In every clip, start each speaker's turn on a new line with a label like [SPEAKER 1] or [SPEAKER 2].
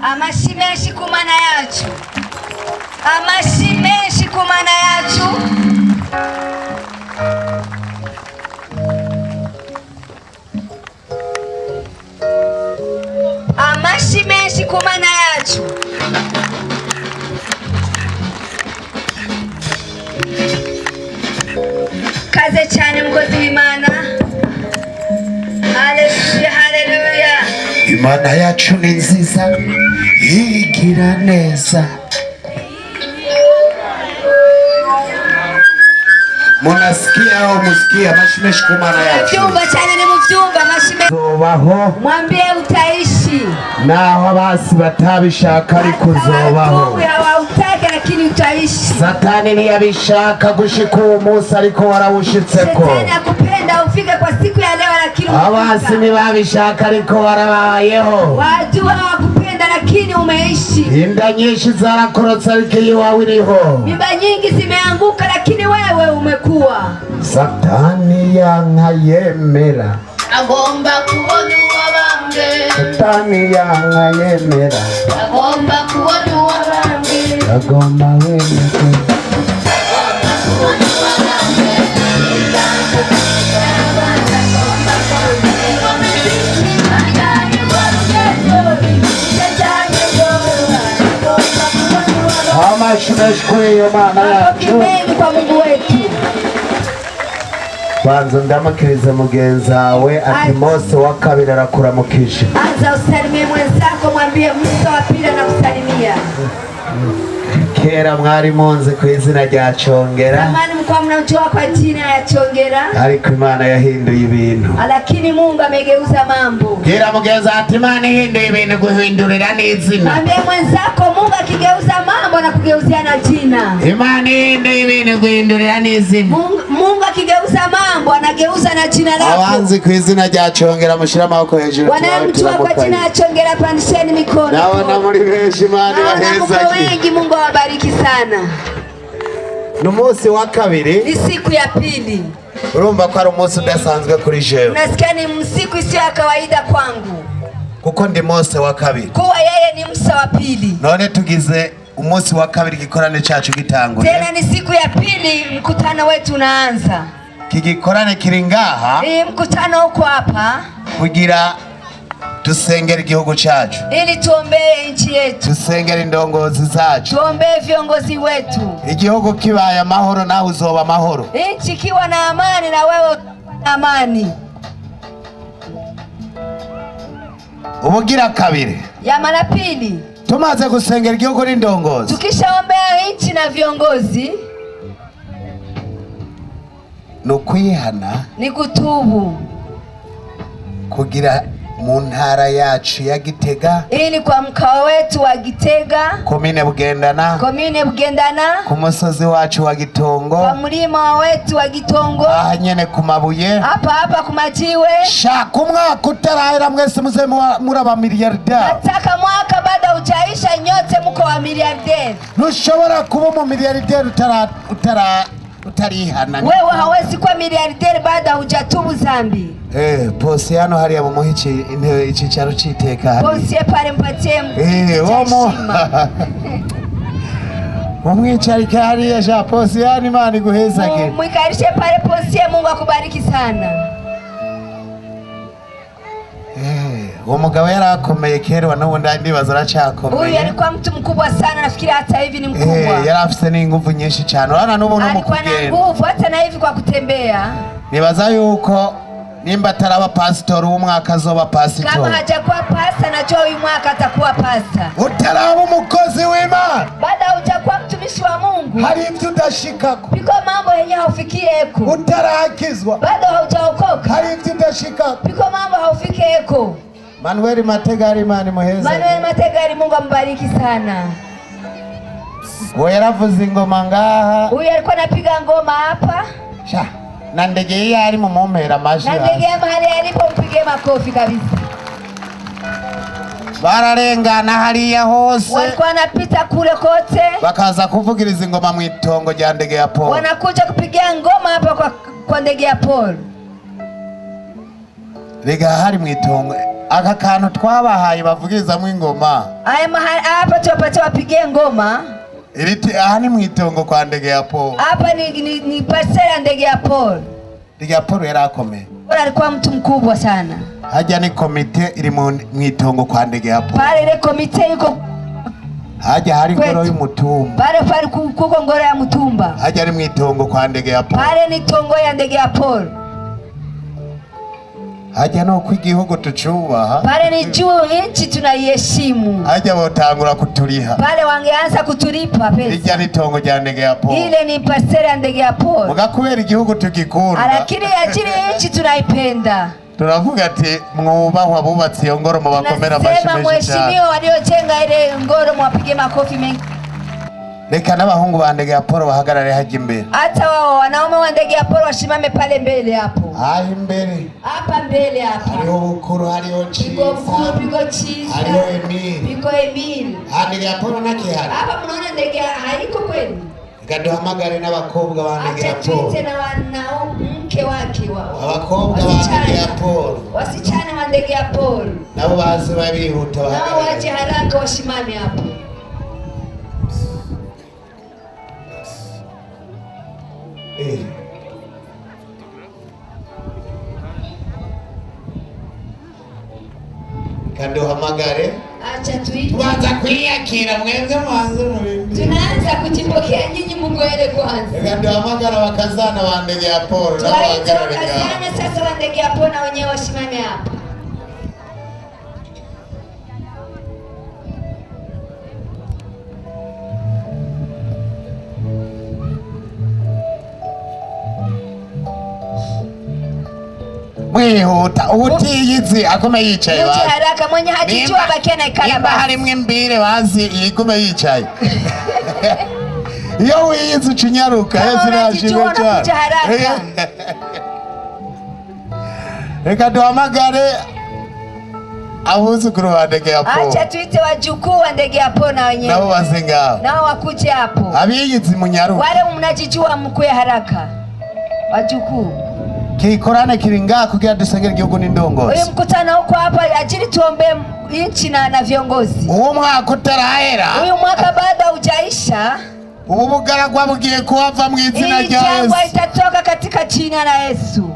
[SPEAKER 1] Amashyi menshi ku Mana yacu, amashyi menshi ku Mana yacu. Amashyi menshi ku Mana yacu. Kaze cyane, mukozi w'Imana. Haleluya, haleluya.
[SPEAKER 2] Imana yacu ni nziza, igira neza. Munasikia au musikia? Amashyi menshi ku Mana yacu.
[SPEAKER 1] Mubyumva cyane, ni mubyumva, amashyi menshi.
[SPEAKER 2] Uzobaho.
[SPEAKER 1] Mwambie utaishi.
[SPEAKER 2] Naho abasi batabishaka, ariko uzobaho.
[SPEAKER 1] Hata hawakutaka, lakini utaishi.
[SPEAKER 2] Satani ntiyabishaka gushika uwo munsi, ariko warawushitseko.
[SPEAKER 1] Shetani hakupenda ufike kwa siku ya leo, lakini
[SPEAKER 2] Abasi
[SPEAKER 1] umefika.
[SPEAKER 2] ntibabishaka, ariko warabayeho.
[SPEAKER 1] Waadui hawakupenda, lakini umeishi.
[SPEAKER 2] Inda nyinshi zarakorotse, ariko iwawe iriho.
[SPEAKER 1] Mimba nyingi zimeanguka, lakini wewe umekuwa.
[SPEAKER 2] Satani yanka yemera.
[SPEAKER 3] Agomba kubona uwabambwe.
[SPEAKER 2] Satani yanka yemera.
[SPEAKER 3] Agomba kubona uwabambwe.
[SPEAKER 2] Agomba wemera. Amashyi menshi kuri iyo Mana
[SPEAKER 1] Makofi
[SPEAKER 2] yacu.
[SPEAKER 1] mengi kwa Mungu wetu.
[SPEAKER 2] Banza ndamukirize mugenzi wawe ati Mose wa kabiri arakuramukije.
[SPEAKER 1] Anza usalimie mwenzako, mwambie Musa wa pili anakusalimia.
[SPEAKER 2] Kera mwari munzi ku izina rya Congera,
[SPEAKER 1] Zamani mlikuwa mnamjua kwa jina ya Chongera,
[SPEAKER 2] ariko Imana yahinduye ibintu.
[SPEAKER 1] Lakini Mungu amegeuza mambo.
[SPEAKER 2] Bwira mugenzi ati Imana ihinduye ibintu guhindurira n'izina.
[SPEAKER 1] Mwambie mwenzako Mungu akigeuza mambo na kugeuzia na jina.
[SPEAKER 2] Imana ihinduye ibintu guhindurira n'izina.
[SPEAKER 1] Mungu akigeuza mambo anageuza na jina lako.
[SPEAKER 2] Abanzi ku izina rya Congera mushyire amaboko hejuru.
[SPEAKER 1] Wanayemjua kwa jina ya Chongera, pandisheni mikono.
[SPEAKER 2] Nabona muri benshi, Imana
[SPEAKER 1] Naona mko
[SPEAKER 2] ibahezage.
[SPEAKER 1] wengi, Mungu awabariki sana.
[SPEAKER 2] Ni umunsi wa kabiri.
[SPEAKER 1] Ni siku ya pili.
[SPEAKER 2] Urumva ko ari umunsi udasanzwe kuri jewe.
[SPEAKER 1] Nasikia ni siku isiyo ya kawaida kwangu,
[SPEAKER 2] Kuko ndi Mose wa kabiri.
[SPEAKER 1] Kuwa yeye ni Musa wa pili.
[SPEAKER 2] None tugize umunsi wa kabiri igikorane cyacu gitanguye.
[SPEAKER 1] Tena ni siku ya pili mkutano wetu unaanza.
[SPEAKER 2] Iki gikorane kiri ngaha
[SPEAKER 1] Hii mkutano uko hapa
[SPEAKER 2] kugira dusengere igihugu cyacu,
[SPEAKER 1] ili tuombee nchi yetu,
[SPEAKER 2] dusengere indongozi zacu.
[SPEAKER 1] Tuombee viongozi wetu.
[SPEAKER 2] Igihugu kibaye amahoro, nawe uzoba amahoro.
[SPEAKER 1] Nchi ikiwa na amani, na wewe utakuwa na amani.
[SPEAKER 2] Ubugira kabiri,
[SPEAKER 1] Ya mara pili,
[SPEAKER 2] tumaze gusengera igihugu n'indongozi,
[SPEAKER 1] tukishaombea nchi na viongozi,
[SPEAKER 2] ni ukwihana
[SPEAKER 1] ni kutubu
[SPEAKER 2] kugira mu ntara yacu ya Gitega,
[SPEAKER 1] ili kwa mkoa wetu wa Gitega,
[SPEAKER 2] komine Bugendana,
[SPEAKER 1] komine Bugendana,
[SPEAKER 2] ku musozi wacu wa Gitongo,
[SPEAKER 1] kwa mlima wetu wa Gitongo,
[SPEAKER 2] aha nyene ku mabuye.
[SPEAKER 1] Hapa hapa kumajiwe.
[SPEAKER 2] Shaka umwaka utarahera mwese muze muri aba miliyarderi.
[SPEAKER 1] Nataka mwaka bado hujaisha, nyote mko wa miliarderi.
[SPEAKER 2] Ntushobora kuba umumiliyarderi utara utarihana.
[SPEAKER 1] Wewe hawezi kuwa miliarderi bado hujatubu zambi.
[SPEAKER 2] Eh, Posiyano hariya mumuhe intebe, icicaro c'iteka hariya.
[SPEAKER 1] Ponsie pale mpatie
[SPEAKER 2] Eh,
[SPEAKER 1] kiti cha
[SPEAKER 2] womo
[SPEAKER 1] heshima.
[SPEAKER 2] mumwicarike hariya sha Posiyano, Imana iguhezage.
[SPEAKER 1] Mwikarishe pale Ponsie, Mungu akubariki sana.
[SPEAKER 2] Eh, uwo mugabo yari akomeye kera, n'ubu ndibaza
[SPEAKER 1] Huyu
[SPEAKER 2] aracyakomeye.
[SPEAKER 1] alikuwa mtu mkubwa sana, nafikiri hata hivi ni
[SPEAKER 2] Eh,
[SPEAKER 1] mkubwa.
[SPEAKER 2] yari afise n'inguvu nyinshi cyane, urabona n'ubu no mu
[SPEAKER 1] Alikuwa na
[SPEAKER 2] kugenda.
[SPEAKER 1] nguvu hata na hivi kwa kutembea.
[SPEAKER 2] Nibaza yuko nimba ataraba pasitori w'umwaka azoba
[SPEAKER 1] Kama
[SPEAKER 2] pasitori.
[SPEAKER 1] hajakuwa pasta, najua huyu mwaka atakuwa pasta.
[SPEAKER 2] Utaraba umukozi w'Imana,
[SPEAKER 1] Baada hujakuwa mtumishi wa Mungu,
[SPEAKER 2] hari ibyo udashikako.
[SPEAKER 1] piko mambo yenye haufikie eko.
[SPEAKER 2] Utarakizwa,
[SPEAKER 1] Bado haujaokoka,
[SPEAKER 2] hari ibyo udashikako.
[SPEAKER 1] piko mambo haufike eko.
[SPEAKER 2] Manuel Mategari, Imana imuheze.
[SPEAKER 1] Manuel Mategari, Mungu ambariki sana.
[SPEAKER 2] Uwo yaravuze ingoma ngaha.
[SPEAKER 1] Huyu alikuwa anapiga ngoma hapa.
[SPEAKER 2] Sha na ndege iyo ari mumumpera amashi.
[SPEAKER 1] Na ndege ya mahali alipo, mpigie makofi kabisa.
[SPEAKER 2] Bararengana hariya hose,
[SPEAKER 1] Walikuwa wanapita kule kote,
[SPEAKER 2] bakaza kuvugiriza ingoma mu itongo rya ndege ya Paul.
[SPEAKER 1] Wanakuja kupigia ngoma hapa kwa ndege ya Paul.
[SPEAKER 2] Rega hari mu itongo. Aka kantu twabahaye bavugirizamo ingoma.
[SPEAKER 1] Haya mahali hapa tuwapatie wapigie ngoma.
[SPEAKER 2] Iriti aha ni mwitongo kwa ndege ya Paul.
[SPEAKER 1] Hapa ni parcela ya ndege ya Paul.
[SPEAKER 2] Ndege ya Paul yarakomeye.
[SPEAKER 1] Paul alikuwa mtu mkubwa sana.
[SPEAKER 2] Hajya ni komite iri mwitongo kwa ndege ya Paul.
[SPEAKER 1] Pale ile komite iko
[SPEAKER 2] Hajya hari ngoro
[SPEAKER 1] kwetu.
[SPEAKER 2] y'umutumba.
[SPEAKER 1] Pale pale kuko ngoro ya mutumba.
[SPEAKER 2] Hajya ari mwitongo kwa ndege ya Paul.
[SPEAKER 1] Pale ni tongo ya ndege ya Paul.
[SPEAKER 2] Hajya no uko igihugu tucubaha.
[SPEAKER 1] Pale ni juu nchi tunaiheshimu.
[SPEAKER 2] Hajya botangura kuturiha.
[SPEAKER 1] Pale wangeanza kutulipa
[SPEAKER 2] Rijya
[SPEAKER 1] pesa.
[SPEAKER 2] ni tongo rya ndege ya Paul.
[SPEAKER 1] Ile ni parcela ya ndege ya Paul.
[SPEAKER 2] Muga kubera igihugu tugikunda.
[SPEAKER 1] Lakini ajili nchi tunaipenda.
[SPEAKER 2] Turavuga ati mwubahwa bubatse iyo ngoro mubakomera amashyi
[SPEAKER 1] Tunasema
[SPEAKER 2] menshi cyane.
[SPEAKER 1] mheshimiwa waliojenga ile ngoro mwapige makofi mengi.
[SPEAKER 2] Reka n'abahungu ba ndege ya Paul bahagarare hajya imbere.
[SPEAKER 1] Hata wao wanaume wa ndege ya Paul wasimame pale mbele hapo.
[SPEAKER 2] Aho imbere
[SPEAKER 1] Hapa mbele hapa.
[SPEAKER 2] hariho Bukuru, hariho
[SPEAKER 1] Pigo Bukuru,
[SPEAKER 2] Ciza,
[SPEAKER 1] pigo Chiza.
[SPEAKER 2] hariho Emile.
[SPEAKER 1] Pigo Emile.
[SPEAKER 2] Aha ndege ya Paul ntakihari.
[SPEAKER 1] Hapa mnaona ndege haiko kweli?
[SPEAKER 2] Reka duhamagare n'abakobwa ba ndege
[SPEAKER 1] Acha
[SPEAKER 2] ya Paul.
[SPEAKER 1] tuite na wanamke wake wao.
[SPEAKER 2] Abakobwa ba ndege ya Paul
[SPEAKER 1] Wasichana wa ndege ya Paul.
[SPEAKER 2] nabo baze babihuta
[SPEAKER 1] Nao waje
[SPEAKER 2] bahagarare.
[SPEAKER 1] haraka wasimame hapo.
[SPEAKER 2] Reka duhamagare.
[SPEAKER 1] Acha tuite.
[SPEAKER 2] Tubanza kwiyakira mwebwe mubanze mubimbi.
[SPEAKER 1] Tunaanza kujipokea nyinyi, Mungu ele kwanza.
[SPEAKER 2] Reka duhamagare abakazana ba ndege ya Paul nabo
[SPEAKER 1] Tuwaite
[SPEAKER 2] bahagarare ngaho.
[SPEAKER 1] wakazana sasa wa ndege ya Paul na wenyewe wasimame hapa.
[SPEAKER 2] Mwihuta utiyizi akume yicaye
[SPEAKER 1] Muje
[SPEAKER 2] basi.
[SPEAKER 1] haraka, mwenye hajijua abakie na ikala
[SPEAKER 2] Nimba
[SPEAKER 1] basi.
[SPEAKER 2] harimwo imbire bazi yigume yicaye. Iyo wiyizi uca unyaruka
[SPEAKER 1] Kama
[SPEAKER 2] Yesu
[SPEAKER 1] unajijua
[SPEAKER 2] nashimwe
[SPEAKER 1] unakuja
[SPEAKER 2] cyane.
[SPEAKER 1] haraka.
[SPEAKER 2] Reka duhamagare abuzukuru ba ndege ya Paul
[SPEAKER 1] Acha tuite wajukuu wa ndege ya Paul na
[SPEAKER 2] nabo
[SPEAKER 1] wenyewe
[SPEAKER 2] baze ngaho.
[SPEAKER 1] nao wakuje hapo.
[SPEAKER 2] Abiyizi munyaruka.
[SPEAKER 1] Wale mnajijua mkuye haraka, wajukuu.
[SPEAKER 2] Kikorane kiri ngaha kugira dusengere igihugu
[SPEAKER 1] Huyu
[SPEAKER 2] n'indongozi.
[SPEAKER 1] mkutano huko hapa ajili tuombe nchi na viongozi.
[SPEAKER 2] Uwo mwaka utarahera
[SPEAKER 1] Huyu mwaka bado haujaisha,
[SPEAKER 2] ubu bugaragwa bugiye kuhava mu izina
[SPEAKER 1] hii
[SPEAKER 2] rya
[SPEAKER 1] jangwa
[SPEAKER 2] Yesu.
[SPEAKER 1] itatoka katika jina la Yesu.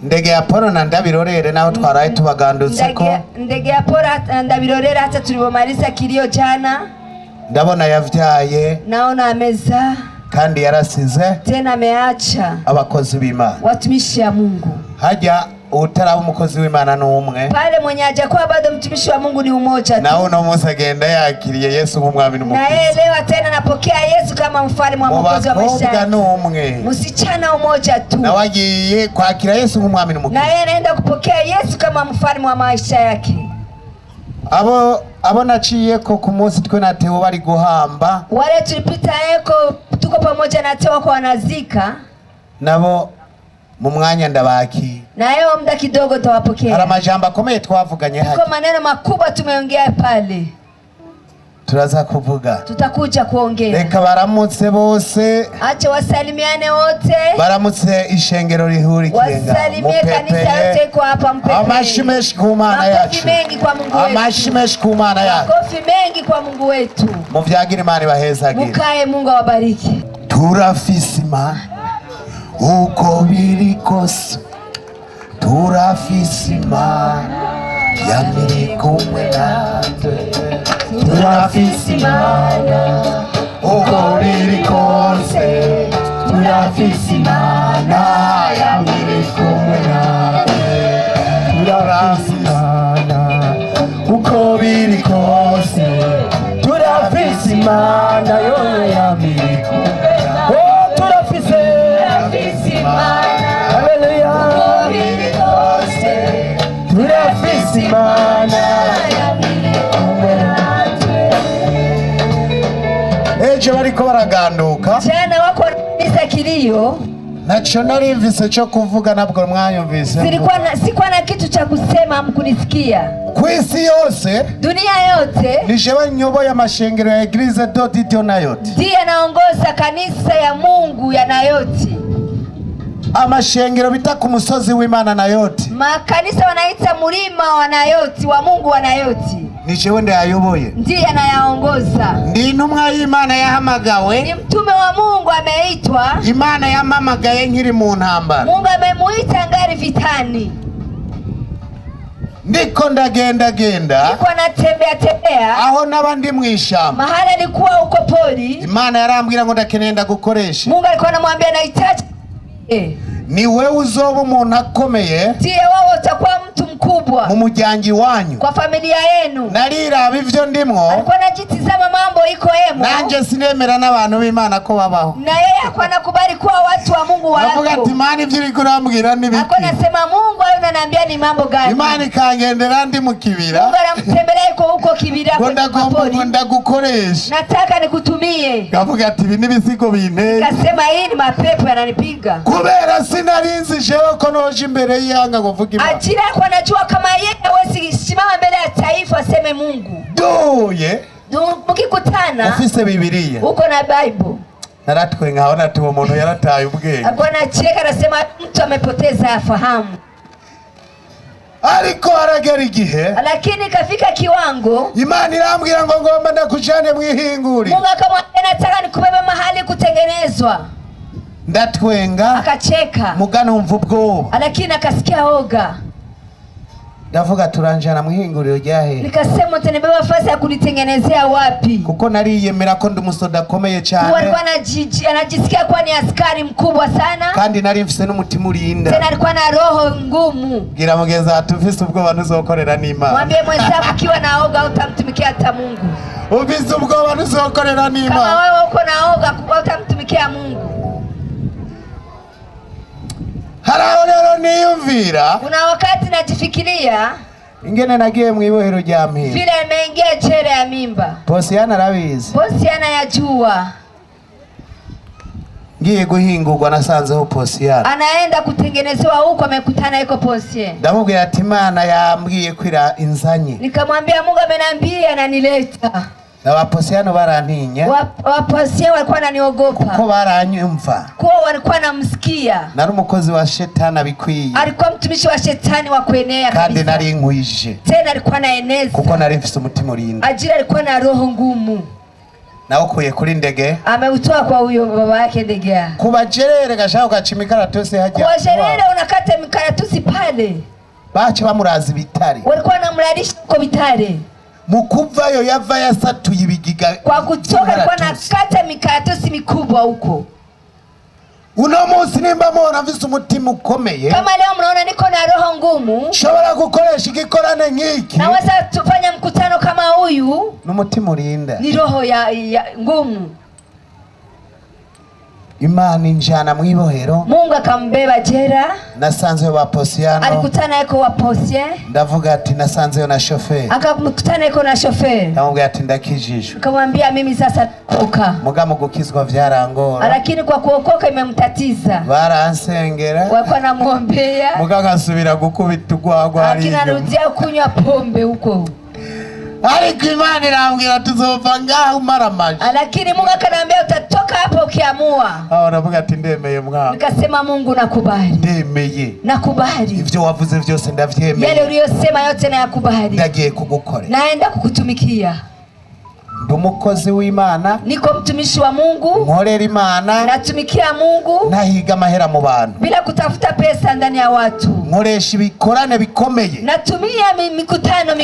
[SPEAKER 2] Ndege ya Paul na Ndabirorere naho twaraye tubagandutse ko
[SPEAKER 1] Ndege ya Paul Ndabirorera hata tulipomaliza kilio jana,
[SPEAKER 2] ndabona yavyaye
[SPEAKER 1] naona amezaa
[SPEAKER 2] kandi yarasize
[SPEAKER 1] tena, ameacha
[SPEAKER 2] abakozi b'Imana.
[SPEAKER 1] watumishi ya Mungu.
[SPEAKER 2] Hajya utaraba umukozi w'Imana n'umwe
[SPEAKER 1] Pale mwenye hajakuwa bado mtumishi wa Mungu ni umoja tu,
[SPEAKER 2] nawe uno munsi agenda yakiriye Yesu nk'umwami
[SPEAKER 1] na
[SPEAKER 2] n'umukiza.
[SPEAKER 1] yeye leo tena anapokea Yesu kama mfalme wa
[SPEAKER 2] Mu
[SPEAKER 1] mwokozi wa maisha
[SPEAKER 2] bakobwa
[SPEAKER 1] yake.
[SPEAKER 2] n'umwe
[SPEAKER 1] Msichana umoja tu,
[SPEAKER 2] nawe agiye kwakira Yesu nk'umwami
[SPEAKER 1] na
[SPEAKER 2] n'umukiza.
[SPEAKER 1] yeye anaenda kupokea Yesu kama mfalme wa maisha yake.
[SPEAKER 2] Abo naciyeko ku munsi twe na Theo bari guhamba
[SPEAKER 1] Wale tulipita eko, tuko pamoja na Teo wako wanazika,
[SPEAKER 2] nabo mu mwanya ndabakira.
[SPEAKER 1] na yeye muda kidogo
[SPEAKER 2] Hari
[SPEAKER 1] tawapokea.
[SPEAKER 2] amajambo akomeye twavuganye
[SPEAKER 1] Kwa
[SPEAKER 2] hajya
[SPEAKER 1] maneno makubwa tumeongea pale,
[SPEAKER 2] turaza kuvuga.
[SPEAKER 1] tutakuja kuongea.
[SPEAKER 2] Reka baramutse bose
[SPEAKER 1] Acha wasalimiane wote,
[SPEAKER 2] baramutse ishengero rihurikiye ngaho
[SPEAKER 1] wasalimie kanisa yote
[SPEAKER 2] mupepeye
[SPEAKER 1] iko hapa,
[SPEAKER 2] amashi
[SPEAKER 1] mpepeye.
[SPEAKER 2] menshi ku Mana
[SPEAKER 1] Makofi
[SPEAKER 2] yacu
[SPEAKER 1] mengi kwa Mungu
[SPEAKER 2] amashi
[SPEAKER 1] wetu,
[SPEAKER 2] menshi ku Mana yacu
[SPEAKER 1] makofi mengi kwa Mungu wetu.
[SPEAKER 2] muvyagire Imana ibahezagire.
[SPEAKER 1] Mukae, Mungu awabariki.
[SPEAKER 2] Turafise Imana uko biri kose turafise Imana yamiri kumwe natwe turafise Imana uko biri kose turafise Imana yamiri kumwe natwe turafise Imana uko biri kose turafise Imana yo yamiri kumwe natwe.
[SPEAKER 4] Oh, turafise Haleluya, turafise Imana.
[SPEAKER 2] Ejo bariko baraganduka
[SPEAKER 1] Jana wako wanamaliza kilio,
[SPEAKER 2] naco narimvise co kuvuga nabwo mwanyumvise
[SPEAKER 1] sikuwa na kitu cha kusema, hamkunisikia.
[SPEAKER 2] ku isi yose
[SPEAKER 1] Dunia yote
[SPEAKER 2] ni jewe nyoboye amashengero ya Eglise Dodidio Nayoti
[SPEAKER 1] ndiye anaongoza kanisa ya Mungu ya Nayoti.
[SPEAKER 2] Amashengero bita ku musozi w'Imana Nayoti.
[SPEAKER 1] Makanisa wanaita mlima wa Nayoti, wa Mungu wa Nayoti.
[SPEAKER 2] Ni jewe ndayayoboye.
[SPEAKER 1] Ndiye anayaongoza.
[SPEAKER 2] Ndi intumwa y'Imana yahamagawe.
[SPEAKER 1] Ni mtume wa Mungu ameitwa.
[SPEAKER 2] Imana yampamagaye nkiri mu ntambara.
[SPEAKER 1] Mungu amemuita ngari vitani.
[SPEAKER 2] Ndiko ndagendagenda.
[SPEAKER 1] Niko natembea tembea.
[SPEAKER 2] Aho naba ndi mu ishamba.
[SPEAKER 1] Mahali alikuwa huko pori.
[SPEAKER 2] Imana yarambwira ngo ndakeneye ndagukoresha.
[SPEAKER 1] Mungu alikuwa anamwambia nahitaji.
[SPEAKER 2] Ni wewe uzoba umuntu akomeye.
[SPEAKER 1] Ndiye wewe utakuwa mtu mkubwa.
[SPEAKER 2] Mu muryango iwanyu.
[SPEAKER 1] Kwa familia yenu.
[SPEAKER 2] Nariraba ivyo ndimwo.
[SPEAKER 1] Alikuwa anajitizama mambo iko yemo.
[SPEAKER 2] Nanje sinemera n'abantu b'Imana ko babaho.
[SPEAKER 1] Na yeye hakuwa anakubali kuwa watu wa Mungu wako.
[SPEAKER 2] Avuga ati Imana ivyo uriko urambwira ni biki?
[SPEAKER 1] Alikuwa anasema Mungu hayo unaniambia ni mambo gani?
[SPEAKER 2] Imana ikangendera ndi mu kibira.
[SPEAKER 1] Mungu anamtembelea yuko huko kibira.
[SPEAKER 2] Ngo ndagomba ngo ndagukoresha.
[SPEAKER 1] Nataka nikutumie.
[SPEAKER 2] Kavuga ati ibi n'ibisigo binteye.
[SPEAKER 1] Kasema hii ni mapepo yananipiga.
[SPEAKER 2] Kubera sinarinzi jewe ko noje imbere y'ihanga ngo mvuge Imana.
[SPEAKER 1] Ajira kwa anajua kama yeye hawezi simama mbele ya taifa aseme Mungu.
[SPEAKER 2] Duye.
[SPEAKER 1] Mkikutana
[SPEAKER 2] ufise Bibiliya.
[SPEAKER 1] Uko na Bible.
[SPEAKER 2] Naratwe nkaona ati uwo muntu yarataye ubwenge.
[SPEAKER 1] Alikuwa anacheka anasema mtu amepoteza fahamu.
[SPEAKER 2] Ariko haragera igihe.
[SPEAKER 1] Lakini kafika kiwango.
[SPEAKER 2] Imana irambwira ngo ngomba ndakujane mwihinguriro.
[SPEAKER 1] Mungu akamwambia nataka nikubebe mahali kutengenezwa.
[SPEAKER 2] Ndatwenga.
[SPEAKER 1] Akacheka.
[SPEAKER 2] Mugano umva ubwoba.
[SPEAKER 1] Lakini akasikia oga.
[SPEAKER 2] Ndavuga turanjana mwihinguriro ryahe.
[SPEAKER 1] Nikasema utanibeba fasi ya kunitengenezea wapi?
[SPEAKER 2] Kuko nariyemera ko ndi umusoda akomeye cyane.
[SPEAKER 1] Alikuwa anajisikia kuwa ni askari mkubwa sana.
[SPEAKER 2] Kandi nari mfise n'umutima urinda.
[SPEAKER 1] Tena alikuwa na roho ngumu.
[SPEAKER 2] Bwira mugenzi wawe ufise ubwoba ntuzokorera n'Imana.
[SPEAKER 1] Mwambie mwenzako ukiwa na oga utamtumikia hata Mungu.
[SPEAKER 2] Ufise ubwoba ntuzokorera n'Imana.
[SPEAKER 1] Kama wewe uko na oga utamtumikia Mungu.
[SPEAKER 2] Hari aho rero niyumvira.
[SPEAKER 1] Kuna wakati najifikiria
[SPEAKER 2] ingene nagiye mu ibohero rya Mpimba.
[SPEAKER 1] Vile nimeingia jela ya mimba.
[SPEAKER 2] Posiyana arabizi.
[SPEAKER 1] Posiyana yajua.
[SPEAKER 2] Ngiye guhingurwa nasanzeho Posiyana.
[SPEAKER 1] Anaenda kutengenezewa huko amekutana yuko Posiyana.
[SPEAKER 2] Ndamubwira ati Imana yambwiye kwira inzanye.
[SPEAKER 1] Nikamwambia Mungu amenambia ananileta.
[SPEAKER 2] Na baposiyano barantinya.
[SPEAKER 1] Waposiyano walikuwa wananiogopa.
[SPEAKER 2] Kuko baranyumva.
[SPEAKER 1] Kwa walikuwa wanamsikia.
[SPEAKER 2] Nari umukozi wa shetani abikwiye.
[SPEAKER 1] Alikuwa mtumishi wa shetani wa kuenea
[SPEAKER 2] Kandi
[SPEAKER 1] kabisa.
[SPEAKER 2] nari nkwije.
[SPEAKER 1] Tena alikuwa anaeneza.
[SPEAKER 2] Kuko nari mfise umutima urinda.
[SPEAKER 1] Ajira alikuwa na roho ngumu.
[SPEAKER 2] Nawukuye kuri Ndege.
[SPEAKER 1] Ameutoa kwa huyo baba yake Ndege.
[SPEAKER 2] Kubajerere gashaka ugaca imikaratusi hajya.
[SPEAKER 1] Kubajerere unakata imikaratusi pale.
[SPEAKER 2] Bace bamuraza ibitare.
[SPEAKER 1] Walikuwa wanamlalisha huko bitare.
[SPEAKER 2] Mukuvayo yava yasatuye ibigiga.
[SPEAKER 1] Kwa kutoka alikuwa anakata mikaratusi mikubwa huko.
[SPEAKER 2] Uno munsi nimba mubona mfise umutima ukomeye.
[SPEAKER 1] Kama leo mnaona niko na roho ngumu.
[SPEAKER 2] Nshobora gukoresha igikorane nk'iki.
[SPEAKER 1] Naweza tufanya mkutano kama huyu.
[SPEAKER 2] N'umutima urinda.
[SPEAKER 1] Ni roho ya ngumu.
[SPEAKER 2] Imana injana mwibohero.
[SPEAKER 1] Mungu akambeba jela.
[SPEAKER 2] Nasanzeyo ba Posiyano.
[SPEAKER 1] Alikutana yuko wa Posiyano.
[SPEAKER 2] Ndavuga ati nasanzeyo na shoferi.
[SPEAKER 1] Akamkutana yuko na shoferi.
[SPEAKER 2] Ndamubwira ati ndakijijwe.
[SPEAKER 1] Akamwambia mimi sasa toka.
[SPEAKER 2] Muga mu gukizwa vyarangora.
[SPEAKER 1] Lakini kwa kuokoka imemtatiza.
[SPEAKER 2] Baransengera.
[SPEAKER 1] Walikuwa wanamwombea.
[SPEAKER 2] Muga ngasubira gukubita urwagwa
[SPEAKER 1] Lakini
[SPEAKER 2] hariya.
[SPEAKER 1] anarudia kunywa pombe huko.
[SPEAKER 2] Ariko Imana irambwira tuzova ngaho umaramaje.
[SPEAKER 1] Lakini Mungu akaniambia utatoka hapo ukiamua.
[SPEAKER 2] Aho navuga ati ndemeye mwana.
[SPEAKER 1] Nikasema Mungu nakubali.
[SPEAKER 2] Ndemeye.
[SPEAKER 1] Nakubali.
[SPEAKER 2] Ivyo wavuze vyose ndavyemeye.
[SPEAKER 1] Yale uliyosema yote nayakubali.
[SPEAKER 2] Ndagiye kugukorera.
[SPEAKER 1] Naenda kukutumikia.
[SPEAKER 2] Ndi umukozi w'Imana.
[SPEAKER 1] Niko mtumishi wa Mungu.
[SPEAKER 2] Nkorera Imana.
[SPEAKER 1] Natumikia Mungu.
[SPEAKER 2] Nahiga amahera mu bantu.
[SPEAKER 1] Bila kutafuta pesa ndani ya watu.
[SPEAKER 2] Nkoresha ibikorane bikomeye.
[SPEAKER 1] Natumia mikutano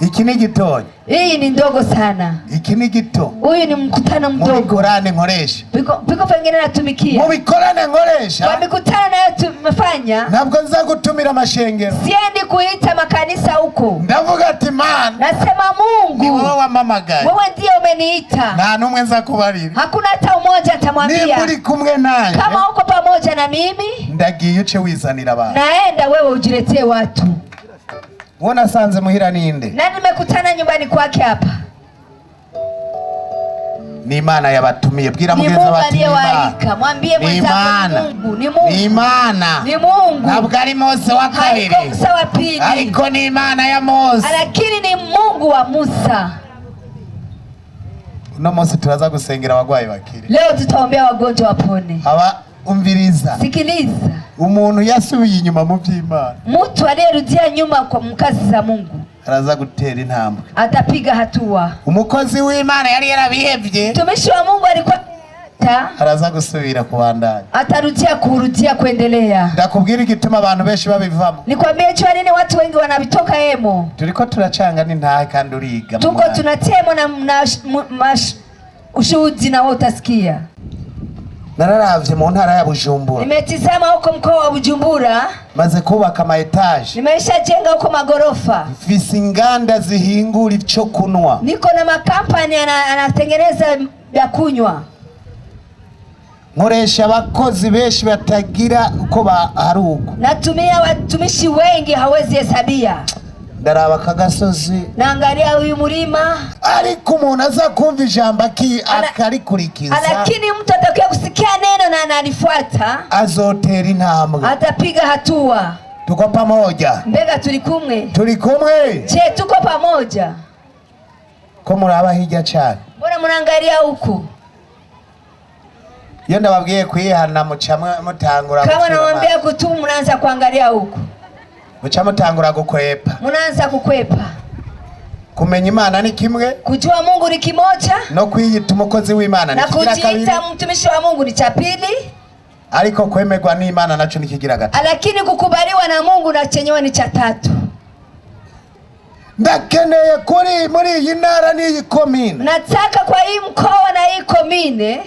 [SPEAKER 2] Iki ni gitonya.
[SPEAKER 1] Hii ni ndogo sana.
[SPEAKER 2] Iki ni gito.
[SPEAKER 1] Huyu ni mkutano mdogo.
[SPEAKER 2] Mu bikorane nkoresha.
[SPEAKER 1] Biko pengine natumikia.
[SPEAKER 2] Mu bikorane nkoresha.
[SPEAKER 1] Kwa mikutano nayo tumefanya.
[SPEAKER 2] Ntabwo nza gutumira amashengero.
[SPEAKER 1] Siendi kuita makanisa huko.
[SPEAKER 2] Ndavuga ati Mana.
[SPEAKER 1] Nasema Mungu.
[SPEAKER 2] Ni wowe wampamagaye.
[SPEAKER 1] Wewe ndiye umeniita.
[SPEAKER 2] Nta numwe nza kubarira.
[SPEAKER 1] Hakuna hata mmoja atamwambia.
[SPEAKER 2] Nimba uri kumwe nanje.
[SPEAKER 1] Kama uko pamoja na mimi.
[SPEAKER 2] Ndagiye uce wizanira abantu.
[SPEAKER 1] Naenda wewe ujiletee watu.
[SPEAKER 2] Uwo nasanze muhira ninde?
[SPEAKER 1] Na nimekutana nyumbani kwake hapa.
[SPEAKER 2] Ni Imana yabatumiye. Bwira
[SPEAKER 1] Ni
[SPEAKER 2] mugenzi
[SPEAKER 1] Mungu
[SPEAKER 2] wawe ati ni Imana.
[SPEAKER 1] aliyewaalika. Mwambie
[SPEAKER 2] Ni
[SPEAKER 1] mwenzako
[SPEAKER 2] Imana.
[SPEAKER 1] ni Mungu, ni Mungu.
[SPEAKER 2] Ni Imana.
[SPEAKER 1] Ni Mungu.
[SPEAKER 2] Ntabwo ari Mose wa kabiri.
[SPEAKER 1] Haiko Musa wa pili.
[SPEAKER 2] Ariko ni Imana ya Mose.
[SPEAKER 1] Lakini ni Mungu wa Musa.
[SPEAKER 2] Uno munsi turaza gusengera abagwayi bakire.
[SPEAKER 1] Leo tutaombea wagonjwa wapone.
[SPEAKER 2] Aba
[SPEAKER 5] Umviriza.
[SPEAKER 1] Sikiliza.
[SPEAKER 5] Umuntu yasubiye inyuma mu by'Imana
[SPEAKER 1] Mtu aliyerudia nyuma kwa mkazi za Mungu
[SPEAKER 5] araza gutera intambwe.
[SPEAKER 1] Atapiga hatua.
[SPEAKER 5] Umukozi w'Imana yari yarabihevye
[SPEAKER 1] Mtumishi wa Mungu alikuwa ta
[SPEAKER 5] araza gusubira kubandanya.
[SPEAKER 1] Atarudia kurudia kuendelea.
[SPEAKER 5] Ndakubwira igituma abantu benshi babivamo.
[SPEAKER 1] Nikwambie jua nini watu wengi wanavitoka emo.
[SPEAKER 5] Turiko turacanga n'intahe kandi uriga mu
[SPEAKER 1] Tuko
[SPEAKER 5] mwanya.
[SPEAKER 1] tunatemo na ushuhudi na wewe utasikia.
[SPEAKER 5] Nararavye mu ntara ya Bujumbura.
[SPEAKER 1] Nimetizama huko mkoa wa Bujumbura.
[SPEAKER 5] Maze kubaka ama etaje.
[SPEAKER 1] Nimeshajenga huko magorofa.
[SPEAKER 5] Mfise inganda zihingura ico kunwa.
[SPEAKER 1] Niko na makampani anatengeneza ya kunywa.
[SPEAKER 5] Nkoresha abakozi benshi batagira uko baharuka.
[SPEAKER 1] Natumia watumishi wengi hawezi hesabia.
[SPEAKER 5] Ndaraba akagasozi.
[SPEAKER 1] Naangalia huyu mlima.
[SPEAKER 5] Ariko umuntu aza kumva ijambo akarikurikiza.
[SPEAKER 1] Lakini mtu atakuja kusikia neno na analifuata,
[SPEAKER 5] azotera intambwe.
[SPEAKER 1] Atapiga hatua.
[SPEAKER 5] Tuko pamoja.
[SPEAKER 1] Mbega tuli kumwe.
[SPEAKER 5] Tuli kumwe.
[SPEAKER 1] Je, tuko pamoja?
[SPEAKER 5] Ko muraba hirya cyane.
[SPEAKER 1] Mbona mnaangalia huku?
[SPEAKER 5] Iyo ndababwiye kwihana muca mutangura
[SPEAKER 1] Kama
[SPEAKER 5] gucura
[SPEAKER 1] nawaambia
[SPEAKER 5] amaso.
[SPEAKER 1] kutubu mnaanza kuangalia huku.
[SPEAKER 5] Muca mutangura gukwepa.
[SPEAKER 1] Mnaanza kukwepa.
[SPEAKER 5] Kumenya Imana ni kimwe.
[SPEAKER 1] Kujua Mungu ni kimoja.
[SPEAKER 5] No kwiyita umukozi w'Imana ni
[SPEAKER 1] Na
[SPEAKER 5] kigira kabiri.
[SPEAKER 1] kujiita mtumishi wa Mungu ni cha pili.
[SPEAKER 5] Ariko kwemerwa n'Imana naco ni kigira gatatu.
[SPEAKER 1] Lakini kukubaliwa na Mungu na chenyewe ni cha tatu.
[SPEAKER 5] Ndakeneye kuri muri iyi ntara n'iyi komine.
[SPEAKER 1] Nataka kwa hii mkoa na hii komine.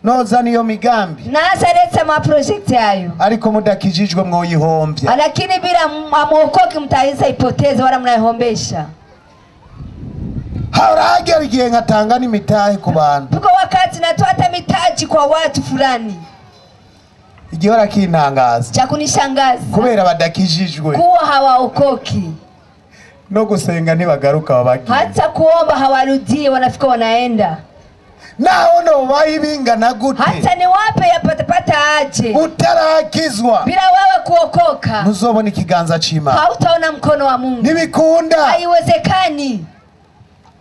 [SPEAKER 5] Noza niyo migambi.
[SPEAKER 1] Naanza leta ma project hayo.
[SPEAKER 5] Ariko mudakijijwe mwoyihombya.
[SPEAKER 1] Lakini bila amuokoki mtaweza ipoteza wala mnaihombesha.
[SPEAKER 5] Haragera igihe nkatanga n'imitahe ku bantu.
[SPEAKER 1] Tuko wakati natoa hata mitaji kwa watu fulani.
[SPEAKER 5] Igihora kintangaza.
[SPEAKER 1] Cha kunishangaza.
[SPEAKER 5] Kubera badakijijwe.
[SPEAKER 1] Kuwa hawaokoki.
[SPEAKER 5] No gusenga ntibagaruka babagiye.
[SPEAKER 1] Hata kuomba hawarudii, wanafika wanaenda.
[SPEAKER 5] Naho nobaye ibingana gute?
[SPEAKER 1] Hata ni wape yapatapata aje.
[SPEAKER 5] Utarakizwa.
[SPEAKER 1] Bila wewe kuokoka.
[SPEAKER 5] Ntuzobona ikiganza c'Imana.
[SPEAKER 1] Hautaona mkono wa Mungu.
[SPEAKER 5] Ntibikunda.
[SPEAKER 1] Haiwezekani.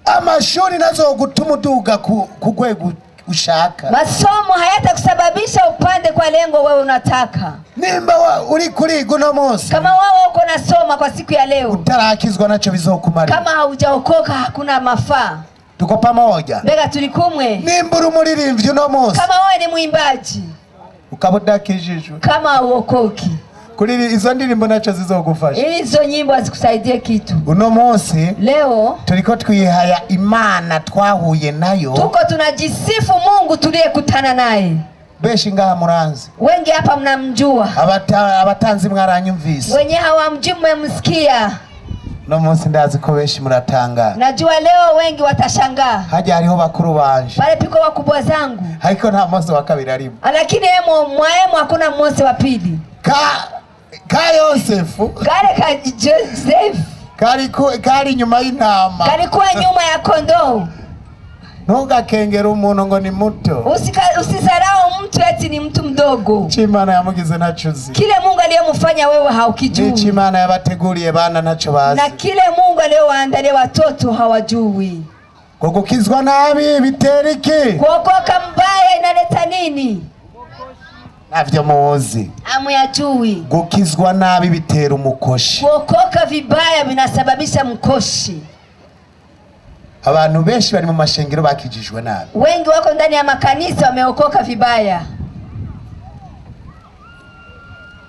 [SPEAKER 5] Amashuri nazogutuma uduga ku rwego ushaka.
[SPEAKER 1] Masomo hayatakusababisha upande kwa lengo wewe unataka.
[SPEAKER 5] Nimba uri kuriga uno munsi.
[SPEAKER 1] Kama wewe uko nasoma kwa siku ya leo.
[SPEAKER 5] Utarakizwa nacho bizokumarira.
[SPEAKER 1] Kama haujaokoka hakuna mafaa.
[SPEAKER 5] Tuko pamoja.
[SPEAKER 1] Mbega tuli kumwe.
[SPEAKER 5] Nimba uri umuririmbyi uno munsi.
[SPEAKER 1] Kama wewe ni mwimbaji.
[SPEAKER 5] Ukaba udakijijwe.
[SPEAKER 1] Kama uokoki.
[SPEAKER 5] Kuri izo ndirimbo nacho zizogufasha.
[SPEAKER 1] Hizo nyimbo hazikusaidie kitu.
[SPEAKER 5] Uno munsi
[SPEAKER 1] leo
[SPEAKER 5] turiko twihaya Imana twahuye nayo.
[SPEAKER 1] Tuko tunajisifu Mungu tuliyekutana naye.
[SPEAKER 5] Benshi ngaha muranzi.
[SPEAKER 1] Wengi hapa mnamjua.
[SPEAKER 5] Abatanzi mwaranyumvise.
[SPEAKER 1] Wenye hawamjui mmemsikia.
[SPEAKER 5] No munsi ndazi ko benshi muratangara.
[SPEAKER 1] Najua leo wengi watashangaa.
[SPEAKER 5] Hajya hariho bakuru banje.
[SPEAKER 1] Pale piko wakubwa zangu.
[SPEAKER 5] Ariko nta Mose wa kabiri arimo.
[SPEAKER 1] Lakini emo mwaemo hakuna Mose wa pili.
[SPEAKER 5] Ka Yosefu.
[SPEAKER 1] Kale ka Joseph.
[SPEAKER 5] Kari nyuma y'intama.
[SPEAKER 1] Kalikuwa nyuma ya kondoo.
[SPEAKER 5] Ntugakengere umuntu ngo ni muto.
[SPEAKER 1] Usizarau mtu eti ni mtu mdogo.
[SPEAKER 5] Ico Imana yamugize ntaco uzi.
[SPEAKER 1] Kile Mungu aliyomfanya wewe haukijui.
[SPEAKER 5] N'ico Imana yabateguriye bana ntaco bazi.
[SPEAKER 1] Na kile Mungu aliyowaandalia watoto hawajui.
[SPEAKER 5] Ngo gukizwa nabi bitera iki?
[SPEAKER 1] Kuokoka mbaya inaleta nini?
[SPEAKER 5] Navyo muzi.
[SPEAKER 1] Hamuyajui.
[SPEAKER 5] Gukizwa nabi bitera umukoshi.
[SPEAKER 1] Kuokoka vibaya vinasababisha mkoshi.
[SPEAKER 5] Abantu benshi bari mu mashengero bakijijwe nabi.
[SPEAKER 1] Wengi wako ndani ya makanisa wameokoka vibaya.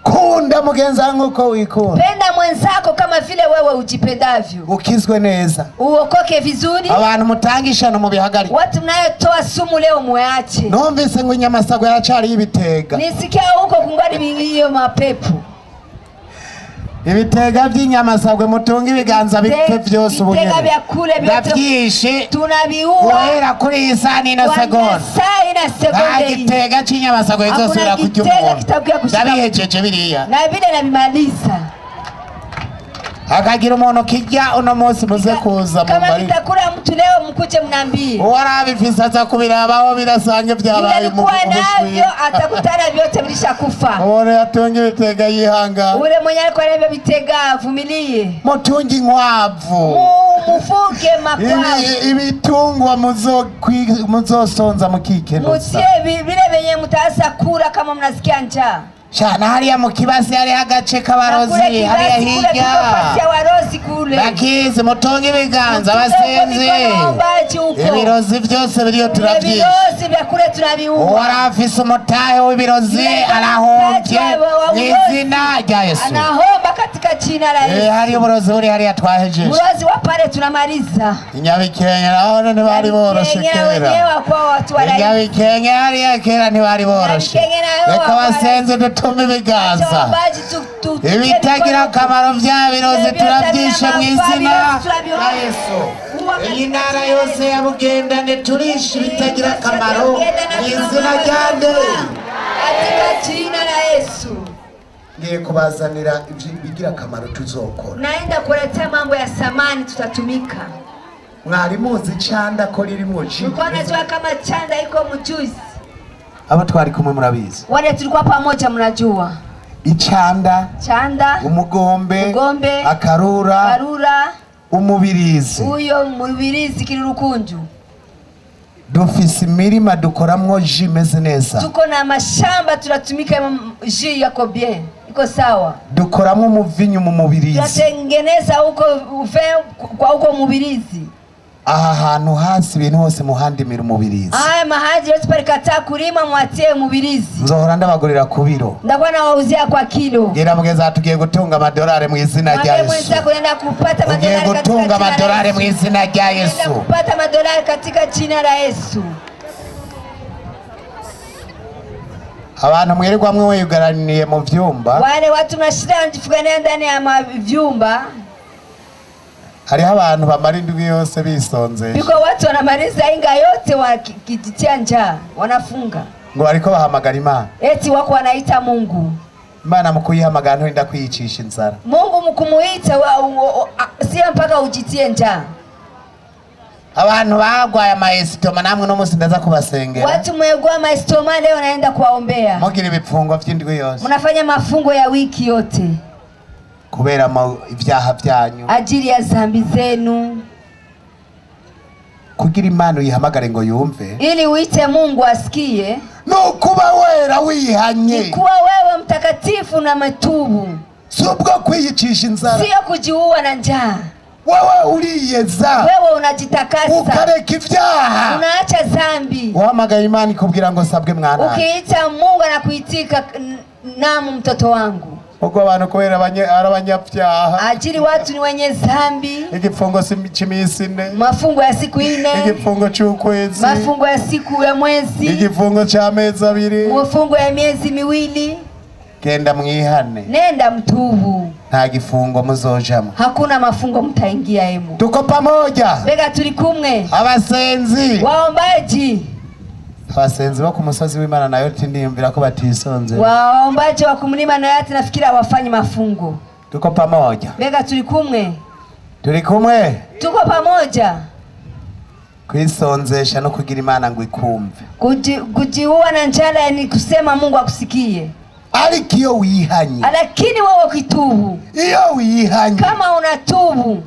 [SPEAKER 5] Kunda mugenzi wangu uko wikunda.
[SPEAKER 1] Penda mwenzako kama vile wewe ujipendavyo.
[SPEAKER 5] Ukizwe neza.
[SPEAKER 1] Uokoke vizuri.
[SPEAKER 5] Abantu mutangishana mu bihagarike.
[SPEAKER 1] Watu mnayotoa sumu leo muache.
[SPEAKER 5] Numvise ngo inyamasago yaracari y'ibitega.
[SPEAKER 1] Nisikia huko kungali hiyo mapepo.
[SPEAKER 5] Ibitega by'inyamasagwe mutunga ibiganza bipfe byose ubu
[SPEAKER 1] Ibitega
[SPEAKER 5] nyene.
[SPEAKER 1] vya kule vyote
[SPEAKER 5] Ndavyishe.
[SPEAKER 1] tunaviua.
[SPEAKER 5] Guhera kuri iyi saha n'ino
[SPEAKER 1] Kwa
[SPEAKER 5] segonda.
[SPEAKER 1] saa ina sekunde
[SPEAKER 5] Nta
[SPEAKER 1] hii.
[SPEAKER 5] gitega c'inyamasagwe
[SPEAKER 1] Hakuna
[SPEAKER 5] izosubira kurya
[SPEAKER 1] gitega
[SPEAKER 5] umuntu.
[SPEAKER 1] kitakuya gushika.
[SPEAKER 5] Ndabihejeje biriya.
[SPEAKER 1] Na vile nabimaliza.
[SPEAKER 5] Hakagira umuntu kijya uno munsi muze kuza
[SPEAKER 1] Kama
[SPEAKER 5] mumbarire.
[SPEAKER 1] kitakula mtu leo mkuje mniambie.
[SPEAKER 5] Uwarabifise aza kubirabaho birasange
[SPEAKER 1] Yule
[SPEAKER 5] vyabaye
[SPEAKER 1] alikuwa navyo atakutana vyote vilishakufa.
[SPEAKER 5] Umuntu yatunga ibitega yihangana.
[SPEAKER 1] Ule mwenye alikuwa navyo vitega avumilie.
[SPEAKER 5] Mutunge inkwavu.
[SPEAKER 1] Mufunge makwao.
[SPEAKER 5] Ibitungwa muzosonza mukikenuza.
[SPEAKER 1] Mutie vile venye mtaanza kula kama mnasikia njaa.
[SPEAKER 5] Shana hariya mu kibasi hariho agace
[SPEAKER 1] Na
[SPEAKER 5] k'abarozi
[SPEAKER 1] kule
[SPEAKER 5] hariya
[SPEAKER 1] Kibasi kule
[SPEAKER 5] hirya
[SPEAKER 1] kuko fasi ya warozi kule.
[SPEAKER 5] bakizi mutunge ibiganza
[SPEAKER 1] Mutunge
[SPEAKER 5] abasenzi
[SPEAKER 1] mikono waombaji huko.
[SPEAKER 5] ibirozi byose biriyo
[SPEAKER 1] Vile
[SPEAKER 5] turavyishe.
[SPEAKER 1] virozi vya kule tunaviua.
[SPEAKER 5] Uwari afise umutahe w'ibirozi
[SPEAKER 1] Yule
[SPEAKER 5] arahombye
[SPEAKER 1] mtaji wa
[SPEAKER 5] mw'izina rya Yesu.
[SPEAKER 1] Anahomba katika jina la
[SPEAKER 5] Eh,
[SPEAKER 1] Yesu.
[SPEAKER 5] hariyo uburozi buri hariya twahejeje.
[SPEAKER 1] Urozi wa pale tunamaliza.
[SPEAKER 5] Inyabikenke naho ntibari boroshe
[SPEAKER 1] Nyabikenke
[SPEAKER 5] kera.
[SPEAKER 1] wenyewe kwa watu wa
[SPEAKER 5] Inyabikenke hariya kera ntibari boroshe.
[SPEAKER 1] Nyabikenke nayo
[SPEAKER 5] Reka
[SPEAKER 1] wakwa
[SPEAKER 5] basenze dutume ibiganza.
[SPEAKER 1] Waombaji
[SPEAKER 5] Ibitagira akamaro vya birozi turavyishe mw'izina
[SPEAKER 1] Turabyishe.
[SPEAKER 5] rya Yesu. Iyi ntara yose ya Bugendane turishe ibitagira akamaro mw'izina rya nde?
[SPEAKER 1] Katika jina la Yesu.
[SPEAKER 5] Ngiye kubazanira ibigira akamaro tuzokora.
[SPEAKER 1] Naenda kuletea mambo ya samani tutatumika.
[SPEAKER 5] Mwari muzi icanda ko ririmwo ji?
[SPEAKER 1] Mlikuwa najua kama chanda iko mjuzi.
[SPEAKER 5] Abo twari kumwe murabizi.
[SPEAKER 1] Wale tulikuwa pamoja mnajua.
[SPEAKER 5] Icanda,
[SPEAKER 1] Chanda,
[SPEAKER 5] umugombe,
[SPEAKER 1] Umugombe,
[SPEAKER 5] akarura,
[SPEAKER 1] karura,
[SPEAKER 5] umubirizi.
[SPEAKER 1] huyo mubirizi kilirukunju.
[SPEAKER 5] Dufise imirima dukoramwo ji imeze neza.
[SPEAKER 1] Tuko na mashamba tunatumika ji yako bien. Iko sawa.
[SPEAKER 5] Dukoramwo umuvinyu mu mubirizi.
[SPEAKER 1] Tunatengeneza huko ufe kwa huko mubirizi.
[SPEAKER 5] Aha hantu hasi ibintu hose muhandimira umubirizi.
[SPEAKER 1] Haya mahaji yote palikataa kulima mwatie mubirizi.
[SPEAKER 5] Nzohora ndabagurira ku biro.
[SPEAKER 1] Ndakuwa nawauzia kwa kilo.
[SPEAKER 5] Ngira mugenzi tugiye gutunga amadolari mu izina rya
[SPEAKER 1] Mwambie
[SPEAKER 5] Yesu.
[SPEAKER 1] mwenzako unaenda kupata
[SPEAKER 5] Ugiye
[SPEAKER 1] madolari katika
[SPEAKER 5] gutunga
[SPEAKER 1] jina la
[SPEAKER 5] amadolari mu
[SPEAKER 1] Yesu.
[SPEAKER 5] izina rya
[SPEAKER 1] Unaenda
[SPEAKER 5] Yesu.
[SPEAKER 1] kupata madolari katika jina la Yesu.
[SPEAKER 5] Abantu mwirirwa mwe wiyugaraniye mu vyumba.
[SPEAKER 1] Wale watu mnashinda mnajifugania ndani ya vyumba.
[SPEAKER 5] Hariho abantu bamara indwi yose bisonzesha.
[SPEAKER 1] Biko watu wanamaliza inga yote wakijitia njaa, wanafunga.
[SPEAKER 5] Ngo bariko bahamagara Imana.
[SPEAKER 1] Eti wako wanaita Mungu.
[SPEAKER 5] Imana mu kuyihamagara nturinda kwiyicisha inzara.
[SPEAKER 1] Mungu mkumuita sio mpaka ujitie njaa.
[SPEAKER 5] Abantu bagwaye amaesitoma namwe no musi ndaza kubasengera.
[SPEAKER 1] Watu mweugua maestoma leo naenda kuwaombea.
[SPEAKER 5] Mugira ibipfungo vy'indwi yose.
[SPEAKER 1] Mnafanya mafungo ya wiki yote.
[SPEAKER 5] Kubera ivyaha vyanyu.
[SPEAKER 1] Ajili ya zambi zenu.
[SPEAKER 5] Kugira Imana uyihamagare ngo yumve.
[SPEAKER 1] Ili uite Mungu asikie.
[SPEAKER 5] Nukuba wera wihanye.
[SPEAKER 1] Ni kuwa wewe mtakatifu na matubu.
[SPEAKER 5] Si ubwo kwiyicisha inzara.
[SPEAKER 1] Sio kujiua na njaa.
[SPEAKER 5] Wewe uriyeza.
[SPEAKER 1] Wewe unajitakasa.
[SPEAKER 5] Ukareka ivyaha.
[SPEAKER 1] Unaacha zambi.
[SPEAKER 5] Uhamagaye Imana ikubwira ngo sabwe mwana.
[SPEAKER 1] Ukiita Mungu anakuitika namu mtoto wangu.
[SPEAKER 5] Ubwo abantu kubera ari abanyabyaha.
[SPEAKER 1] Ajili watu ni wenye zambi.
[SPEAKER 5] Igifungo c'imisi ine.
[SPEAKER 1] Mafungo ya siku ine.
[SPEAKER 5] Igifungo c'ukwezi.
[SPEAKER 1] Mafungo ya siku ya mwezi.
[SPEAKER 5] Igifungo c'amezi abiri.
[SPEAKER 1] Mafungo ya miezi miwili.
[SPEAKER 5] Genda mwihane.
[SPEAKER 1] Nenda mtubu.
[SPEAKER 5] Nta gifungo muzojamo.
[SPEAKER 1] Hakuna mafungo mtaingia hemo.
[SPEAKER 5] Tuko pamoja.
[SPEAKER 1] Bega turi kumwe.
[SPEAKER 5] Abasenzi.
[SPEAKER 1] Waombaji.
[SPEAKER 5] Abasenzi bo ku musozi w'Imana nayo tindiyumvira ko batisonze.
[SPEAKER 1] Waombaji wa kumlima nayo nafikira wafanye mafungo.
[SPEAKER 5] Tuko pamoja.
[SPEAKER 1] Bega turi kumwe.
[SPEAKER 5] Turi kumwe.
[SPEAKER 1] Tuko pamoja.
[SPEAKER 5] Kwisonzesha no kugira Imana ngo ikumve.
[SPEAKER 1] Kujiua na njala ni kusema Mungu akusikie.
[SPEAKER 5] Ariko iyo wihanye.
[SPEAKER 1] Lakini wewe ukitubu.
[SPEAKER 5] Iyo wihanye.
[SPEAKER 1] Kama unatubu.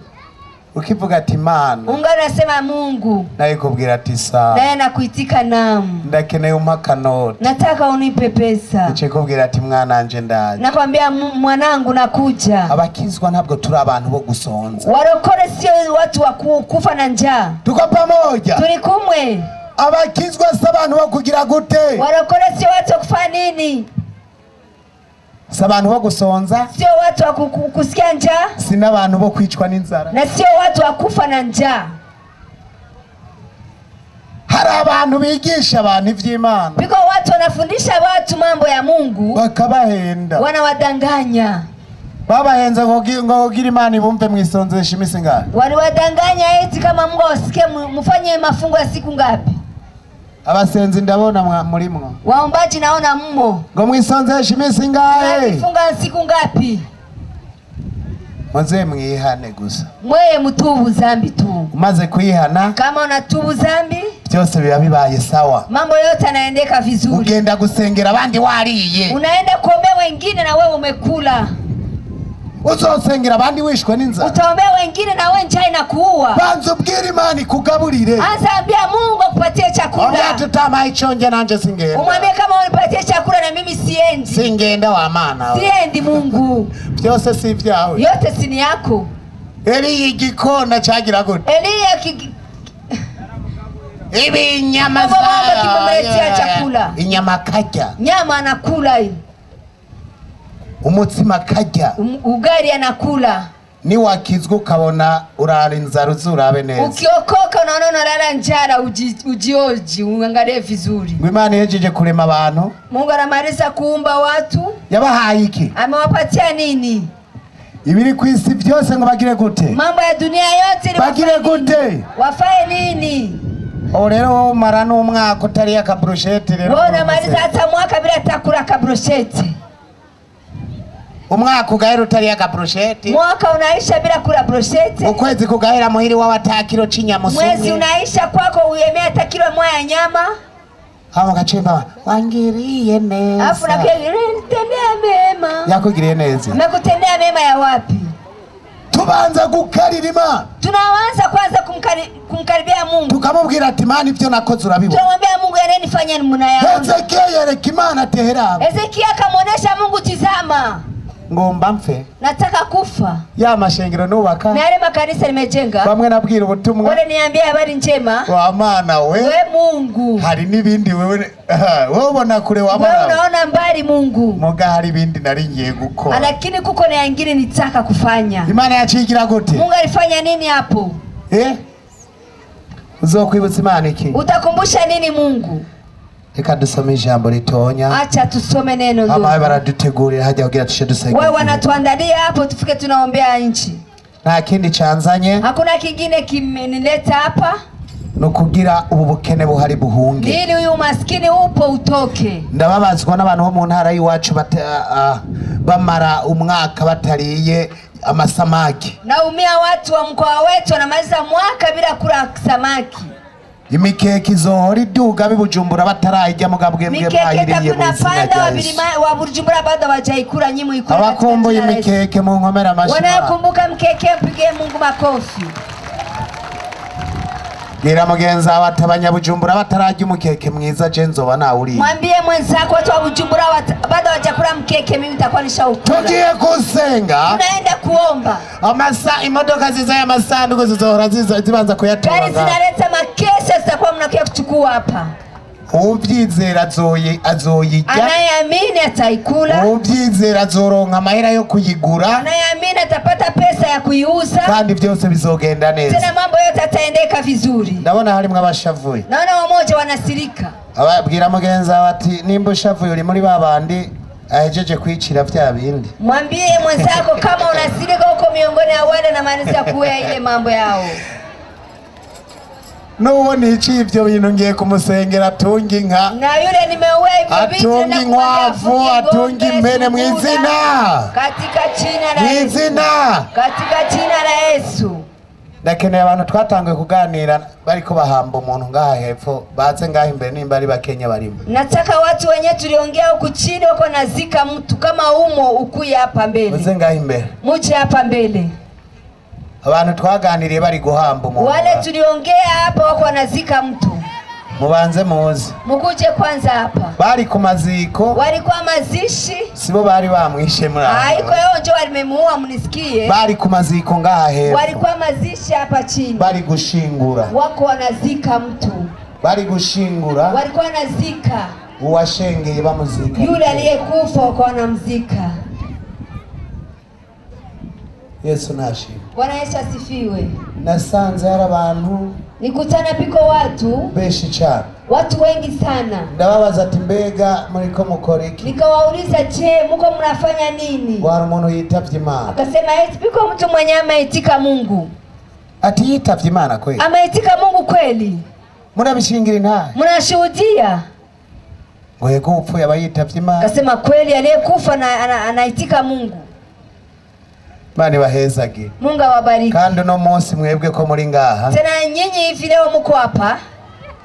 [SPEAKER 5] Ukivuga ati Imana.
[SPEAKER 1] Ungana nasema Mungu.
[SPEAKER 5] Naye kubwira ati sawa.
[SPEAKER 1] Naye nakuitika naam.
[SPEAKER 5] Ndakeneye umpa noti.
[SPEAKER 1] Nataka unipe pesa.
[SPEAKER 5] Nice kubwira ati mwananje ndaje.
[SPEAKER 1] Nakwambia mwanangu nakuja.
[SPEAKER 5] Abakizwa ntabwo turi abantu bo gusonza.
[SPEAKER 1] Warokore sio watu wa kufa na njaa.
[SPEAKER 5] Tuko pamoja.
[SPEAKER 1] Turi kumwe.
[SPEAKER 5] Abakizwa si abantu bo kugira gute?
[SPEAKER 1] Warokore sio watu wa kufanya nini?
[SPEAKER 5] Si abantu bo gusonza.
[SPEAKER 1] Sio watu wa kusikia njaa.
[SPEAKER 5] Si n'abantu bo kwicwa n'inzara.
[SPEAKER 1] Na sio watu wa kufa na njaa.
[SPEAKER 5] Hari abantu bigisha abantu ivy'Imana.
[SPEAKER 1] Biko watu wanafundisha watu mambo ya Mungu.
[SPEAKER 5] Bakabahenda.
[SPEAKER 1] Wanawadanganya.
[SPEAKER 5] Babahenze ngo kugira Imana ibumve mwisonzesha imisi ngapi?
[SPEAKER 1] Waliwadanganya eti kama Mungu awasikie mfanye mafungo ya siku ngapi?
[SPEAKER 5] Abasenzi ndabona murimwo.
[SPEAKER 1] Waombaji naona mmo.
[SPEAKER 5] Ngo mwisonzesha imisi ngahe?
[SPEAKER 1] Mnafunga siku ngapi?
[SPEAKER 5] Muze mwihane gusa.
[SPEAKER 1] Mweye mtubu zambi tu.
[SPEAKER 5] Umaze kwihana,
[SPEAKER 1] Kama unatubu zambi,
[SPEAKER 5] byose biba bibaye sawa.
[SPEAKER 1] Mambo yote yanaendeka vizuri.
[SPEAKER 5] Ugenda gusengera abandi wariye.
[SPEAKER 1] Unaenda kuombea wengine na wewe umekula.
[SPEAKER 5] Uzosengera abandi wishwe n'inzara.
[SPEAKER 1] Utaombea wengine na wewe njaa inakuua.
[SPEAKER 5] Banza ubwire Imana ikugaburire.
[SPEAKER 1] Anza ambia Mungu akupatie
[SPEAKER 5] Omwe
[SPEAKER 1] chakula.
[SPEAKER 5] tutamaye ico njya nanje singenda.
[SPEAKER 1] Umwambie kama unipatie chakula na mimi siendi.
[SPEAKER 5] Singenda wa mana we.
[SPEAKER 1] Siendi Mungu.
[SPEAKER 5] Byose si ibyawe.
[SPEAKER 1] Yote si ni yako.
[SPEAKER 5] Eliya igikona cyagira gute?
[SPEAKER 1] Eliya
[SPEAKER 5] Ibinyama
[SPEAKER 1] Mambo mambo kimemletea chakula.
[SPEAKER 5] Inyama akarya.
[SPEAKER 1] Nyama anakula hii.
[SPEAKER 5] Umutsima akarya.
[SPEAKER 1] Ugali anakula.
[SPEAKER 5] Niwakizwa ukabona urara inzara uzurabe neza.
[SPEAKER 1] Ukiokoka unaona unalala njara, ujioji, uangalie vizuri.
[SPEAKER 5] Ngo Imana ihejeje kurema abantu,
[SPEAKER 1] Mungu anamaliza kuumba watu,
[SPEAKER 5] yabahaye iki?
[SPEAKER 1] amewapatia nini?
[SPEAKER 5] Ibiri ku isi byose ngo bagire gute?
[SPEAKER 1] Mambo ya dunia yote ni
[SPEAKER 5] Bagire
[SPEAKER 1] wafae nini?
[SPEAKER 5] gute?
[SPEAKER 1] Wafae nini?
[SPEAKER 5] Ubu rero wowe umara n'umwaka utariye akabrusheti rero.
[SPEAKER 1] Wewe unamaliza hata mwaka bila hata kula kabrosheti.
[SPEAKER 5] Umwaka ugahera utariye akabrusheti.
[SPEAKER 1] Mwaka unaisha bila kula brosheti.
[SPEAKER 5] Ukwezi kugahera muhiri wawe ata kilo c'inyama
[SPEAKER 1] Mwezi
[SPEAKER 5] usumye.
[SPEAKER 1] unaisha kwako uemea hata kilo moja ya nyama.
[SPEAKER 5] Hama ugacemba wangiriye
[SPEAKER 1] Alafu
[SPEAKER 5] neza.
[SPEAKER 1] na pia nitendea mema.
[SPEAKER 5] Yakugiriye neza.
[SPEAKER 1] Amekutendea mema ya wapi?
[SPEAKER 5] Tubanza gukarira Imana.
[SPEAKER 1] Tunaanza kwanza kumkaribia Mungu.
[SPEAKER 5] Tukamubwira ati Imana ibyo nakoze urabibona.
[SPEAKER 1] Tunamwambia Mungu yanenifanya mnayaona.
[SPEAKER 5] Hezekiya yereka Imana ati heraba.
[SPEAKER 1] Hezekia akamwonyesha Mungu, tizama,
[SPEAKER 5] Ngomba mfe.
[SPEAKER 1] nataka kufa.
[SPEAKER 5] Ya mashengero nubaka.
[SPEAKER 1] Na yale makanisa nimejenga.
[SPEAKER 5] Bamwe nabwira ubutumwa.
[SPEAKER 1] Wale niambie habari njema.
[SPEAKER 5] Wa Mana we.
[SPEAKER 1] We Mungu.
[SPEAKER 5] Hari n'ibindi wewe wewe ubona kure wa
[SPEAKER 1] Wewe
[SPEAKER 5] Mana.
[SPEAKER 1] unaona mbali Mungu.
[SPEAKER 5] Muga hari ibindi nari ngiye gukora.
[SPEAKER 1] Lakini kuko na yangine nitaka kufanya.
[SPEAKER 5] Imana yacigira gute?
[SPEAKER 1] Mungu alifanya nini hapo?
[SPEAKER 5] Uzokwibutsa Imana iki?
[SPEAKER 1] Utakumbusha nini Mungu?
[SPEAKER 5] Reka dusome ijambo ritonya.
[SPEAKER 1] Acha tusome neno
[SPEAKER 5] Abaye
[SPEAKER 1] ndugu.
[SPEAKER 5] baradutegurira hajya kugira tushe dusenge.
[SPEAKER 1] Wewe wanatuandalia hapo tufike tunaombea nchi.
[SPEAKER 5] Nta kindi canzanye
[SPEAKER 1] Hakuna kingine kimenileta hapa.
[SPEAKER 5] no kugira ubu bukene buhari buhunge.
[SPEAKER 1] Ili huyu umaskini upo utoke.
[SPEAKER 5] Ndababazwa n'abantu bo mu ntara y'iwacu bamara umwaka batariye amasamaki.
[SPEAKER 1] Naumia watu wa mkoa wetu wanamaliza mwaka bila kula samaki.
[SPEAKER 5] Imikeke izohora iduga b'ibujumbura batarayirya mugabo bwe
[SPEAKER 1] Mikeke
[SPEAKER 5] mwayiriye mu
[SPEAKER 1] takuna
[SPEAKER 5] izina
[SPEAKER 1] panda
[SPEAKER 5] rya
[SPEAKER 1] wa
[SPEAKER 5] Yesu.
[SPEAKER 1] bilima wa Bujumbura bado hawajaikula, nyinyi muikule.
[SPEAKER 5] Abakumbuye
[SPEAKER 1] katika jina la Yesu.
[SPEAKER 5] imikeke mu nkomera amashyi.
[SPEAKER 1] Wanaokumbuka mkeke mpigie Mungu makofi.
[SPEAKER 5] Bwira mugenzi wawe ati abanyabujumbura batararya umukeke mwiza je nzoba nawuriye.
[SPEAKER 1] Mwambie mwenzako watu wa Bujumbura bado hawajakula mkeke, mimi nitakuwa nishaukula.
[SPEAKER 5] Tugiye gusenga.
[SPEAKER 1] Tunaenda kuomba.
[SPEAKER 5] Amasa imodoka ziza amasanduku zizohora zibanza kuyatora.
[SPEAKER 1] Gari zinaleta makesa zitakuwa mnakuja kuchukua hapa.
[SPEAKER 5] Uvyizera azoyirya.
[SPEAKER 1] Anayeamini ataikula.
[SPEAKER 5] Uvyizera azoronka amahera yo kuyigura.
[SPEAKER 1] Anayeamini atapata pesa ya kuiuza.
[SPEAKER 5] Kandi byose bizogenda neza.
[SPEAKER 1] Tena mambo yote ataendeka vizuri.
[SPEAKER 5] Ndabona harimwo abashavuye.
[SPEAKER 1] Naona wamoja wanasirika.
[SPEAKER 5] Ababwira mugenzi wawe ati nimba ushavuye uri muri babandi ahejeje kwicira vya bindi.
[SPEAKER 1] Mwambie mwenzako kama unasirika huko miongoni ya wale na maanisha kuya ile mambo yao.
[SPEAKER 5] Nuwo niciye ivyo bintu ngiye kumusengera atunge inka.
[SPEAKER 1] Na yule nimeua hivyo vitu
[SPEAKER 5] Atunge
[SPEAKER 1] na kumwambia
[SPEAKER 5] inkwavu,
[SPEAKER 1] afunge
[SPEAKER 5] atunge
[SPEAKER 1] ng'ombe,
[SPEAKER 5] impene mu
[SPEAKER 1] sungura.
[SPEAKER 5] izina.
[SPEAKER 1] Katika jina la
[SPEAKER 5] Mu
[SPEAKER 1] Yesu.
[SPEAKER 5] izina.
[SPEAKER 1] Katika jina la Yesu.
[SPEAKER 5] Ndakeneye abantu twatanguye kuganira bariko bahamba umuntu ngaha hepfo baze ngaha imbere nimba ari bakenya barimo.
[SPEAKER 1] Nataka watu wenye tuliongea huku chini wako nazika mtu kama umo ukuye hapa mbele.
[SPEAKER 5] Muze ngaha imbere.
[SPEAKER 1] Muje hapa mbele.
[SPEAKER 5] Abantu twaganiriye bari guhamba umuntu.
[SPEAKER 1] Wale tuliongea hapa wako wanazika mtu.
[SPEAKER 5] Mubanze muze.
[SPEAKER 1] Mukuje kwanza hapa.
[SPEAKER 5] Bari ku maziko.
[SPEAKER 1] Walikuwa mazishi.
[SPEAKER 5] Sibo bari bamwishe muri aho.
[SPEAKER 1] Haiko yao ndio walimemuua, mnisikie.
[SPEAKER 5] Bari ku maziko ngaha hepfo.
[SPEAKER 1] Walikuwa mazishi hapa chini.
[SPEAKER 5] Bari gushingura.
[SPEAKER 1] Wako wanazika mtu.
[SPEAKER 5] Bari gushingura.
[SPEAKER 1] Walikuwa wanazika.
[SPEAKER 5] Uwashengeye bamuzika.
[SPEAKER 1] Yule aliyekufa wako wanamzika.
[SPEAKER 5] Yesu nashimwe.
[SPEAKER 1] Bwana Yesu asifiwe.
[SPEAKER 5] Nasanze hari abantu
[SPEAKER 1] Nikutana piko watu,
[SPEAKER 5] benshi cyane.
[SPEAKER 1] watu wengi sana.
[SPEAKER 5] Ndababaza ati mbega muriko mukora iki?
[SPEAKER 1] Nikawauliza, je, muko mnafanya nini?
[SPEAKER 5] Ngo hari umuntu yitavye Imana.
[SPEAKER 1] Akasema eti piko mtu mwenye ameitika Mungu.
[SPEAKER 5] Ati yitavye Imana kweli?
[SPEAKER 1] Ameitika Mungu kweli?
[SPEAKER 5] Murabishingira intahe?
[SPEAKER 1] Mnashuhudia?
[SPEAKER 5] Ngo yego upfuye aba yitavye Imana.
[SPEAKER 1] Akasema kweli aliyekufa na anaitika Mungu.
[SPEAKER 5] Imana ibahezagire.
[SPEAKER 1] Mungu awabariki.
[SPEAKER 5] Kandi uno munsi mwebwe ko muri ngaha.
[SPEAKER 1] Tena nyinyi hivi leo mko hapa.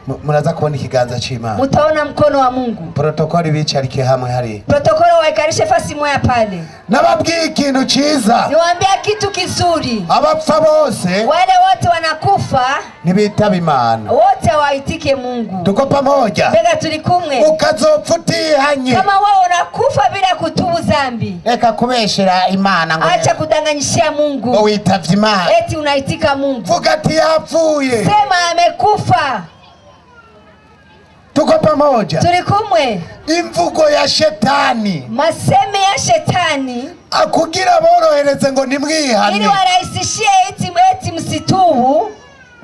[SPEAKER 2] Muraza kubona ikiganza c'Imana.
[SPEAKER 1] Mutaona mkono wa Mungu.
[SPEAKER 2] Protokoli bicarike hamwe hariya.
[SPEAKER 1] Protokolo waikarishe fasi moya pale.
[SPEAKER 2] Nababwiye ikintu ciza.
[SPEAKER 1] Niwaambia kitu kizuri.
[SPEAKER 2] Abapfa bose
[SPEAKER 1] Wale wote wanakufa
[SPEAKER 2] ntibitaba Imana.
[SPEAKER 1] wote waitike Mungu.
[SPEAKER 2] Tuko pamoja.
[SPEAKER 1] Mbega tuli kumwe.
[SPEAKER 2] Ukazopfa utihanye.
[SPEAKER 1] Kama wewe unakufa bila kutubu zambi,
[SPEAKER 5] Reka kubeshera Imana ngo
[SPEAKER 1] acha kudanganyishia
[SPEAKER 2] Ngo
[SPEAKER 1] Mungu
[SPEAKER 2] witavye Imana.
[SPEAKER 1] eti unaitika Mungu.
[SPEAKER 2] Vuga ati yapfuye.
[SPEAKER 1] Sema amekufa.
[SPEAKER 2] Tuko pamoja.
[SPEAKER 1] Tuli kumwe.
[SPEAKER 2] Imvugo ya shetani
[SPEAKER 1] Maseme ya shetani
[SPEAKER 2] akugira borohereze ngo
[SPEAKER 1] ili
[SPEAKER 2] nimwihane.
[SPEAKER 1] warahisishie eti msitubu.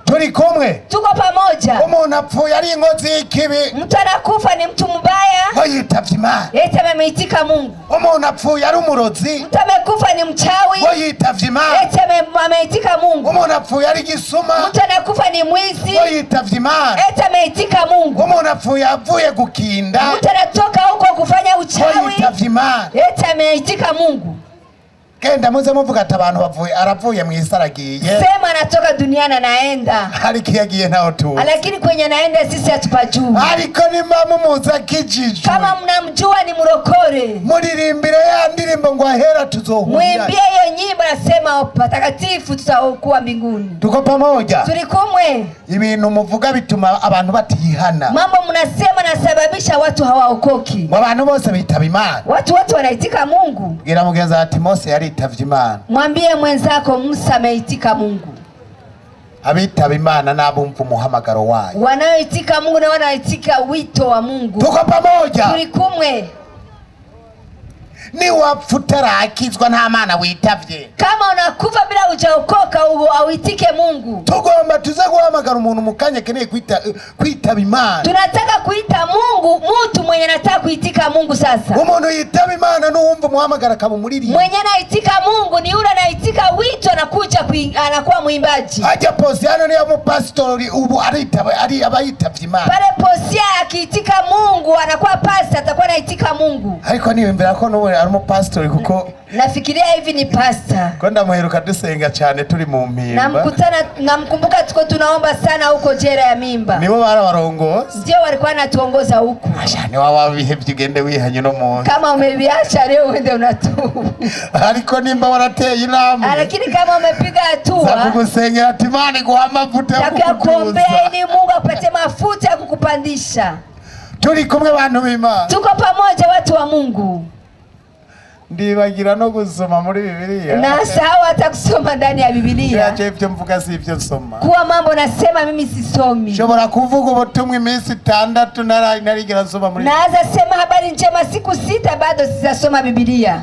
[SPEAKER 2] Turi kumwe.
[SPEAKER 1] Tuko pamoja.
[SPEAKER 2] Umuntu apfuye ari inkozi y'ikibi
[SPEAKER 1] Mtu anakufa ni mtu mbaya,
[SPEAKER 2] ngo yitavye Imana.
[SPEAKER 1] eti amemwitika Mungu.
[SPEAKER 2] Umuntu apfuye ari umurozi
[SPEAKER 1] Mtu amekufa ni mchawi,
[SPEAKER 2] ngo yitavye Imana.
[SPEAKER 1] eti ameitika Mungu.
[SPEAKER 2] Umuntu apfuye ari igisuma
[SPEAKER 1] Mtu anakufa ni mwizi,
[SPEAKER 2] ngo yitavye Imana.
[SPEAKER 1] eti ameitika Mungu.
[SPEAKER 2] Umuntu apfuye avuye gukinda
[SPEAKER 1] Mtu anatoka huko kufanya
[SPEAKER 2] ngo
[SPEAKER 1] uchawi,
[SPEAKER 2] yitavye Imana.
[SPEAKER 1] eti ameitika Mungu.
[SPEAKER 2] Genda muze muvuga ati abantu bavuye aravuye mu isi aragiye.
[SPEAKER 1] Sema anatoka duniani anaenda,
[SPEAKER 2] Ariko iyo agiye ntaho tuzi.
[SPEAKER 1] lakini kwenye anaenda sisi hatupajui.
[SPEAKER 2] Ariko nimba mumuzi akijijwe,
[SPEAKER 1] Kama mnamjua ni mrokore,
[SPEAKER 2] muririmbire ya ndirimbo ngo ahera tuzohurira.
[SPEAKER 1] mwimbie hiyo nyimbo, nasema patakatifu tutakuwa mbinguni.
[SPEAKER 2] Tuko pamoja.
[SPEAKER 1] Tuli kumwe.
[SPEAKER 2] Ibintu muvuga bituma abantu batihana.
[SPEAKER 1] Mambo mnasema nasababisha watu hawaokoki.
[SPEAKER 2] Ngo abantu bose bitaba Imana.
[SPEAKER 1] Watu wote wanaitika Mungu.
[SPEAKER 2] Bwira mugenzi ati Mose yaritavye Imana.
[SPEAKER 1] Mwambie mwenzako Musa ameitika Mungu.
[SPEAKER 2] Abitaba Imana n'abumva umuhamagaro wayo.
[SPEAKER 1] Wanaoitika Mungu na wanaoitika wito wa Mungu.
[SPEAKER 2] Tuko pamoja.
[SPEAKER 1] Tuli kumwe.
[SPEAKER 5] Niwapfa utarakizwa nta Mana witavye.
[SPEAKER 1] Kama unakufa bila hujaokoka auitike Mungu.
[SPEAKER 2] Tugomba tuze guhamagara umuntu mu kanya akeneye kwitaba Imana.
[SPEAKER 1] Tunataka kuita Mungu mtu mwenye anataka kuitika Mungu sasa.
[SPEAKER 2] Umuntu yitaba Imana n'uwumva umuhamagara akaba umuririmbyi.
[SPEAKER 1] Mwenye anaitika Mungu ni yule anaitika wito, anakuja anakuwa mwimbaji.
[SPEAKER 2] Ajya Posiano niyo mupasitori ubu aritaba ari abayitavye Imana.
[SPEAKER 1] Pale Posia akiitika Mungu anakuwa pastor, atakuwa anaitika Mungu.
[SPEAKER 2] Ariko niyumvira ko n'ubu ari umupasitori kuko
[SPEAKER 1] Nafikiria hivi ni pastor.
[SPEAKER 2] ko ndamuheruka dusenga cyane turi mu mpimba.
[SPEAKER 1] Namkutana, namkumbuka tuko tunaomba sana huko jera ya mimba.
[SPEAKER 2] Nibo barabarongoza.
[SPEAKER 1] Ndio walikuwa wanatuongoza huku.
[SPEAKER 2] Asha ni wawa bihevye ugende wihanye no munsi.
[SPEAKER 1] Kama umeviacha leo uende unatubu.
[SPEAKER 2] Ariko nimba warateye intambwe.
[SPEAKER 1] Lakini kama umepiga hatua,
[SPEAKER 2] Zakugusengera ati Imana iguha amavuta yo
[SPEAKER 1] nitakuombea
[SPEAKER 2] kukuduza.
[SPEAKER 1] ili Mungu apate mafuta ya kukupandisha.
[SPEAKER 2] Turi kumwe bantu b'Imana.
[SPEAKER 1] Tuko pamoja watu wa Mungu.
[SPEAKER 2] Ndibagira no gusoma muri Bibiliya.
[SPEAKER 1] Na sahau hata kusoma ndani ya Biblia.
[SPEAKER 2] Yaje ibyo mvuga si ibyo nsoma.
[SPEAKER 1] Kuwa mambo nasema mimi sisomi.
[SPEAKER 2] Nshobora kuvuga ubutumwa iminsi 6 narigera nsoma muri.
[SPEAKER 1] Naanza sema habari njema siku 6 bado sijasoma Biblia.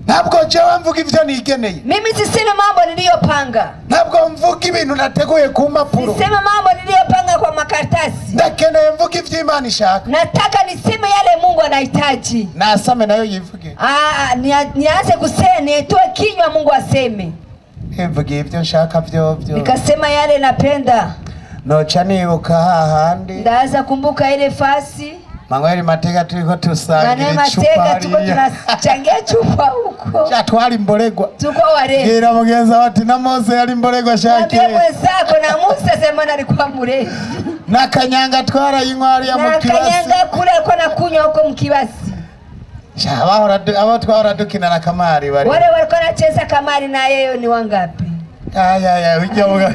[SPEAKER 2] Ntabwo jewe mvuga ivyo nigeneye.
[SPEAKER 1] Mimi sisemi mambo niliyopanga.
[SPEAKER 2] Ntabwo mvuga ibintu nateguye ku mpapuro.
[SPEAKER 1] Sisemi mambo niliyopanga kwa makaratasi.
[SPEAKER 2] Ndakeneye mvuga ivyo Imana ishaka.
[SPEAKER 1] Nataka niseme yale Mungu anahitaji.
[SPEAKER 2] Nasame nayo yivuge.
[SPEAKER 1] Nianze kusema, nitoe kinywa Mungu aseme.
[SPEAKER 2] Mvuga ivyo nshaka vyovyo.
[SPEAKER 1] Nikasema yale napenda.
[SPEAKER 2] Noca nibuka hahandi.
[SPEAKER 1] Ndaanza kumbuka ile fasi.
[SPEAKER 2] Manuel Matega turiko tusangira
[SPEAKER 1] Manuel
[SPEAKER 2] icupa
[SPEAKER 1] Matega tuko
[SPEAKER 2] hariya.
[SPEAKER 1] tunachangia chupa huko.
[SPEAKER 2] Sha twari mboregwa.
[SPEAKER 1] Tuko warefu.
[SPEAKER 2] Bwira mugenzi wawe ati na Mose yari mboregwa shake.
[SPEAKER 1] Mwambie mwenzako na Musa sema alikuwa mrefu.
[SPEAKER 2] Na kanyanga twarayinywa hariya mu
[SPEAKER 1] Na
[SPEAKER 2] kibasi.
[SPEAKER 1] kanyanga kule alikuwa anakunywa huko mkibasi.
[SPEAKER 2] Sha abo twahora dukina na kamari bari.
[SPEAKER 1] Wale walikuwa wanacheza kamari na yeye ni wangapi?
[SPEAKER 2] Aya aya ujya muga.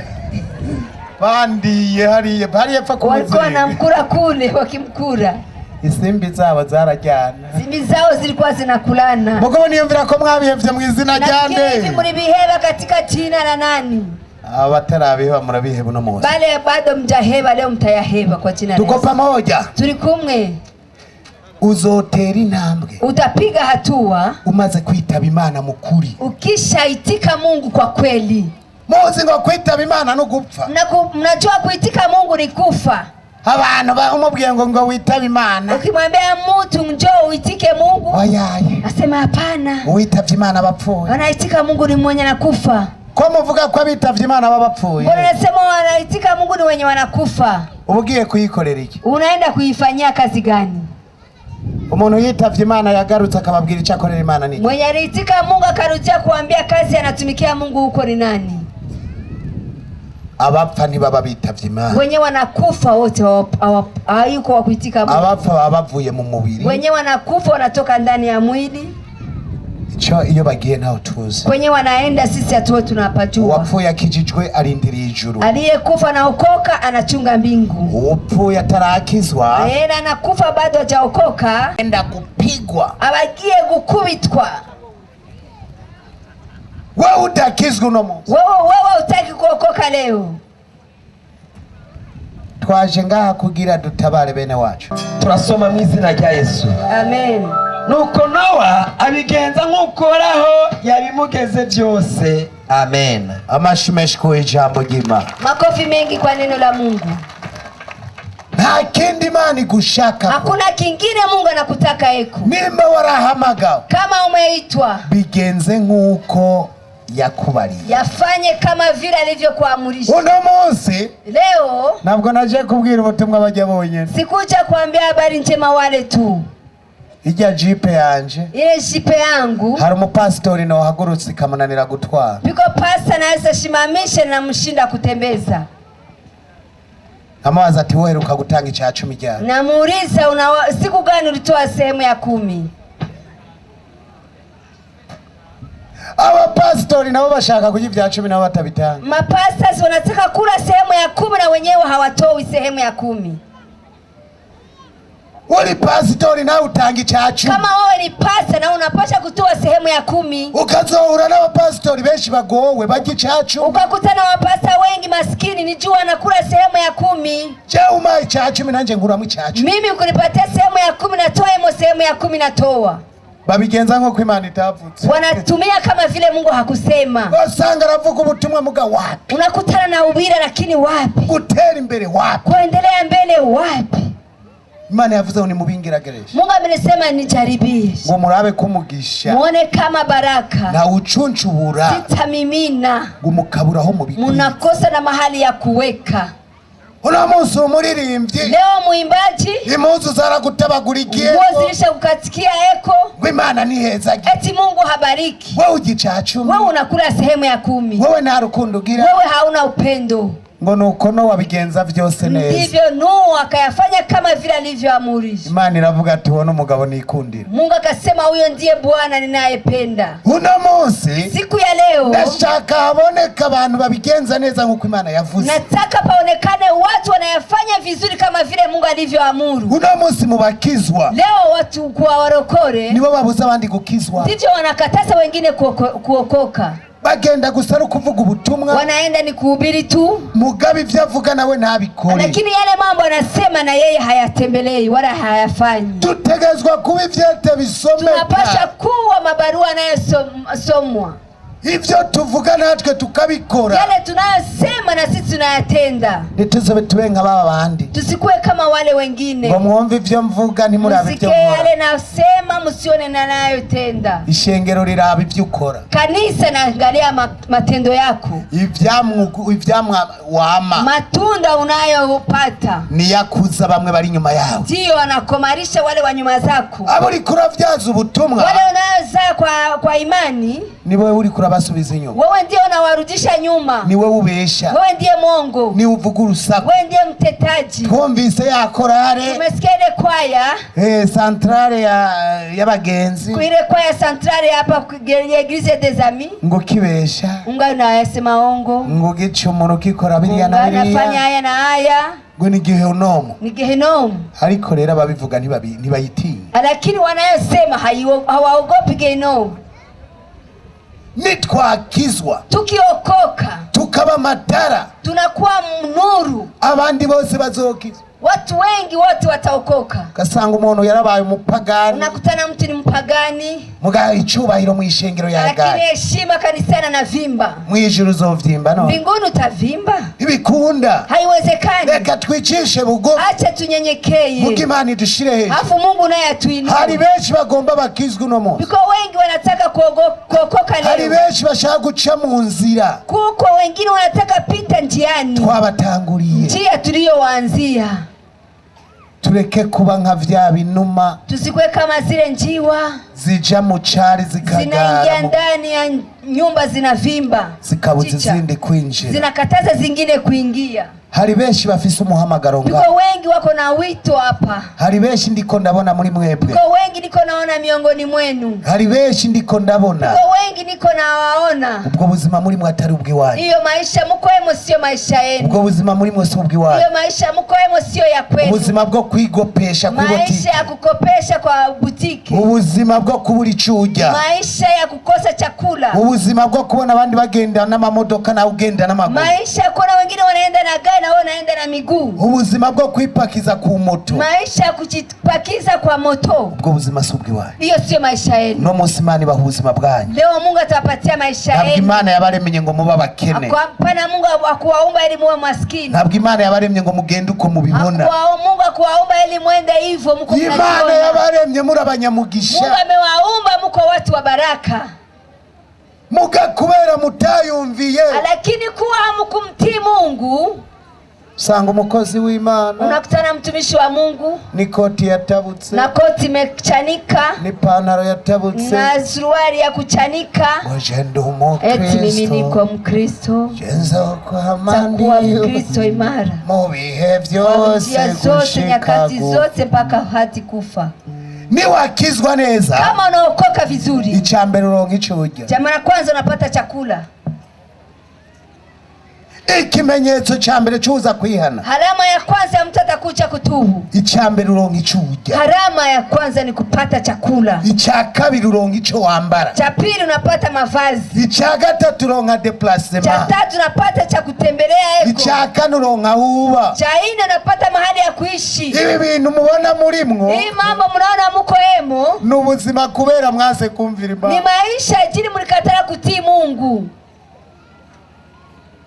[SPEAKER 2] Bandiye hariya hariya pfa
[SPEAKER 1] Walikuwa
[SPEAKER 2] kumuzinga.
[SPEAKER 1] wanamkura kule wakimkura.
[SPEAKER 2] Isimbi zabo zarajyana.
[SPEAKER 1] Simbi zao zilikuwa zinakulana.
[SPEAKER 2] Mugabo niyumvira ko mwabihevye mu izina rya
[SPEAKER 1] Nafikiri hivi
[SPEAKER 2] nde?
[SPEAKER 1] mlibiheba katika jina la nani?
[SPEAKER 2] Abatarabiheba murabiheba uno munsi.
[SPEAKER 1] Bale bado mjaheba leo mtayaheba kwa jina la
[SPEAKER 2] Tuko
[SPEAKER 1] Yesu.
[SPEAKER 2] pamoja.
[SPEAKER 1] Tuli kumwe.
[SPEAKER 2] Uzotera intambwe.
[SPEAKER 1] Utapiga hatua
[SPEAKER 2] Umaze kwitaba Imana mukuri.
[SPEAKER 1] ukishaitika Mungu kwa kweli.
[SPEAKER 2] Muzi ngo kwitaba Imana no gupfa.
[SPEAKER 1] Mnajua kuitika Mungu ni kufa.
[SPEAKER 2] Abantu umubwiye ngo witabe Imana.
[SPEAKER 1] Ukimwambia mtu njoo uitike Mungu,
[SPEAKER 2] Oyaye.
[SPEAKER 1] asema hapana.
[SPEAKER 2] Uwitavye Imana bapfuye.
[SPEAKER 1] Wanaitika Mungu ni mwenye anakufa.
[SPEAKER 2] Ko muvuga ko abitavye Imana baba bapfuye.
[SPEAKER 1] Mbona nasema wanaitika Mungu ni wenye wanakufa?
[SPEAKER 2] Ubugiye kuyikorera iki?
[SPEAKER 1] Unaenda kuifanyia kazi gani?
[SPEAKER 2] Umuntu yitavye Imana yagarutse akababwira icyo akorera Imana ni iki?
[SPEAKER 1] Mwenye aliitika Mungu akarudia kuambia kazi anatumikia Mungu huko ni nani?
[SPEAKER 5] Abapfa ntibaba bitavye Imana.
[SPEAKER 1] Wenye wanakufa wote hayuko wa kuitika Mungu.
[SPEAKER 5] Abapfa baba bavuye mu mubiri.
[SPEAKER 1] Wenye wanakufa wanatoka ndani ya mwili.
[SPEAKER 5] Ico iyo bagiye ntaho tuzi.
[SPEAKER 1] Kwenye wanaenda sisi hatuwe tunapajua.
[SPEAKER 5] Uwapfuye akijijwe arindiriye ijuru.
[SPEAKER 1] Aliyekufa naokoka anachunga mbingu.
[SPEAKER 5] Uwupfuye atarakizwa
[SPEAKER 1] Yeye anakufa bado hajaokoka,
[SPEAKER 5] enda kupigwa.
[SPEAKER 1] Abagiye gukubitwa.
[SPEAKER 5] Wewe udakizwa uno munsi.
[SPEAKER 1] Wewe hutaki kuokoka leo.
[SPEAKER 5] Twaje ngaha kugira dutabare bene wacu.
[SPEAKER 4] Turasoma mu izina rya Yesu.
[SPEAKER 1] Amen.
[SPEAKER 4] Nuko Nowa abigenza nk'uko Uhoraho yabimugeze byose. Amen.
[SPEAKER 2] Amashi menshi ku ijambo ry'Imana.
[SPEAKER 1] Makofi mengi kwa neno la Mungu.
[SPEAKER 5] Nta kindi Imana igushaka.
[SPEAKER 1] Hakuna kingine Mungu anakutaka eko.
[SPEAKER 5] Nimba warahamagawe,
[SPEAKER 1] Kama umeitwa,
[SPEAKER 5] bigenze nk'uko yakubariye.
[SPEAKER 1] Yafanye kama vile alivyokuamurisha.
[SPEAKER 5] Uno munsi
[SPEAKER 1] Leo
[SPEAKER 5] ntabwo naje kubwira ubutumwa bajya bonyine.
[SPEAKER 1] Sikuja kuambia habari njema wale tu.
[SPEAKER 5] Ijya jipe yanje,
[SPEAKER 1] Ile jipe yangu,
[SPEAKER 5] hari umupasitori nohagurutse ikamunanira gutwara.
[SPEAKER 1] Biko pasta naweza simamisha na mshinda kutembeza.
[SPEAKER 5] Nkamubaza ati uheruka gutanga icya cumi ryari?
[SPEAKER 1] Namuuliza siku gani ulitoa sehemu ya 10?
[SPEAKER 5] Abapasitori nabo bashaka kurya ibya 10 nabo batabitanga.
[SPEAKER 1] Mapastors wanataka kula sehemu ya 10 na wenyewe hawatoi sehemu ya 10.
[SPEAKER 5] Uri pasitori nawe utanga icya 10.
[SPEAKER 1] Kama wewe ni pastor na unapasha kutoa sehemu ya 10.
[SPEAKER 5] Ukazohura n'abapasitori benshi bagowe barya icya 10.
[SPEAKER 1] Ukakutana wapasta wengi maskini ni jua wanakula sehemu ya 10.
[SPEAKER 5] Je, umaye icya 10 nanje nkuramo icya 10.
[SPEAKER 1] Mimi ukunipatia sehemu ya 10 natoa imo sehemu ya 10 natoa.
[SPEAKER 5] Babigenza nko Imana itavutse.
[SPEAKER 1] Wanatumia kama vile Mungu hakusema.
[SPEAKER 5] Wasanga aravuga ubutumwa muga wapi?
[SPEAKER 1] Unakutana na ubira lakini wapi?
[SPEAKER 5] Gutera imbere wapi?
[SPEAKER 1] Kuendelea mbele wapi?
[SPEAKER 5] Imana yavuze ngo nimubingiragereje.
[SPEAKER 1] Mungu amenisema nijaribie.
[SPEAKER 5] Ngo murabe kumugisha.
[SPEAKER 1] Muone kama baraka.
[SPEAKER 5] Na ucuncubura.
[SPEAKER 1] Sitamimina.
[SPEAKER 5] Ngo mukaburaho mubikwiye.
[SPEAKER 1] Munakosa na mahali ya kuweka.
[SPEAKER 5] Uno munsi umuririmbyi.
[SPEAKER 1] Leo muimbaji.
[SPEAKER 5] Impuzu zaragutabagurikiye.
[SPEAKER 1] Nguo zilishakukatikia eko.
[SPEAKER 5] Ngo Imana ni heza.
[SPEAKER 1] Eti Mungu habariki.
[SPEAKER 5] Wewe ugica 10.
[SPEAKER 1] Wewe unakula sehemu ya 10.
[SPEAKER 5] Wewe nta rukundo ugira.
[SPEAKER 1] Wewe hauna upendo.
[SPEAKER 5] Ngo nuko Nowa abigenza vyose neza.
[SPEAKER 1] Ndivyo Nuhu akayafanya kama vile alivyoamurisha.
[SPEAKER 5] Imana iravuga ati uwo n'umugabo nikundira.
[SPEAKER 1] Mungu akasema huyo ndiye Bwana ninayependa.
[SPEAKER 5] Uno munsi,
[SPEAKER 1] siku ya leo,
[SPEAKER 5] ndashaka haboneka abantu babigenza neza nkuko Imana yavuze.
[SPEAKER 1] Nataka paonekane watu wanayafanya vizuri kama vile Mungu alivyoamuru.
[SPEAKER 5] Uno munsi mubakizwa.
[SPEAKER 1] Leo watu kwa warokore
[SPEAKER 5] nibo babuza abandi gukizwa.
[SPEAKER 1] Ndivyo wanakataza wengine kuokoka.
[SPEAKER 5] Bagenda gusa no kuvuga ubutumwa.
[SPEAKER 1] Wanaenda ni kuhubiri tu.
[SPEAKER 5] Mugabe ivyo avuga nawe ntabikore.
[SPEAKER 1] Lakini yale mambo anasema na yeye hayatembelei wala hayafanyi.
[SPEAKER 5] Dutegezwa kuba ivyete bisomeka.
[SPEAKER 1] Tunapasha kuwa mabarua yanayosomwa.
[SPEAKER 5] Ivyo tuvuga natwe tukabikora.
[SPEAKER 1] Yale tunayosema na sisi tunayatenda.
[SPEAKER 5] Ntituzobe tube nka baba bandi.
[SPEAKER 1] Tusikuwe kama wale wengine.
[SPEAKER 5] Ngo mwumve ivyo mvuga ntimurabe ivyo
[SPEAKER 1] Msikie
[SPEAKER 5] nkora.
[SPEAKER 1] yale nasema msione ninayotenda.
[SPEAKER 5] Ishengero riraba ivyo ukora.
[SPEAKER 1] Kanisa naangalia matendo yako.
[SPEAKER 5] Ivyamwa wama.
[SPEAKER 1] Matunda unayopata.
[SPEAKER 5] Niyakuza bamwe bari nyuma yawe.
[SPEAKER 1] Ndio anakomarisha wale wa nyuma zako.
[SPEAKER 5] Abo uriko uravyaza ubutumwa.
[SPEAKER 1] Wale unayozaa kwa imani.
[SPEAKER 5] Ni wewe uriko urabasubiza inyuma.
[SPEAKER 1] Wewe ndiye unawarudisha nyuma.
[SPEAKER 5] Ni wewe ubesha.
[SPEAKER 1] Wewe ndiye mwongo.
[SPEAKER 5] Ni uvuga urusaku.
[SPEAKER 1] Wewe ndiye mtetaji.
[SPEAKER 5] Twumvise ya korale.
[SPEAKER 1] Tumesikia ile kwaya.
[SPEAKER 5] Centrale y'abagenzi.
[SPEAKER 1] Ile kwaya centrale hapa ya Eglise des Amis.
[SPEAKER 5] Ngo kibesha.
[SPEAKER 1] Unga unayasema ongo.
[SPEAKER 5] Ngo gicumuro kikora biriya na
[SPEAKER 1] Unga
[SPEAKER 5] biriya.
[SPEAKER 1] anafanya haya na haya.
[SPEAKER 5] Ngo ni gehenomu.
[SPEAKER 1] Ni gehenomu.
[SPEAKER 5] Ariko rero ababivuga ntibayitinya.
[SPEAKER 1] Lakini wanayosema hawaogopi gehenomu.
[SPEAKER 5] Nitwakizwa,
[SPEAKER 1] tukiokoka,
[SPEAKER 5] tukaba matara,
[SPEAKER 1] tunakuwa nuru,
[SPEAKER 5] abandi bose bazokizwa.
[SPEAKER 1] Watu wengi wote wataokoka.
[SPEAKER 5] Ugasanga umuntu yarabaye umupagani.
[SPEAKER 1] Unakutana mtu ni mpagani.
[SPEAKER 5] Mugaha icubahiro mu ishengero ya
[SPEAKER 1] Lakini
[SPEAKER 5] Gayi.
[SPEAKER 1] heshima kanisani na vimba.
[SPEAKER 5] Mu ijuru uzovyimba no.
[SPEAKER 1] Mbinguni utavimba?
[SPEAKER 5] Ibikunda.
[SPEAKER 1] Haiwezekani.
[SPEAKER 5] Reka twicishe bugufi.
[SPEAKER 1] Acha tunyenyekee.
[SPEAKER 5] Muga Imana idushire hejuru.
[SPEAKER 1] Alafu Mungu naye atuinue.
[SPEAKER 5] Hari benshi bagomba bakizwe uno munsi.
[SPEAKER 1] Biko wengi wanataka kuokoka leo.
[SPEAKER 5] Hari benshi bashaka guca mu nzira.
[SPEAKER 1] Kuko wengine wanataka pita njiani.
[SPEAKER 5] Twabatanguriye.
[SPEAKER 1] Njia tuliyoanzia.
[SPEAKER 5] Tureke kuba nka vya binuma.
[SPEAKER 1] Tusikwe kama zile njiwa.
[SPEAKER 5] Zija mu cari
[SPEAKER 1] Zinaingia
[SPEAKER 5] zikagara
[SPEAKER 1] ndani ya nyumba, zinavimba,
[SPEAKER 5] zikabuza
[SPEAKER 1] Chicha.
[SPEAKER 5] Izindi kwinjira.
[SPEAKER 1] Zinakataza zingine kuingia.
[SPEAKER 5] Hari benshi bafise umuhamagaro nga
[SPEAKER 1] Tuko wengi wako na wito hapa.
[SPEAKER 5] Hari benshi ndiko ndabona muri mwebwe.
[SPEAKER 1] Tuko wengi niko naona miongoni mwenu.
[SPEAKER 5] Hari benshi ndiko ndabona.
[SPEAKER 1] Tuko wengi niko nawaona.
[SPEAKER 5] Ubwo buzima muri mwe atari ubw'iwanyu.
[SPEAKER 1] Hiyo maisha mukoemo sio maisha yenu.
[SPEAKER 5] Ubwo buzima muri mwe si ubw'iwanyu.
[SPEAKER 1] Hiyo maisha mukoemo sio ya kwenu.
[SPEAKER 5] Ubuzima bwo kwigopesha kuri
[SPEAKER 1] Maisha
[SPEAKER 5] botike,
[SPEAKER 1] ya kukopesha kwa butiki,
[SPEAKER 5] ubuzima bwo kubura ico urya,
[SPEAKER 1] maisha ya kukosa chakula,
[SPEAKER 5] ubuzima bwo kubona abandi bagenda n'amamodoka nawe ugenda n'amaguru,
[SPEAKER 1] maisha ya kuona wengine wanaenda na gari na wewe unaenda na miguu,
[SPEAKER 5] ubuzima bwo kwipakiza ku moto,
[SPEAKER 1] maisha ya kujipakiza kwa moto.
[SPEAKER 5] Ubwo buzima si ubw'iwanyu.
[SPEAKER 1] Hiyo sio maisha yenu.
[SPEAKER 5] Uno munsi Imana ibaha ubuzima bwanyu.
[SPEAKER 1] Leo Mungu atawapatia maisha
[SPEAKER 5] Ntabwo
[SPEAKER 1] yenu.
[SPEAKER 5] Imana yabaremye ngo mube abakene.
[SPEAKER 1] Hapana, Mungu akuwaumba ili muwe maskini.
[SPEAKER 5] Ntabwo Imana yabaremye ngo mugende uko mubibona.
[SPEAKER 1] Mungu akuwaumba ili mwende hivyo mko
[SPEAKER 5] Imana
[SPEAKER 1] mnajiona.
[SPEAKER 5] yabaremye muri
[SPEAKER 1] Mungu
[SPEAKER 5] abanyamugisha.
[SPEAKER 1] amewaumba mko watu wa baraka,
[SPEAKER 5] Muga kubera mutayumviye,
[SPEAKER 1] lakini kuwa hamkumtii Mungu,
[SPEAKER 5] usanga umukozi w'Imana
[SPEAKER 1] unakutana mtumishi wa Mungu
[SPEAKER 5] n'ikoti yatabutse,
[SPEAKER 1] na koti imechanika
[SPEAKER 5] n'ipantaro yatabutse,
[SPEAKER 1] na suruali ya kuchanika,
[SPEAKER 5] ngo je ndi
[SPEAKER 1] eti mimi niko
[SPEAKER 5] umukristo,
[SPEAKER 1] Mkristo,
[SPEAKER 5] je nzokwama
[SPEAKER 1] takuwa
[SPEAKER 5] ndi
[SPEAKER 1] Mkristo imara
[SPEAKER 5] mu bihe
[SPEAKER 1] kwa
[SPEAKER 5] byose
[SPEAKER 1] njia zote,
[SPEAKER 5] gushika
[SPEAKER 1] nyakati
[SPEAKER 5] gupfa.
[SPEAKER 1] zote, mpaka hadi kufa.
[SPEAKER 5] Niwakizwa neza,
[SPEAKER 1] Kama unaokoka vizuri,
[SPEAKER 5] icya mbere uronka ico urya.
[SPEAKER 1] cha mara kwanza unapata chakula.
[SPEAKER 5] Ikimenyetso cya mbere cyuza kwihana,
[SPEAKER 1] Harama ya kwanza mtu atakuja kutubu,
[SPEAKER 5] icya mbere uronka ico urya.
[SPEAKER 1] harama ya kwanza ni kupata chakula.
[SPEAKER 5] Icya kabiri uronka ico wambara.
[SPEAKER 1] Cha pili unapata mavazi.
[SPEAKER 5] Icya gatatu uronka
[SPEAKER 1] Cha
[SPEAKER 5] déplacement.
[SPEAKER 1] tatu unapata cha kutembelea eko.
[SPEAKER 5] Icya kane uronka aho uba.
[SPEAKER 1] Cha nne unapata mahali ya kuishi.
[SPEAKER 5] Ibi bintu mubona murimwo
[SPEAKER 1] Hii mambo mnaona muko emo
[SPEAKER 5] ni ubuzima kubera mwase kumvira
[SPEAKER 1] ni
[SPEAKER 5] Imana.
[SPEAKER 1] maisha ajili mlikatala kutii Mungu.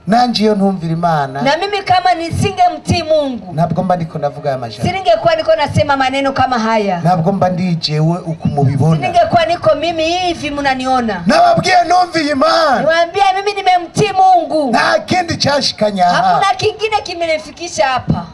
[SPEAKER 5] Nanje iyo ntumvira Imana,
[SPEAKER 1] Na mimi kama nisingemtii Mungu,
[SPEAKER 5] ntabwo mba ndiko ndavuga aya majambo,
[SPEAKER 1] singekuwa niko nasema maneno kama haya,
[SPEAKER 5] ntabwo mba ndijewe uku mubibona.
[SPEAKER 1] singekuwa niko mimi hivi mnaniona.
[SPEAKER 5] Nababwiye numviye Imana,
[SPEAKER 1] Niwaambia mimi nimemtii Mungu,
[SPEAKER 5] nta kindi cyashikanye aha.
[SPEAKER 1] hakuna kingine kimenifikisha hapa.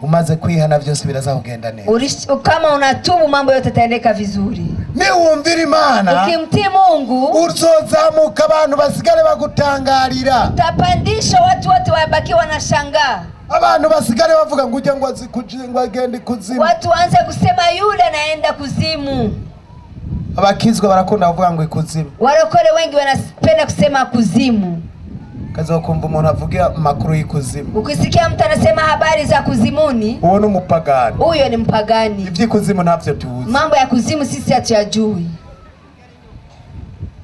[SPEAKER 5] Umaze kwihana byose birazakugenda neza.
[SPEAKER 1] Kama unatubu mambo yote yataendeka vizuri.
[SPEAKER 5] Niwumvira Imana,
[SPEAKER 1] Ukimtii Mungu
[SPEAKER 5] uzozamuka abantu basigare bagutangarira,
[SPEAKER 1] utapandishwa, watu wote wabaki wanashangaa,
[SPEAKER 5] abantu basigare bavuga ngo ujya ngo azi ngo agende ikuzimu.
[SPEAKER 1] Watu waanze kusema yule anaenda kuzimu.
[SPEAKER 5] Abakizwa barakunda kuvuga ngo ikuzimu.
[SPEAKER 1] Warokole wengi wanapenda kusema kuzimu.
[SPEAKER 5] Kazokumva umuntu avuga amakuru y'ikuzimu,
[SPEAKER 1] Ukisikia mtu anasema habari za kuzimuni,
[SPEAKER 5] uwo ni umupagani.
[SPEAKER 1] huyo ni mpagani.
[SPEAKER 5] Iby'ikuzimu ntabyo tuzi.
[SPEAKER 1] Mambo ya kuzimu sisi hatuyajui.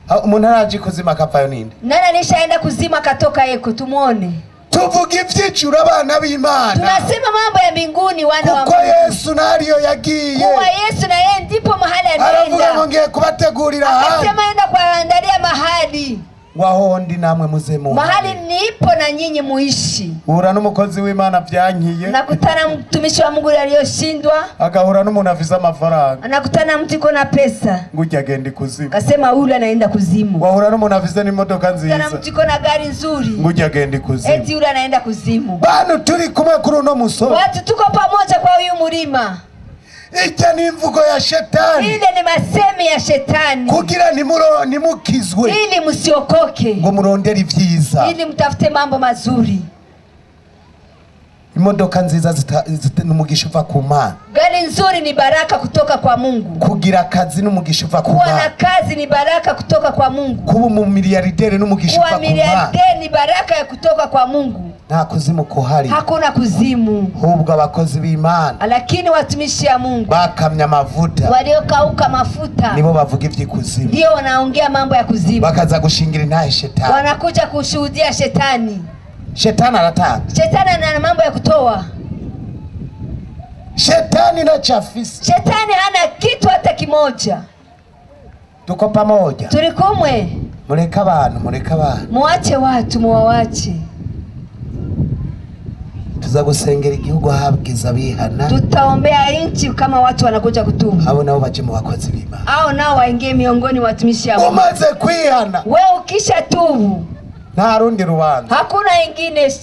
[SPEAKER 5] Ah, umuntu araje ikuzimu akavayo ninde?
[SPEAKER 1] Nani alishaenda kuzimu akatoka eko? Tumuone.
[SPEAKER 5] Tuvuga iby'ijuru abana b'Imana,
[SPEAKER 1] Tunasema mambo ya mbinguni, wana wa
[SPEAKER 5] kuko
[SPEAKER 1] Mungu.
[SPEAKER 5] Yesu ntariyo yagiye.
[SPEAKER 1] Kuwa Yesu na yeye ndipo mahali
[SPEAKER 5] Aravuga ngo
[SPEAKER 1] anaenda,
[SPEAKER 5] ngiye kubategurira ahandi,
[SPEAKER 1] akasema enda kuwaandalia mahali,
[SPEAKER 5] ngo aho ndi namwe muze
[SPEAKER 1] mahali
[SPEAKER 5] muhabe.
[SPEAKER 1] nipo na nyinyi muishi.
[SPEAKER 5] Uhura n'umukozi w'Imana byankiye,
[SPEAKER 1] Nakutana mtumishi wa Mungu aliyoshindwa,
[SPEAKER 5] agahura n'umuntu afise amafaranga,
[SPEAKER 1] anakutana mtu iko na pesa,
[SPEAKER 5] ngo ujya agenda ikuzimu.
[SPEAKER 1] akasema huyu anaenda kuzimu.
[SPEAKER 5] Wahura n'umuntu afise n'imodoka
[SPEAKER 1] Kutana
[SPEAKER 5] nziza,
[SPEAKER 1] mtu iko na gari nzuri,
[SPEAKER 5] ngo ujya agenda ikuzimu.
[SPEAKER 1] Eti yule anaenda kuzimu.
[SPEAKER 5] Bantu turi kumwe kuri uno musozi,
[SPEAKER 1] Watu tuko pamoja kwa huyu mlima.
[SPEAKER 5] ijya n'imvugo ya shetani
[SPEAKER 1] Ile ni masemi ya shetani
[SPEAKER 5] kugira ntimukizwe,
[SPEAKER 1] ili msiokoke,
[SPEAKER 5] ngo murondere ibyiza.
[SPEAKER 1] ili mtafute mambo mazuri.
[SPEAKER 5] Imodoka nziza n'umugisha uva ku Mana.
[SPEAKER 1] Gari nzuri ni baraka kutoka kwa Mungu.
[SPEAKER 5] Kugira akazi n'umugisha uva ku
[SPEAKER 1] Kuwa na
[SPEAKER 5] Mana.
[SPEAKER 1] kazi ni baraka kutoka kwa Mungu.
[SPEAKER 5] Kuba umumiliyarderi n'umugisha
[SPEAKER 1] Kuwa
[SPEAKER 5] uva ku Mana.
[SPEAKER 1] miliarder ni baraka ya kutoka kwa Mungu.
[SPEAKER 5] Nta kuzimu kuhari.
[SPEAKER 1] Hakuna kuzimu,
[SPEAKER 5] Ahubwo abakozi b'Imana
[SPEAKER 1] lakini watumishi ya Mungu
[SPEAKER 5] bakamye amavuta
[SPEAKER 1] waliokauka mafuta
[SPEAKER 5] nibo bavuga iby'ikuzimu,
[SPEAKER 1] ndio wanaongea mambo ya kuzimu,
[SPEAKER 5] bakaza gushingira intahe shetani.
[SPEAKER 1] Wanakuja kushuhudia shetani.
[SPEAKER 5] Shetani aratanga.
[SPEAKER 1] Shetani ana mambo ya kutoa.
[SPEAKER 5] Shetani ntacyo afise.
[SPEAKER 1] Shetani hana kitu hata kimoja.
[SPEAKER 5] Tuko pamoja.
[SPEAKER 1] Turi kumwe.
[SPEAKER 5] Mureke abantu, mureke abantu.
[SPEAKER 1] Muache watu, muwawache.
[SPEAKER 5] Tuza gusengera igihugu habwiza abihana,
[SPEAKER 1] Tutaombea nchi kama watu wanakuja kutubu,
[SPEAKER 5] abo nabo baje mu bakozi b'Imana.
[SPEAKER 1] au nao waingie miongoni mwa watumishi wa Mungu.
[SPEAKER 5] Umaze kwihana,
[SPEAKER 1] Wewe ukisha tubu,
[SPEAKER 5] nta rundi rubanza.
[SPEAKER 1] Hakuna ingine.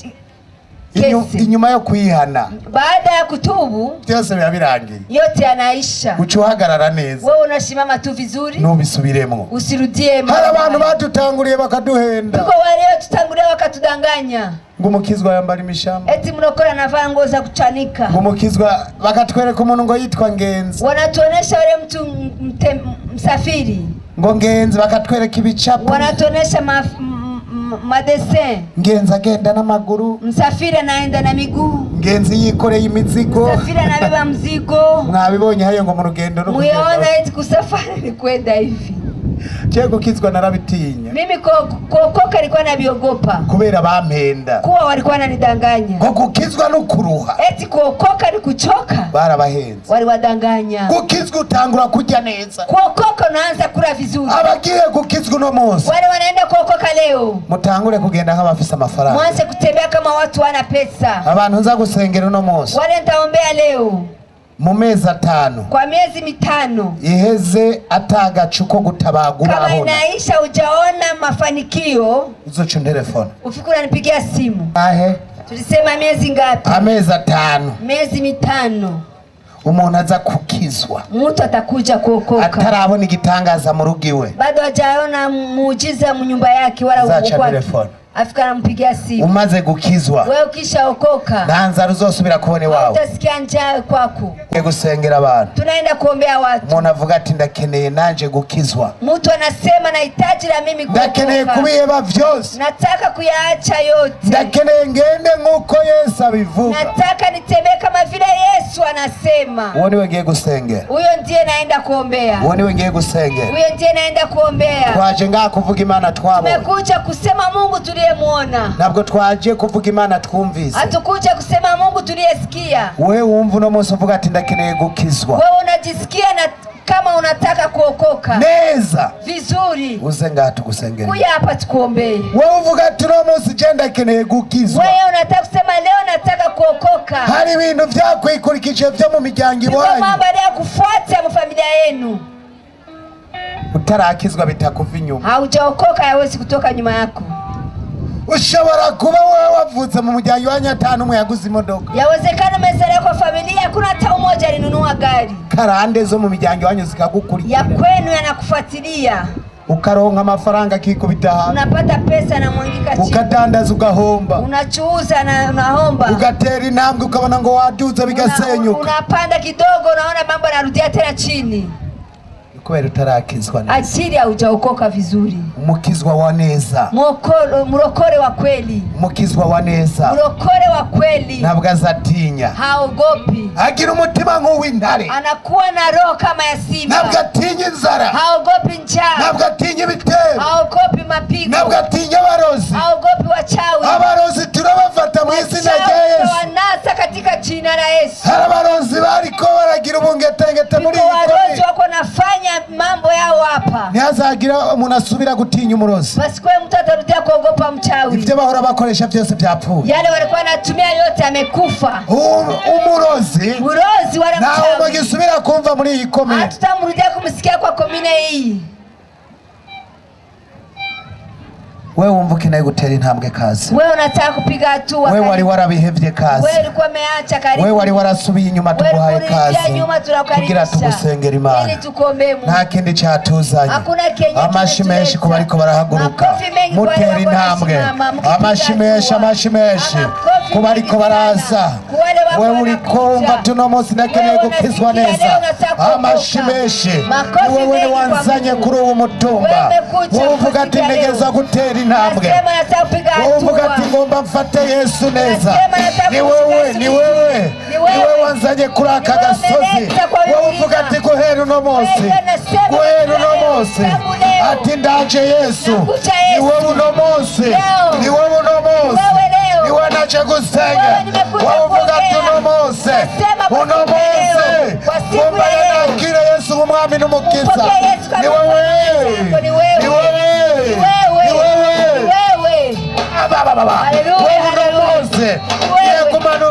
[SPEAKER 1] Kesi.
[SPEAKER 5] Inyuma yo kwihana
[SPEAKER 1] Baada ya kutubu
[SPEAKER 5] byose biba birangiye,
[SPEAKER 1] yote yanaisha.
[SPEAKER 5] Uca uhagarara neza,
[SPEAKER 1] Wewe unasimama tu vizuri,
[SPEAKER 5] ntubisubiremo.
[SPEAKER 1] Usirudie
[SPEAKER 5] Hari abantu
[SPEAKER 1] mambo hayo.
[SPEAKER 5] badutanguriye bakaduhenda,
[SPEAKER 1] Tuko waliotutangulia wakatudanganya,
[SPEAKER 5] ngo umukizwa yambara imishamba,
[SPEAKER 1] eti mlokole anavaa nguo za kuchanika.
[SPEAKER 5] Ngo umukizwa bakatwereka umuntu ngo yitwa Ngenzi,
[SPEAKER 1] Wanatuonesha yule mtu msafiri,
[SPEAKER 5] ngo Ngenzi bakatwereka ibicapo,
[SPEAKER 1] wanatuonesha madesin.
[SPEAKER 5] Ngenzi agenda n'amaguru,
[SPEAKER 1] Msafiri anaenda na miguu,
[SPEAKER 5] Ngenzi yikoreye imizigo.
[SPEAKER 1] Msafiri anabeba mzigo.
[SPEAKER 5] Mwabibonye hayo ngo mu rugendo no kugenda.
[SPEAKER 1] Muyaona eti kusafari ni kwenda hivi.
[SPEAKER 5] Je gukizwa narabitinya
[SPEAKER 1] Mimi kuokoka nilikuwa naviogopa,
[SPEAKER 5] kubera bampenda
[SPEAKER 1] kuwa walikuwa wananidanganya
[SPEAKER 5] ngo gukizwa no kuruha,
[SPEAKER 1] eti kuokoka ni kuchoka.
[SPEAKER 5] Barabahenze.
[SPEAKER 1] Waliwadanganya.
[SPEAKER 5] Gukizwa utangura kurya neza.
[SPEAKER 1] Kuokoka unaanza kula vizuri.
[SPEAKER 5] Abagiye gukizwa uno munsi,
[SPEAKER 1] Wale wanaenda kuokoka leo,
[SPEAKER 5] mutangure kugenda nk'abafise amafaranga.
[SPEAKER 1] mwanze kutembea kama watu wana pesa.
[SPEAKER 5] Abantu nza gusengera uno munsi,
[SPEAKER 1] Wale nitaombea leo
[SPEAKER 5] mu mezi 5
[SPEAKER 1] kwa miezi 5
[SPEAKER 5] iheze atagacu ko gutabagura
[SPEAKER 1] kama
[SPEAKER 5] urabona,
[SPEAKER 1] inaisha hujaona mafanikio,
[SPEAKER 5] uzoca unterefone.
[SPEAKER 1] Ufike unanipigia simu.
[SPEAKER 5] Ahe?
[SPEAKER 1] Tulisema miezi ngapi?
[SPEAKER 5] Amezi 5.
[SPEAKER 1] Miezi 5.
[SPEAKER 5] Umuntu aza kukizwa
[SPEAKER 1] Mtu atakuja kuokoka
[SPEAKER 5] atarabona igitangaza mu rugo iwe,
[SPEAKER 1] bado hajaona muujiza mu nyumba yake wala
[SPEAKER 5] Zacha
[SPEAKER 1] kwake,
[SPEAKER 5] telefone.
[SPEAKER 1] afika anampigia simu.
[SPEAKER 5] Umaze gukizwa
[SPEAKER 1] Wewe ukishaokoka
[SPEAKER 5] nta nzara uzosubira kubona iwawe.
[SPEAKER 1] utasikia njaa kwako.
[SPEAKER 5] Ugiye gusengera abantu,
[SPEAKER 1] Tunaenda kuombea watu.
[SPEAKER 5] umuntu avuga ati ndakeneye nanje gukizwa,
[SPEAKER 1] Mtu anasema nahitaji la mimi
[SPEAKER 5] ndakeneye
[SPEAKER 1] kuokoka,
[SPEAKER 5] kubiheba vyose,
[SPEAKER 1] nataka kuyaacha yote,
[SPEAKER 5] ndakeneye ngende nk'uko Yesu abivuga.
[SPEAKER 1] nataka nitembee kama vile Yesu anasema.
[SPEAKER 5] Uwo niwe ngiye gusengera,
[SPEAKER 1] Huyo ndiye naenda kuombea,
[SPEAKER 5] uwo niwe ngiye gusengera.
[SPEAKER 1] huyo ndiye naenda kuombea.
[SPEAKER 5] Twaje ngaha kuvuga Imana twabonye,
[SPEAKER 1] Tumekuja kusema Mungu tuliyemuona,
[SPEAKER 5] ntabwo twaje kuvuga Imana twumvise.
[SPEAKER 1] hatukuja kusema Mungu tuliyesikia.
[SPEAKER 5] Wewe wumva uno munsi uvuga ati ndakeneye gukizwa
[SPEAKER 1] Wewe unajisikia na kama unataka kuokoka
[SPEAKER 5] neza,
[SPEAKER 1] vizuri,
[SPEAKER 5] uze ngaha tugusengere.
[SPEAKER 1] kuja hapa tukuombee.
[SPEAKER 5] Wewe uvuga ati uno munsi je ndakeneye gukizwa,
[SPEAKER 1] Wewe unataka kusema leo nataka kuokoka,
[SPEAKER 5] hari ibintu vyakwikurikije vyo mu miryango
[SPEAKER 1] Iko
[SPEAKER 5] iwanyu,
[SPEAKER 1] mambo yanayokufuata mu familia yenu,
[SPEAKER 5] utarakizwa bitakuva inyuma.
[SPEAKER 1] haujaokoka hayawezi kutoka nyuma yako.
[SPEAKER 5] Ushobora kuba wewe wavutse mu muryango iwanyu atanu umwe yaguze imodoka,
[SPEAKER 1] Yawezekana umezaliwa kwa familia hakuna hata mmoja alinunua gari,
[SPEAKER 5] karande zo mu miryango iwanyu
[SPEAKER 1] ya
[SPEAKER 5] zikagukurikira,
[SPEAKER 1] kwenu yanakufuatilia,
[SPEAKER 5] ukaronka amafaranga akikubita hasi,
[SPEAKER 1] unapata pesa na mwangika chini,
[SPEAKER 5] ukadandaza ugahomba,
[SPEAKER 1] unachuuza na unahomba,
[SPEAKER 5] ugatera intambwe ukabona ngo waduze bigasenyuka,
[SPEAKER 1] unapanda kidogo unaona mambo yanarudia tena chini,
[SPEAKER 5] kubera utarakizwa neza.
[SPEAKER 1] Ajili haujaokoka vizuri.
[SPEAKER 5] Umukizwa wa neza,
[SPEAKER 1] Mrokore wa kweli,
[SPEAKER 5] umukizwa wa neza
[SPEAKER 1] mrokore wa kweli
[SPEAKER 5] ntabwo azatinya,
[SPEAKER 1] haogopi,
[SPEAKER 5] agira umutima nk'uw'intare,
[SPEAKER 1] anakuwa na roho kama ya simba,
[SPEAKER 5] ntabwo atinya inzara,
[SPEAKER 1] haogopi njaa,
[SPEAKER 5] ntabwo atinya ibitero,
[SPEAKER 1] haogopi mapigo,
[SPEAKER 5] ntabwo atinya abarozi.
[SPEAKER 1] haogopi wachawi.
[SPEAKER 5] Abarozi turabafata mu izina rya
[SPEAKER 1] Wachawi
[SPEAKER 5] Yesu.
[SPEAKER 1] wanasa katika jina la Yesu.
[SPEAKER 5] Hari abarozi bariko baragira ubungetengete muri
[SPEAKER 1] Iko
[SPEAKER 5] iyi
[SPEAKER 1] warozi
[SPEAKER 5] koni,
[SPEAKER 1] wako nafanya mambo yao hapa,
[SPEAKER 5] ntihazagira umuntu asubira gutinya umurozi.
[SPEAKER 1] pasikuwe mtu atarudia kuogopa mchawi.
[SPEAKER 5] Ibyo bahora bakoresha byose byapfuye.
[SPEAKER 1] Yale walikuwa wanatumia yote amekufa.
[SPEAKER 5] Umurozi
[SPEAKER 1] Mrozi wala
[SPEAKER 5] ntawe
[SPEAKER 1] mchawi
[SPEAKER 5] mugisubira kumva muri iyi komine.
[SPEAKER 1] hatutamrudia kumsikia kwa komine hii.
[SPEAKER 5] Wewe wumva ukeneye gutera intambwe kazi,
[SPEAKER 1] Wewe unataka kupiga hatua,
[SPEAKER 5] wewe wari
[SPEAKER 1] karibu.
[SPEAKER 5] warabihevye kazi,
[SPEAKER 1] Wewe ulikuwa umeacha karibu,
[SPEAKER 5] wewe wari warasubiye inyuma
[SPEAKER 1] Wewe
[SPEAKER 5] tuguhaye
[SPEAKER 1] ulikuwa ulirudia
[SPEAKER 5] kazi
[SPEAKER 1] nyuma,
[SPEAKER 5] kugira
[SPEAKER 1] tunakukaribisha
[SPEAKER 5] tugusengera
[SPEAKER 1] ili
[SPEAKER 5] Imana.
[SPEAKER 1] tukuombee Mungu.
[SPEAKER 5] Nta kindi cyatuzanye.
[SPEAKER 1] Hakuna kenye
[SPEAKER 5] Amashi menshi
[SPEAKER 1] kimetuleta.
[SPEAKER 5] ku bariko barahaguruka,
[SPEAKER 1] Makofi mengi kwa wale
[SPEAKER 5] mutera
[SPEAKER 1] wako
[SPEAKER 5] intambwe,
[SPEAKER 1] wanasimama, mkipiga
[SPEAKER 5] amashi menshi,
[SPEAKER 1] hatua.
[SPEAKER 5] amashi menshi
[SPEAKER 1] Makofi
[SPEAKER 5] ku bariko
[SPEAKER 1] mengi sana.
[SPEAKER 5] baraza.
[SPEAKER 1] Ku wale wako
[SPEAKER 5] Wewe uriko
[SPEAKER 1] wanakuja.
[SPEAKER 5] wumva tuno munsi ndakeneye
[SPEAKER 1] Wewe
[SPEAKER 5] gukizwa
[SPEAKER 1] unasikia
[SPEAKER 5] neza,
[SPEAKER 1] leo unataka kuokoka.
[SPEAKER 5] amashi menshi
[SPEAKER 1] Makofi
[SPEAKER 5] ni wewe
[SPEAKER 1] mengi kwa
[SPEAKER 5] wanzanye
[SPEAKER 1] Mungu.
[SPEAKER 5] kuri uwo mutumba.
[SPEAKER 1] Wewe umekuja
[SPEAKER 5] Wowe uvuga ati
[SPEAKER 1] kusikia leo.
[SPEAKER 5] ntegerezwa gutera intambwe,
[SPEAKER 1] Nasema nataka kupiga
[SPEAKER 5] wowe uvuga ati
[SPEAKER 1] hatua.
[SPEAKER 5] ngomba mfate Yesu neza,
[SPEAKER 1] Nasema nataka
[SPEAKER 5] ni wewe,
[SPEAKER 1] kushika
[SPEAKER 5] ni
[SPEAKER 1] Yesu
[SPEAKER 5] wewe,
[SPEAKER 1] vizuri.
[SPEAKER 5] ni wewe wanzanye kuri aka
[SPEAKER 1] Ni wewe
[SPEAKER 5] gasozi.
[SPEAKER 1] umeleta kwa
[SPEAKER 5] Wowe
[SPEAKER 1] milima.
[SPEAKER 5] uvuga ati guhera uno munsi,
[SPEAKER 1] Wewe nasema
[SPEAKER 5] guhera uno
[SPEAKER 1] leo,
[SPEAKER 5] munsi,
[SPEAKER 1] tangu leo.
[SPEAKER 5] ati ndaje Yesu,
[SPEAKER 1] Nakuja
[SPEAKER 5] ni
[SPEAKER 1] Yesu.
[SPEAKER 5] wewe uno munsi,
[SPEAKER 1] Leo.
[SPEAKER 5] ni wewe uno munsi,
[SPEAKER 1] Wewe leo.
[SPEAKER 5] ni wewe naje gusenga.
[SPEAKER 1] Wewe nimekuja
[SPEAKER 5] Wowe uvuga ati
[SPEAKER 1] kuongea.
[SPEAKER 5] uno munsi,
[SPEAKER 1] Nasema kwa
[SPEAKER 5] uno
[SPEAKER 1] siku ya leo.
[SPEAKER 5] munsi,
[SPEAKER 1] Kwa siku ya
[SPEAKER 5] kumba
[SPEAKER 1] leo.
[SPEAKER 5] nakire Yesu nk'umwami n'umukiza,
[SPEAKER 1] Mpokee Yesu kama
[SPEAKER 5] ni wewe,
[SPEAKER 1] Mwokozi wako, ni wewe.
[SPEAKER 5] ni wewe,
[SPEAKER 1] Ni wewe.
[SPEAKER 5] ni wewe.
[SPEAKER 1] Ni wewe.
[SPEAKER 5] Abababa.
[SPEAKER 1] Haleluya,
[SPEAKER 5] Wewe uno
[SPEAKER 1] haleluya.
[SPEAKER 5] munsi,
[SPEAKER 1] Ni wewe.
[SPEAKER 5] yekumanu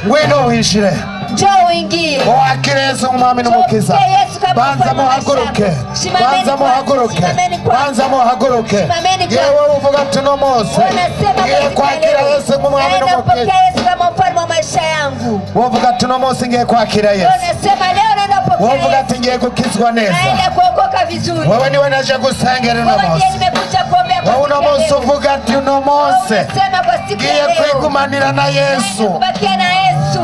[SPEAKER 5] ngwino winjire
[SPEAKER 1] Njoo uingie.
[SPEAKER 5] wakire Yesu nk'umwami n'umukiza.
[SPEAKER 1] Mpokee Yesu kama kama
[SPEAKER 6] Banza
[SPEAKER 1] mfalme wa maisha
[SPEAKER 6] muhaguruke,
[SPEAKER 1] yako. Simameni
[SPEAKER 6] banza
[SPEAKER 1] kwanza,
[SPEAKER 6] muhaguruke,
[SPEAKER 1] simameni kwanza.
[SPEAKER 6] banza muhaguruke.
[SPEAKER 1] Simameni kwanza.
[SPEAKER 6] Yewe uvuga ati uno munsi
[SPEAKER 1] Wanasema
[SPEAKER 6] ngiye
[SPEAKER 1] katika
[SPEAKER 6] kwakira
[SPEAKER 1] leo,
[SPEAKER 6] Yesu nk'umwami
[SPEAKER 1] naenda
[SPEAKER 6] n'umukiza.
[SPEAKER 1] kupokea Yesu kama mfalme wa maisha yangu.
[SPEAKER 6] Wovuga ati uno munsi ngiye kwakira Yesu.
[SPEAKER 1] Wanasema leo naenda kupokea
[SPEAKER 6] Wovuga
[SPEAKER 1] Yesu.
[SPEAKER 6] ati ngiye gukizwa neza.
[SPEAKER 1] Naenda kuokoka vizuri.
[SPEAKER 6] Wewe niwe naje gusengera uno
[SPEAKER 1] Wewe ndiye
[SPEAKER 6] munsi.
[SPEAKER 1] nimekuja kuombea kwa
[SPEAKER 6] Wowe uno
[SPEAKER 1] siku ya
[SPEAKER 6] munsi
[SPEAKER 1] leo.
[SPEAKER 6] uvuga ati uno munsi
[SPEAKER 1] Unasema kwa siku
[SPEAKER 6] ngiye
[SPEAKER 1] ya leo
[SPEAKER 6] kwigumanira na
[SPEAKER 1] naenda
[SPEAKER 6] Yesu.
[SPEAKER 1] kubakia na Yesu.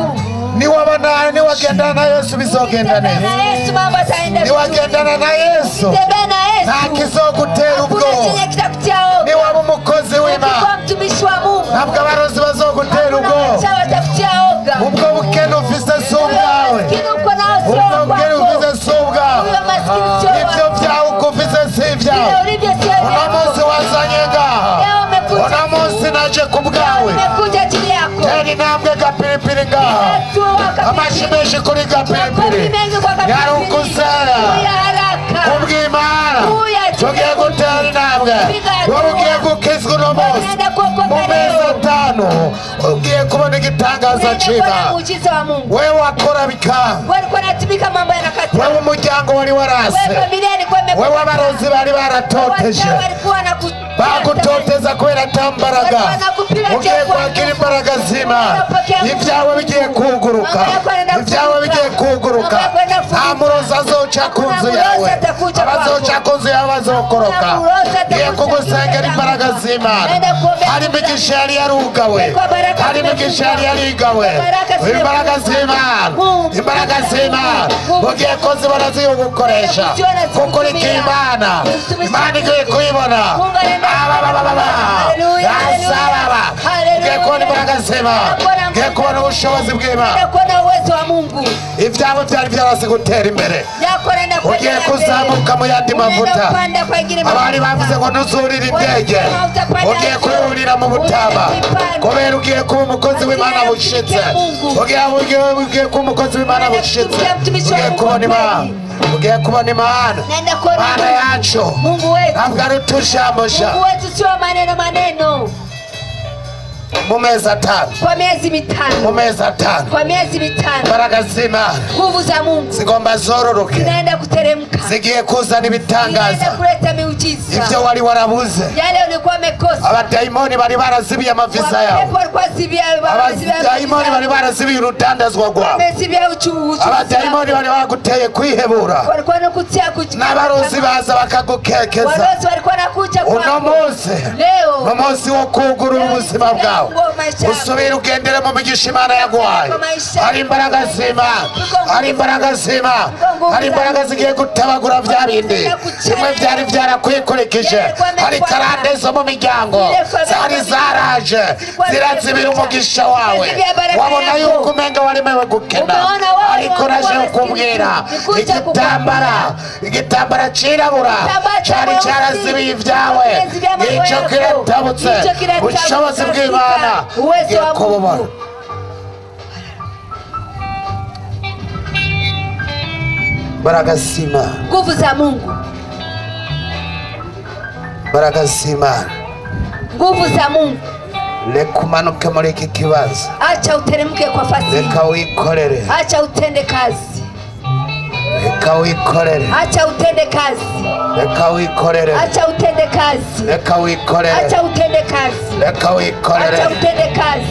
[SPEAKER 6] Niwabona niwagendana na Yesu bizogenda
[SPEAKER 1] Ukitembea
[SPEAKER 6] neza.
[SPEAKER 1] na Yesu mambo yataenda vizuri.
[SPEAKER 6] Niwagendana na Yesu
[SPEAKER 1] Ukitembea na Yesu
[SPEAKER 6] nta kizogutera
[SPEAKER 1] hakuna
[SPEAKER 6] ubwoba.
[SPEAKER 1] chenye kitakutia woga.
[SPEAKER 6] Niwaba umukozi w'Imana
[SPEAKER 1] Ukikuwa mtumishi wa Mungu
[SPEAKER 6] ntabwo abarozi bazogutera
[SPEAKER 1] hakuna
[SPEAKER 6] ubwoba.
[SPEAKER 1] wachawi watakutia woga.
[SPEAKER 6] Ubwo bukene ufise si
[SPEAKER 1] Huyo
[SPEAKER 6] ubwawe.
[SPEAKER 1] maskini uko nao sio
[SPEAKER 6] Ubwo
[SPEAKER 1] wa
[SPEAKER 6] bukene
[SPEAKER 1] kwako.
[SPEAKER 6] ufise si ubwawe.
[SPEAKER 1] Huyo maskini sio
[SPEAKER 6] Ibyo
[SPEAKER 1] wako.
[SPEAKER 6] byawe uko ufise si ibyawe.
[SPEAKER 1] Vile ulivyo sio
[SPEAKER 6] Uno
[SPEAKER 1] vyako.
[SPEAKER 6] munsi wazanye ngaha.
[SPEAKER 1] Leo umekuja.
[SPEAKER 6] Uno munsi naje ku bwawe.
[SPEAKER 1] Nimekuja ajili yako.
[SPEAKER 6] Tera intambwe gapiripiri ngaha.
[SPEAKER 1] Hatua
[SPEAKER 6] Amashi
[SPEAKER 1] kapilipili.
[SPEAKER 6] menshi kuri
[SPEAKER 1] Makofi
[SPEAKER 6] gapiripiri.
[SPEAKER 1] mengi kwa kapilipili.
[SPEAKER 6] Yarukusera.
[SPEAKER 1] Kuya haraka.
[SPEAKER 6] Kubw'Imana
[SPEAKER 1] Kuya
[SPEAKER 6] tugiye gutera intambwe. Wowe ugiye gukizwa uno munsi.
[SPEAKER 1] Unaenda kuokoka
[SPEAKER 6] Mu mezi
[SPEAKER 1] leo.
[SPEAKER 6] atanu ugiye kubona igitangaza
[SPEAKER 1] Unaenda kuona
[SPEAKER 6] c'Imana.
[SPEAKER 1] muujiza wa Mungu.
[SPEAKER 6] Wewe wakora bikanga.
[SPEAKER 1] Wewe ulikuwa unatumika mambo yanakataa.
[SPEAKER 6] Wewe umuryango wari warase.
[SPEAKER 1] Wewe familia ilikuwa
[SPEAKER 6] Wewe
[SPEAKER 1] imekukataa.
[SPEAKER 6] abarozi bari baratoteje.
[SPEAKER 1] Wachawi walikuwa wanaku-
[SPEAKER 6] Bagutoteza kubera ata mbaraga. Ugiye kwakira imbaraga z'Imana. Ibyawe bigiye kuguruka. Ibyawe bigiye kuguruka. Nta murozi azoca ku nzu yawe. Abazoca ku nzu yawe bazokoroka. Ngiye kugusengera imbaraga z'Imana. Hari imigisha yari yarugawe. Hari imigisha yari yarigawe. Imbaraga z'Imana. Imbaraga z'Imana. Ugiye kuzibona zigukoresha. Kukurikira Imana. Imana igiye kuyibona. Asababa. Ugiye kubona imbaraga z'Imana. Ugiye kubona ubushobozi bw'Imana.
[SPEAKER 1] Unaenda kuona uwezo wa Mungu.
[SPEAKER 6] Ibyawe byari byarase gutera imbere.
[SPEAKER 1] Yako naenda
[SPEAKER 6] Ugiye
[SPEAKER 1] kuendelea mbele.
[SPEAKER 6] kuzamuka mu yandi
[SPEAKER 1] Unaenda
[SPEAKER 6] mavuta.
[SPEAKER 1] kupanda kwa ingine
[SPEAKER 6] Abari bavuze ngo ntuzurire indege, ugiye kuyurira mu butama kubera ugiye kuba umukozi w'Imana bushitse. Ugiye kuba umukozi w'Imana bushitse. Ugiye kubona Imana, ugiye kubona Imana.
[SPEAKER 1] Naenda kuona
[SPEAKER 6] Mana
[SPEAKER 1] Mungu.
[SPEAKER 6] yacu
[SPEAKER 1] Mungu wetu.
[SPEAKER 6] ntabwo ari utujambusha.
[SPEAKER 1] Mungu wetu sio maneno maneno.
[SPEAKER 6] Mu mezi atanu,
[SPEAKER 1] Kwa miezi
[SPEAKER 6] mu
[SPEAKER 1] mitano,
[SPEAKER 6] mezi atanu,
[SPEAKER 1] kwa miezi mitano,
[SPEAKER 6] imbaraga z'Imana
[SPEAKER 1] nguvu za Mungu
[SPEAKER 6] zigomba zororoke,
[SPEAKER 1] zinaenda kuteremka,
[SPEAKER 6] zigiye kuzana
[SPEAKER 1] zinaenda
[SPEAKER 6] ibitangaza.
[SPEAKER 1] kuleta miujiza.
[SPEAKER 6] Ibyo wari warabuze,
[SPEAKER 1] Yale ulikuwa umekosa,
[SPEAKER 6] abadayimoni bari barazibiye amaviza yawe.
[SPEAKER 1] wapepo walikuwa zibia,
[SPEAKER 6] Abadayimoni bari barazibiye urudandazwa rwawe.
[SPEAKER 1] wamezibia uchuzi,
[SPEAKER 6] Abadayimoni bari baguteye kwihebura.
[SPEAKER 1] walikuwa wanakutia
[SPEAKER 6] N'abarozi baza bakagukekeza.
[SPEAKER 1] Warozi walikuwa wanakuja
[SPEAKER 6] Uno
[SPEAKER 1] kwako.
[SPEAKER 6] munsi
[SPEAKER 1] Leo
[SPEAKER 6] ni umunsi wo kugurura ubuzima bwawe, usubire ugendere mu migisha Imana yaguhaye. Hari imbaraga z'Imana, hari imbaraga z'Imana, hari imbaraga zigiye gutabagura bya bindi bimwe byari byarakwikurikije. Hari karande zo mu miryango zari zaraje zirazibira umugisha wawe. Wabona yuko umenga waremewe gukena, ariko naje kukubwira igitambara cirabura cyari cyarazibiye ibyawe, icyo kiratabutse. Ubushobozi bw'Imana
[SPEAKER 1] Uwezo
[SPEAKER 6] ugiye
[SPEAKER 1] wa
[SPEAKER 6] kububona.
[SPEAKER 1] Mungu.
[SPEAKER 6] Imbaraga z'Imana,
[SPEAKER 1] Nguvu za Mungu,
[SPEAKER 6] imbaraga z'Imana.
[SPEAKER 1] nguvu za Mungu.
[SPEAKER 6] Reka umanuke muri iki kibanza,
[SPEAKER 1] Acha uteremke kwa fasi,
[SPEAKER 6] reka wikorere,
[SPEAKER 1] acha utende kazi,
[SPEAKER 6] reka wikorere,
[SPEAKER 1] acha utende kazi,
[SPEAKER 6] reka wikorere,
[SPEAKER 1] acha utende kazi,
[SPEAKER 6] reka wikorere,
[SPEAKER 1] acha utende kazi,
[SPEAKER 6] reka wikorere.
[SPEAKER 1] acha utende kazi.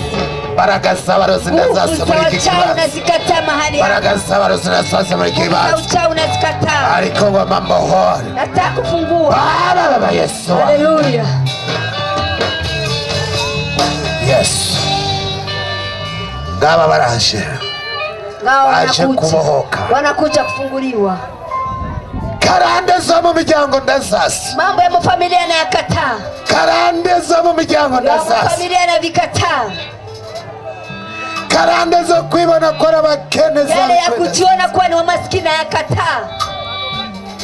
[SPEAKER 6] Imbaraga z'abarozi
[SPEAKER 1] Nguvu
[SPEAKER 6] ndazase
[SPEAKER 1] za
[SPEAKER 6] muri iki
[SPEAKER 1] wachawi
[SPEAKER 6] kibanza,
[SPEAKER 1] unazikataa mahali hapa.
[SPEAKER 6] imbaraga z'abarozi ndazase muri iki
[SPEAKER 1] Nguvu za
[SPEAKER 6] kibanza,
[SPEAKER 1] uchawi unazikataa.
[SPEAKER 6] ariko ngomba mbohore.
[SPEAKER 1] Nataka kufungua.
[SPEAKER 6] Baba, Baba Yesu,
[SPEAKER 1] Haleluya.
[SPEAKER 6] Yesu, ngaba baraje
[SPEAKER 1] Ngao
[SPEAKER 6] Baje
[SPEAKER 1] wanakuja.
[SPEAKER 6] kubohoka.
[SPEAKER 1] Wanakuja kufunguliwa.
[SPEAKER 6] Karande zo mu miryango ndazase,
[SPEAKER 1] Mambo ya mafamilia nayakataa.
[SPEAKER 6] karande zo mu miryango
[SPEAKER 1] Ya
[SPEAKER 6] ndazase,
[SPEAKER 1] mafamilia navikataa.
[SPEAKER 6] karande zo kwibona ko ari abakene
[SPEAKER 1] Yale ya
[SPEAKER 6] zakwena.
[SPEAKER 1] kujiona kuwa ni wamaskini nayakataa.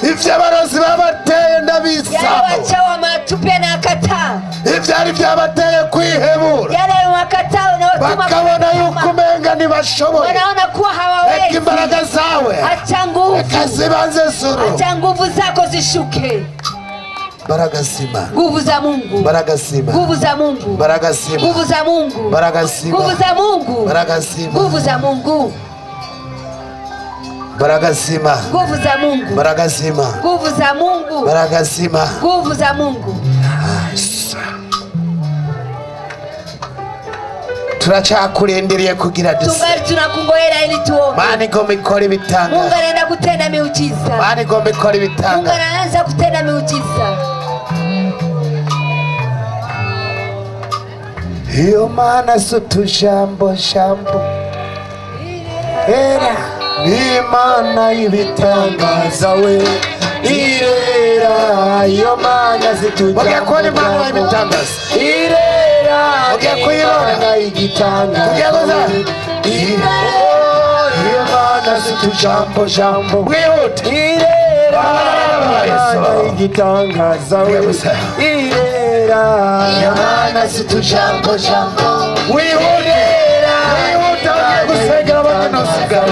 [SPEAKER 6] Ivyo abarozi babateye
[SPEAKER 1] Yale
[SPEAKER 6] ndabisamo,
[SPEAKER 1] wachawi wametupia nayakataa.
[SPEAKER 6] ivyari vyabateye kwihebura,
[SPEAKER 1] Yale wakataa unaotuma
[SPEAKER 6] bakabona yuko umenga ntibashoboye.
[SPEAKER 1] wanaona kuwa
[SPEAKER 6] Reka
[SPEAKER 1] hawawezi.
[SPEAKER 6] imbaraga zawe,
[SPEAKER 1] Acha nguvu,
[SPEAKER 6] reka zibanze zuru.
[SPEAKER 1] acha nguvu zako zishuke.
[SPEAKER 6] Imbaraga z'Imana,
[SPEAKER 1] Nguvu za Mungu,
[SPEAKER 6] imbaraga z'Imana,
[SPEAKER 1] nguvu za Mungu,
[SPEAKER 6] imbaraga z'Imana,
[SPEAKER 1] nguvu za Mungu,
[SPEAKER 6] imbaraga z'Imana,
[SPEAKER 1] nguvu za Mungu,
[SPEAKER 6] imbaraga z'Imana.
[SPEAKER 1] nguvu za Mungu.
[SPEAKER 6] Imbaraga z'Imana.
[SPEAKER 1] Nguvu za Mungu.
[SPEAKER 6] Imbaraga z'Imana.
[SPEAKER 1] Nguvu za Mungu.
[SPEAKER 6] Imbaraga z'Imana.
[SPEAKER 1] Nguvu za Mungu.
[SPEAKER 6] Turacyakurindiriye kugira duse.
[SPEAKER 1] Tungali tunakungojea ili tuombe.
[SPEAKER 6] Mana igomba ikora
[SPEAKER 1] Mungu
[SPEAKER 6] ibitangaza.
[SPEAKER 1] anaenda kutenda miujiza.
[SPEAKER 6] Mana igomba ikora
[SPEAKER 1] Mungu
[SPEAKER 6] ibitangaza.
[SPEAKER 1] anaanza kutenda miujiza.
[SPEAKER 6] Iyo Mana si utujambo jambo era ni Imana y'ibitangaza we
[SPEAKER 2] Irera iyo Mana
[SPEAKER 6] Mugiye kubona Imana y'ibitangaza.
[SPEAKER 2] Irera
[SPEAKER 6] Mugiye kuyibona.
[SPEAKER 2] Imana y'igitangaza
[SPEAKER 6] Mugiye kuza.
[SPEAKER 2] Irera iyo Mana si utujambo jambo
[SPEAKER 6] Mwihute.
[SPEAKER 2] Irera
[SPEAKER 6] Yesu.
[SPEAKER 2] Imana y'igitangaza we
[SPEAKER 6] Mugiye gusa.
[SPEAKER 2] Irera iyo Mana si utujambo jambo
[SPEAKER 6] Wihute. Wihute ugiye gusengera abandi ntusigare.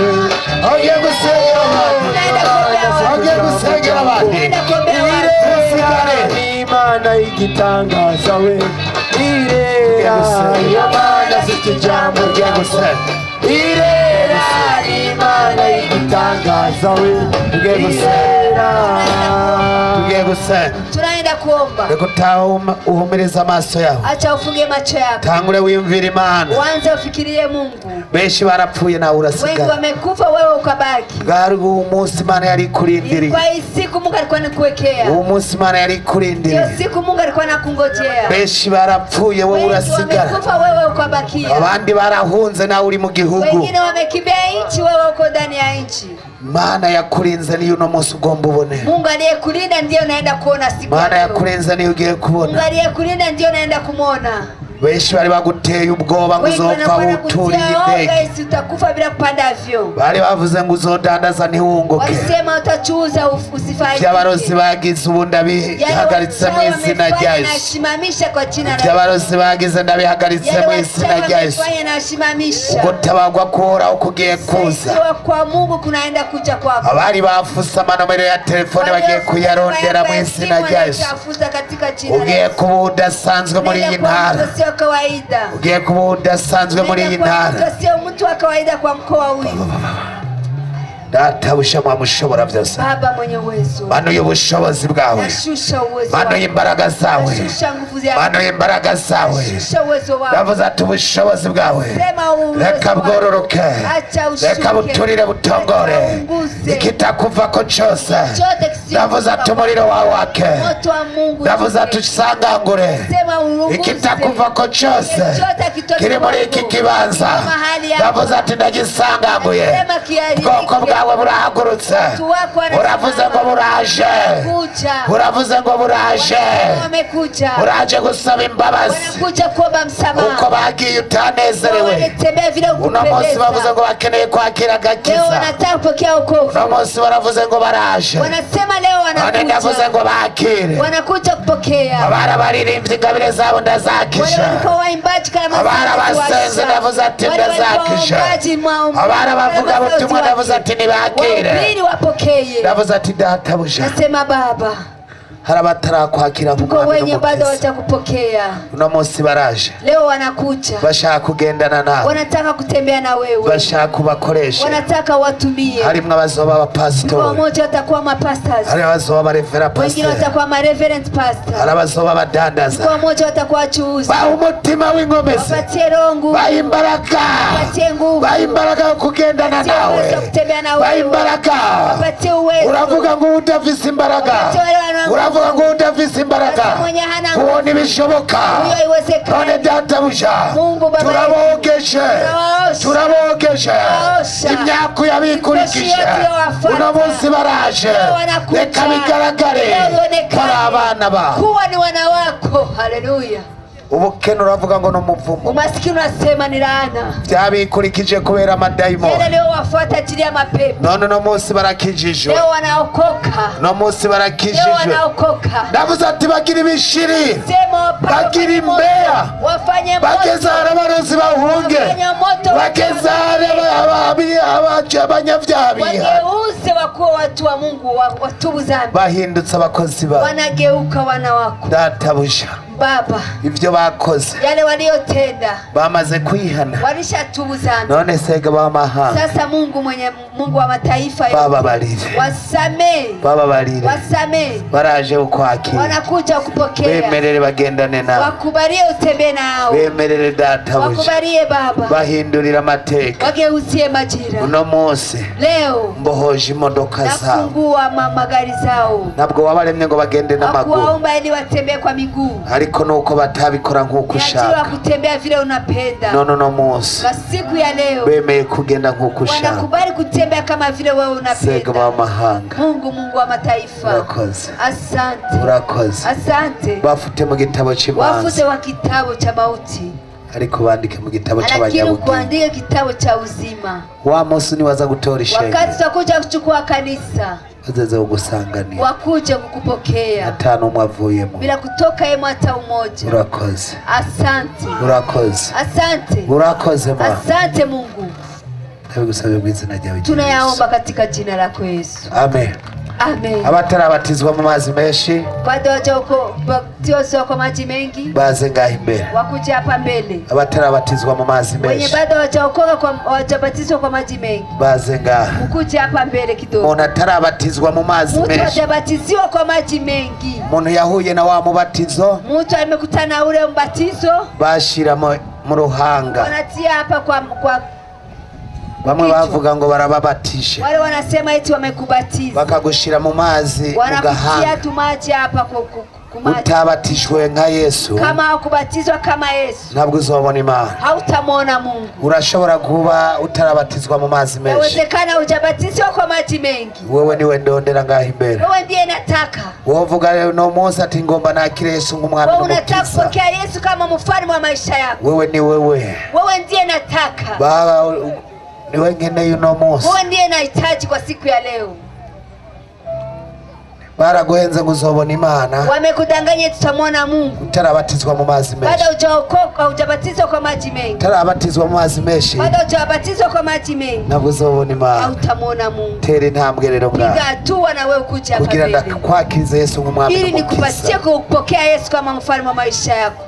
[SPEAKER 6] Ugiye gusengera abandi.
[SPEAKER 1] Tunaenda kuombea watu.
[SPEAKER 6] Ugiye gusengera abandi.
[SPEAKER 1] Tunaenda kuombea watu.
[SPEAKER 6] Ntusigare.
[SPEAKER 2] Irera Imana y'igitangaza we Irera iyo Mana si utujambo
[SPEAKER 6] Ugiye gusenga.
[SPEAKER 2] Irera Imana y'igitangaza we
[SPEAKER 6] Tugiye gusenga.
[SPEAKER 2] Irera
[SPEAKER 6] Tugiye gusenga.
[SPEAKER 1] Tunaenda kuomba.
[SPEAKER 6] Reka utahe uhumirize amaso yawe.
[SPEAKER 1] Acha ufunge macho yako.
[SPEAKER 6] Tangure wiyumvire Imana.
[SPEAKER 1] Uanze ufikirie Mungu.
[SPEAKER 6] Benshi barapfuye nawe
[SPEAKER 1] Wengi
[SPEAKER 6] urasigara.
[SPEAKER 1] wamekufa, wewe ukabaki.
[SPEAKER 6] Bwari uwo munsi Imana yari ikurindiriye.
[SPEAKER 1] Kwa hii siku Mungu alikuwa anakuwekea.
[SPEAKER 6] Uwo munsi Imana yari
[SPEAKER 1] Hiyo
[SPEAKER 6] ikurindiriye.
[SPEAKER 1] siku Mungu alikuwa anakungojea.
[SPEAKER 6] Benshi barapfuye wowe
[SPEAKER 1] Wengi
[SPEAKER 6] urasigara.
[SPEAKER 1] wamekufa, wewe ukabakia.
[SPEAKER 6] Abandi barahunze nawe uri mu gihugu.
[SPEAKER 1] Wengine wamekimbia nchi, wewe uko ndani ya nchi.
[SPEAKER 6] Mana yakurinze niyo uno munsi ugomba ubone.
[SPEAKER 1] Mungu aliyekulinda ndiye unaenda kuona siku ya
[SPEAKER 6] Mana
[SPEAKER 1] leo.
[SPEAKER 6] yakurinze niyo ugiye
[SPEAKER 1] Mungu
[SPEAKER 6] kubona.
[SPEAKER 1] aliyekulinda ndiye unaenda kumwona.
[SPEAKER 6] Benshi bari baguteye ubwoba ngo
[SPEAKER 1] Wengi
[SPEAKER 6] uzopfa
[SPEAKER 1] wanakuwa
[SPEAKER 6] wuturiye
[SPEAKER 1] nakutia oga
[SPEAKER 6] indege.
[SPEAKER 1] esi utakufa bila kupanda avyo.
[SPEAKER 6] Bari bavuze ngo uzodandaza ntiwunguke.
[SPEAKER 1] Walisema utachuuza
[SPEAKER 6] Iby'abarozi
[SPEAKER 1] usifaidike.
[SPEAKER 6] bagize ubu
[SPEAKER 1] Yale
[SPEAKER 6] ndabihagaritse mu
[SPEAKER 1] wachawi
[SPEAKER 6] izina rya
[SPEAKER 1] wamefanya
[SPEAKER 6] Yesu.
[SPEAKER 1] nasimamisha kwa jina la
[SPEAKER 6] Iby'abarozi bagize ndabihagaritse
[SPEAKER 1] Yale
[SPEAKER 6] mu izina
[SPEAKER 1] wachawi
[SPEAKER 6] rya Yesu.
[SPEAKER 1] wamefanya nasimamisha.
[SPEAKER 6] Ugutabarwa kuhoraho kugiye kuza.
[SPEAKER 1] Saidiwa kwa Mungu kunaenda kuja kwako.
[SPEAKER 6] Abari bafuse amanomero ya telefone bagiye kuyarondera mu izina rya Yesu.
[SPEAKER 1] Watafuta katika jina la
[SPEAKER 6] Ugiye
[SPEAKER 1] Yesu.
[SPEAKER 6] kuba udasanzwe muri iyi
[SPEAKER 1] Unaenda kuwa
[SPEAKER 6] ntara.
[SPEAKER 1] mtu sio kawaida.
[SPEAKER 6] Ugiye kuba udasanzwe muri iyi
[SPEAKER 1] Unaenda kuwa
[SPEAKER 6] ntara.
[SPEAKER 1] mtu sio mtu wa kawaida kwa mkoa huyu.
[SPEAKER 6] Databuja mwamushobora byose.
[SPEAKER 1] Baba mwenye uwezo,
[SPEAKER 6] Manuye ubushobozi bwawe.
[SPEAKER 1] nashusha uwezo
[SPEAKER 6] Manuye
[SPEAKER 1] wako,
[SPEAKER 6] imbaraga zawe.
[SPEAKER 1] nashusha nguvu yako,
[SPEAKER 6] Manuye imbaraga zawe.
[SPEAKER 1] nashusha uwezo wako.
[SPEAKER 6] Ndavuze ati ubushobozi bwawe
[SPEAKER 1] Sema uwezo
[SPEAKER 6] reka
[SPEAKER 1] wako.
[SPEAKER 6] bwororoke,
[SPEAKER 1] Acha ushuke.
[SPEAKER 6] reka buturire butongore,
[SPEAKER 1] Reka uunguze.
[SPEAKER 6] ikitakuvako cyose.
[SPEAKER 1] Chote kisicho
[SPEAKER 6] Ndavuze ati umuriro wawe wake.
[SPEAKER 1] Moto wa Mungu
[SPEAKER 6] Ndavuze ati usangangure,
[SPEAKER 1] Sema uunguze.
[SPEAKER 6] ikitakuvako cyose
[SPEAKER 1] Chote kitoke
[SPEAKER 6] kiri muri iki
[SPEAKER 1] kwako.
[SPEAKER 6] kibanza.
[SPEAKER 1] Mahali yako.
[SPEAKER 6] Ndavuze ati ndagisanganguye.
[SPEAKER 1] Sema kiharibike.
[SPEAKER 6] Ubwoko bwawe burahagurutse,
[SPEAKER 1] Watu wako wanasimama.
[SPEAKER 6] buravuze ngo buraje,
[SPEAKER 1] Kuja.
[SPEAKER 6] buravuze ngo buraje,
[SPEAKER 1] Wamekuja.
[SPEAKER 6] buraje gusaba imbabazi
[SPEAKER 1] Wanakuja kuomba msamaha.
[SPEAKER 6] uko bagiye utanezerewe.
[SPEAKER 1] Wanatembea vile
[SPEAKER 6] Uno munsi
[SPEAKER 1] ukupendeza.
[SPEAKER 6] bavuze ngo bakeneye kwakira
[SPEAKER 1] Leo
[SPEAKER 6] agakiza.
[SPEAKER 1] wanataka kupokea wokovu.
[SPEAKER 6] Uno munsi baravuze ngo baraje.
[SPEAKER 1] Wanasema leo
[SPEAKER 6] None ndavuze
[SPEAKER 1] wanakuja.
[SPEAKER 6] ngo bakire.
[SPEAKER 1] Wanakuja kupokea.
[SPEAKER 6] Abari abaririmbyi ingabire zabo
[SPEAKER 1] Wale
[SPEAKER 6] ndazakisha.
[SPEAKER 1] walikuwa waimbaji kama
[SPEAKER 6] Abari abasenzi ndavuze ati
[SPEAKER 1] Wale walikuwa
[SPEAKER 6] ndazakisha.
[SPEAKER 1] waombaji
[SPEAKER 6] Abari abavuga butumwa ndavuze ati nibakire.
[SPEAKER 1] wahubiri wapokee.
[SPEAKER 6] Ndavuze ati databuja,
[SPEAKER 1] Nasema Baba,
[SPEAKER 6] hari abatarakwakira
[SPEAKER 1] tuko
[SPEAKER 6] nk'umwami
[SPEAKER 1] wenye bado
[SPEAKER 6] n'umukiza.
[SPEAKER 1] hawajakupokea.
[SPEAKER 6] Uno munsi baraje,
[SPEAKER 1] Leo wanakuja,
[SPEAKER 6] bashaka kugendana nawe,
[SPEAKER 1] wanataka kutembea na wewe,
[SPEAKER 6] bashaka kubakoresha.
[SPEAKER 1] wanataka watumie.
[SPEAKER 6] Harimwo abazoba abapasitori,
[SPEAKER 1] Wamoja watakuwa mapastors,
[SPEAKER 6] hari abazoba abarevera
[SPEAKER 1] wengine
[SPEAKER 6] pasiteri,
[SPEAKER 1] watakuwa mareverend
[SPEAKER 6] hari
[SPEAKER 1] pastor,
[SPEAKER 6] abazoba abadandaza.
[SPEAKER 1] wamoja watakuwa wachuuzi.
[SPEAKER 6] Baha umutima w'inkomezi,
[SPEAKER 1] Wapatie roho nguvu,
[SPEAKER 6] baha imbaraga,
[SPEAKER 1] wapatie nguvu,
[SPEAKER 6] baha imbaraga yo kugendana
[SPEAKER 1] wapatie
[SPEAKER 6] nawe,
[SPEAKER 1] uwezo wa kutembea na
[SPEAKER 6] baha
[SPEAKER 1] wewe,
[SPEAKER 6] imbaraga.
[SPEAKER 1] wapatie uwezo.
[SPEAKER 6] Uravuga ngo udafise imbaraga,
[SPEAKER 1] Wapatie wale wana nguvu.
[SPEAKER 6] uravuga ngo udafise imbaraga,
[SPEAKER 1] Wapatie mwenye hana nguvu.
[SPEAKER 6] uwo ntibishoboka.
[SPEAKER 1] Huyo haiwezekani.
[SPEAKER 6] None databuja,
[SPEAKER 1] Mungu Baba
[SPEAKER 6] turabogeje,
[SPEAKER 1] Tunawaosha.
[SPEAKER 6] turabogeje
[SPEAKER 1] Tunawaosha.
[SPEAKER 6] imyaku yabikurikije.
[SPEAKER 1] Mikosi yote yowafuata.
[SPEAKER 6] Uno munsi baraje,
[SPEAKER 1] Leo wanakuja.
[SPEAKER 6] reka bigaragare
[SPEAKER 1] Leo ionekane
[SPEAKER 6] ko ari abana bawe.
[SPEAKER 1] kuwa ni wana wako. Haleluya.
[SPEAKER 6] Ubukene uravuga ngo ni umuvumo,
[SPEAKER 1] Umasikini unasema ni laana,
[SPEAKER 6] byabikurikije kubera amadayimoni.
[SPEAKER 1] yale leo wafuata ajili ya mapepo.
[SPEAKER 6] None uno munsi barakijijwe,
[SPEAKER 1] Leo wanaokoka,
[SPEAKER 6] uno munsi
[SPEAKER 1] leo
[SPEAKER 6] barakijijwe.
[SPEAKER 1] wanaokoka.
[SPEAKER 6] Ndavuze ati bagira ibishiri,
[SPEAKER 1] Sema wapate
[SPEAKER 6] bagira
[SPEAKER 1] wafanye moto,
[SPEAKER 6] imbeya,
[SPEAKER 1] wafanye
[SPEAKER 6] bageze
[SPEAKER 1] moto,
[SPEAKER 6] ahari abarozi bahunge,
[SPEAKER 1] wafanye moto,
[SPEAKER 6] bageze ahari abanyabyaha biha,
[SPEAKER 1] wageuze wakuwa watu wa Mungu, watubu dhambi,
[SPEAKER 6] bahindutse abakozi bawe.
[SPEAKER 1] wanageuka wana wako.
[SPEAKER 6] Databuja,
[SPEAKER 1] Baba,
[SPEAKER 6] Ivyo bakoze
[SPEAKER 1] yale waliyotenda
[SPEAKER 6] bamaze kwihana.
[SPEAKER 1] Walishatubu dhambi.
[SPEAKER 6] None sega b'amahanga,
[SPEAKER 1] Sasa Mungu mwenye Mungu wa mataifa yote,
[SPEAKER 6] bababarire,
[SPEAKER 1] wasamee,
[SPEAKER 6] bababarire.
[SPEAKER 1] Wasamee.
[SPEAKER 6] Baraje kukwakira.
[SPEAKER 1] Wanakuja kupokea.
[SPEAKER 6] Bemerere bagendane nawe.
[SPEAKER 1] Wakubalie utembee nao.
[SPEAKER 6] Bemerere databuja.
[SPEAKER 1] Wakubalie Baba,
[SPEAKER 6] Bahindurira amateka.
[SPEAKER 1] Wageuzie majira.
[SPEAKER 6] Uno munsi
[SPEAKER 1] Leo
[SPEAKER 6] mbohoje imodoka zabo.
[SPEAKER 1] Nafungua magari zao.
[SPEAKER 6] Ntabwo wabaremye ngo bagende n'amaguru,
[SPEAKER 1] Hakuwaumba ili watembee kwa miguu,
[SPEAKER 6] ariko nuko batabikora nk'uko
[SPEAKER 1] ni ajili wa
[SPEAKER 6] ushaka.
[SPEAKER 1] kutembea vile unapenda.
[SPEAKER 6] None uno munsi
[SPEAKER 1] Kwa siku ya leo
[SPEAKER 6] bemeye kugenda nk'uko ushaka.
[SPEAKER 1] Wanakubali kutembea kama vile wewe
[SPEAKER 6] Sega
[SPEAKER 1] unapenda.
[SPEAKER 6] b'amahanga,
[SPEAKER 1] Mungu, Mungu wa mataifa,
[SPEAKER 6] urakoze,
[SPEAKER 1] asante,
[SPEAKER 6] urakoze.
[SPEAKER 1] Asante.
[SPEAKER 6] Bafute mu gitabo
[SPEAKER 1] Wafute
[SPEAKER 6] cy'imanza,
[SPEAKER 1] wa kitabu cha mauti,
[SPEAKER 6] ariko bandike mu gitabo
[SPEAKER 1] lakini
[SPEAKER 6] cy'abanyabugingo.
[SPEAKER 1] kuandike kitabu cha uzima.
[SPEAKER 6] Wa munsi niwaza gutora
[SPEAKER 1] Wakati
[SPEAKER 6] ishengero,
[SPEAKER 1] tutakuja kuchukua kanisa,
[SPEAKER 6] bazaza kugusanganira
[SPEAKER 1] wakuje kukupokea
[SPEAKER 6] ata n'umwe avuyemo.
[SPEAKER 1] Bila kutoka yemo hata umoja.
[SPEAKER 6] Urakoze,
[SPEAKER 1] Asante,
[SPEAKER 6] urakoze,
[SPEAKER 1] asante,
[SPEAKER 6] urakoze Mana.
[SPEAKER 1] Asante Mungu.
[SPEAKER 6] Ndabigusabye mu izina ryawe rya Yesu.
[SPEAKER 1] Tunayaomba katika jina lako Yesu,
[SPEAKER 6] Amen.
[SPEAKER 1] Amen.
[SPEAKER 6] Abatarabatizwa mu mazi menshi
[SPEAKER 1] Bado hawajabatizwa kwa maji mengi
[SPEAKER 6] baze ngaho imbere.
[SPEAKER 1] Wakuje hapa mbele.
[SPEAKER 6] Abatarabatizwa mu mazi
[SPEAKER 1] Wenye
[SPEAKER 6] menshi
[SPEAKER 1] bado hawajaokoka kwa hawajabatizwa kwa maji mengi
[SPEAKER 6] baze ngaha.
[SPEAKER 1] ukuje hapa mbele kidogo.
[SPEAKER 6] Umuntu atarabatizwa mu mazi
[SPEAKER 1] Mtu
[SPEAKER 6] menshi,
[SPEAKER 1] hajabatiziwa kwa maji mengi,
[SPEAKER 6] umuntu yahuye na wa mubatizo
[SPEAKER 1] mtu amekutana na ule mbatizo
[SPEAKER 6] bashira mu ruhanga.
[SPEAKER 1] Wanatia hapa kwa
[SPEAKER 6] Bamwe
[SPEAKER 1] kichwa.
[SPEAKER 6] Bavuga ngo barababatije,
[SPEAKER 1] Wale wanasema eti wamekubatiza,
[SPEAKER 6] bakagushira mu mazi mu
[SPEAKER 1] wanakutia
[SPEAKER 6] gahanga.
[SPEAKER 1] Tu maji hapa ku maji.
[SPEAKER 6] Utabatijwe nka Yesu
[SPEAKER 1] Kama hakubatizwa kama Yesu,
[SPEAKER 6] ntabwo uzobona Imana.
[SPEAKER 1] Hautamwona Mungu.
[SPEAKER 6] Urashobora kuba utarabatizwa mu mazi menshi,
[SPEAKER 1] Yawezekana hujabatizwa kwa maji mengi,
[SPEAKER 6] wewe niwe ndondera ngaho imbere.
[SPEAKER 1] Wewe ndiye nataka.
[SPEAKER 6] Wovuga rero uno munsi ati ngomba nakire Yesu nk'umwami
[SPEAKER 1] Wewe unataka
[SPEAKER 6] n'umukiza,
[SPEAKER 1] kupokea Yesu kama mfalme wa maisha yako,
[SPEAKER 6] wewe ni wewe.
[SPEAKER 1] Wewe ndiye nataka,
[SPEAKER 6] Baba, niwe nkeneye uno munsi.
[SPEAKER 1] Wewe ndiye nahitaji kwa siku ya leo.
[SPEAKER 6] Baraguhenze ngo uzobona Imana
[SPEAKER 1] Wamekudanganya tutamwona Mungu
[SPEAKER 6] utarabatizwa mu mazi
[SPEAKER 1] bado
[SPEAKER 6] menshi.
[SPEAKER 1] hujaokoka, hujabatizwa kwa maji mengi,
[SPEAKER 6] Utarabatizwa mu mazi menshi
[SPEAKER 1] bado hujabatizwa kwa maji mengi,
[SPEAKER 6] ntabwo uzobona Imana.
[SPEAKER 1] Hautamwona Mungu.
[SPEAKER 6] Tera intambwe rero
[SPEAKER 1] Piga
[SPEAKER 6] mwana,
[SPEAKER 1] hatua na wewe ukuja hapa
[SPEAKER 6] kugira
[SPEAKER 1] mbele
[SPEAKER 6] ndakwakize Yesu nk'umwami
[SPEAKER 1] ili nikupatie
[SPEAKER 6] n'umukiza.
[SPEAKER 1] kupokea Yesu kama mfalme wa maisha yako.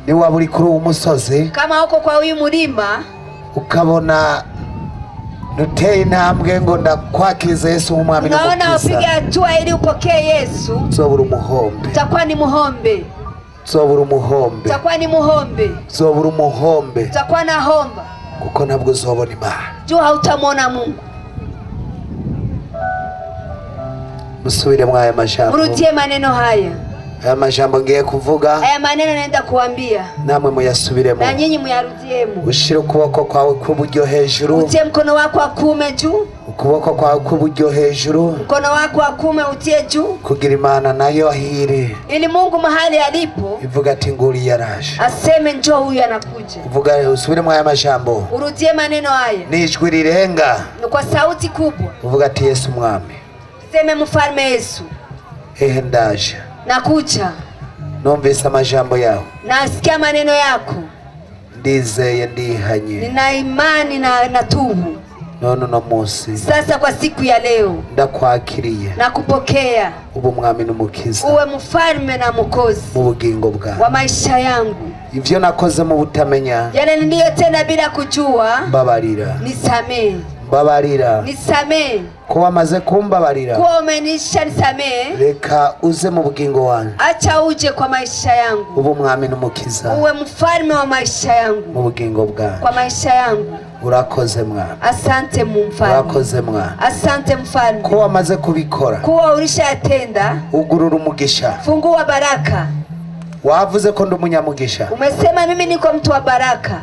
[SPEAKER 6] Niwaba uri kuri uwo musozi
[SPEAKER 1] Kama uko kwa huyu mlima
[SPEAKER 6] ukabona nuteye intambwe ngo ndakwakize Yesu nk'umwami
[SPEAKER 1] unaona
[SPEAKER 6] n'umukiza,
[SPEAKER 1] upige hatua ili upokee Yesu,
[SPEAKER 6] uzobura umuhombe,
[SPEAKER 1] utakuwa ni muhombe,
[SPEAKER 6] uzobura umuhombe,
[SPEAKER 1] utakuwa ni muhombe,
[SPEAKER 6] uzobura umuhombe,
[SPEAKER 1] utakuwa na homba
[SPEAKER 6] kuko ntabwo uzobona Imana.
[SPEAKER 1] Juu hautamwona Mungu.
[SPEAKER 6] Musubire mwaya majambo,
[SPEAKER 1] Mrudie maneno haya,
[SPEAKER 6] aya majambo ngiye kuvuga,
[SPEAKER 1] haya maneno naenda kuambia
[SPEAKER 6] namwe muyasubiremo.
[SPEAKER 1] Na nyinyi muyarudiemo.
[SPEAKER 6] Ushire ukuboko kwawe kw'iburyo hejuru,
[SPEAKER 1] Utie mkono wako wa kuume juu,
[SPEAKER 6] ukuboko kwawe kw'iburyo hejuru,
[SPEAKER 1] mkono wako wa kuume utie juu,
[SPEAKER 6] kugira Imana nayo ahiri
[SPEAKER 1] ili Mungu mahali alipo
[SPEAKER 6] ivuga ati nguriya araje.
[SPEAKER 1] Aseme njoo, huyu anakuja.
[SPEAKER 6] Uvuga, usubire aya majambo
[SPEAKER 1] Urudie maneno haya
[SPEAKER 6] n'ijwi rirenga,
[SPEAKER 1] kwa sauti kubwa,
[SPEAKER 6] uvuga ati Yesu mwami,
[SPEAKER 1] seme mfalme Yesu,
[SPEAKER 6] hehe ndaje,
[SPEAKER 1] nakuja,
[SPEAKER 6] numvise amajambo yawe,
[SPEAKER 1] nasikia maneno yako,
[SPEAKER 6] ndizeye, ndihanye,
[SPEAKER 1] nina imani na natubu.
[SPEAKER 6] None uno munsi
[SPEAKER 1] Sasa kwa siku ya leo
[SPEAKER 6] ndakwakiriye,
[SPEAKER 1] nakupokea
[SPEAKER 6] ubu mwami n'umukiza
[SPEAKER 1] uwe mfalme na mwokozi
[SPEAKER 6] mu bugingo bwawe.
[SPEAKER 1] Wa maisha yangu.
[SPEAKER 6] Ivyo nakoze mu butamenya,
[SPEAKER 1] Yale niliyotenda bila kujua,
[SPEAKER 6] mbabarira,
[SPEAKER 1] nisamee,
[SPEAKER 6] mbabarira.
[SPEAKER 1] Nisamee.
[SPEAKER 6] Ko wamaze kumbabarira,
[SPEAKER 1] Kuwa umenisha nisamee,
[SPEAKER 6] reka uze mu bugingo wanjye,
[SPEAKER 1] acha uje kwa maisha yangu,
[SPEAKER 6] ubu mwami n'umukiza
[SPEAKER 1] uwe mfalme wa maisha yangu,
[SPEAKER 6] mu bugingo bwanjye.
[SPEAKER 1] Kwa maisha yangu.
[SPEAKER 6] Urakoze mwami,
[SPEAKER 1] Asante mfalme,
[SPEAKER 6] urakoze mwami.
[SPEAKER 1] Asante mfalme.
[SPEAKER 6] Ko wamaze kubikora,
[SPEAKER 1] Kuwa ulishayatenda,
[SPEAKER 6] ugurura umugisha.
[SPEAKER 1] Fungua baraka.
[SPEAKER 6] Wavuze ko ndi umunyamugisha,
[SPEAKER 1] Umesema mimi niko mtu wa baraka,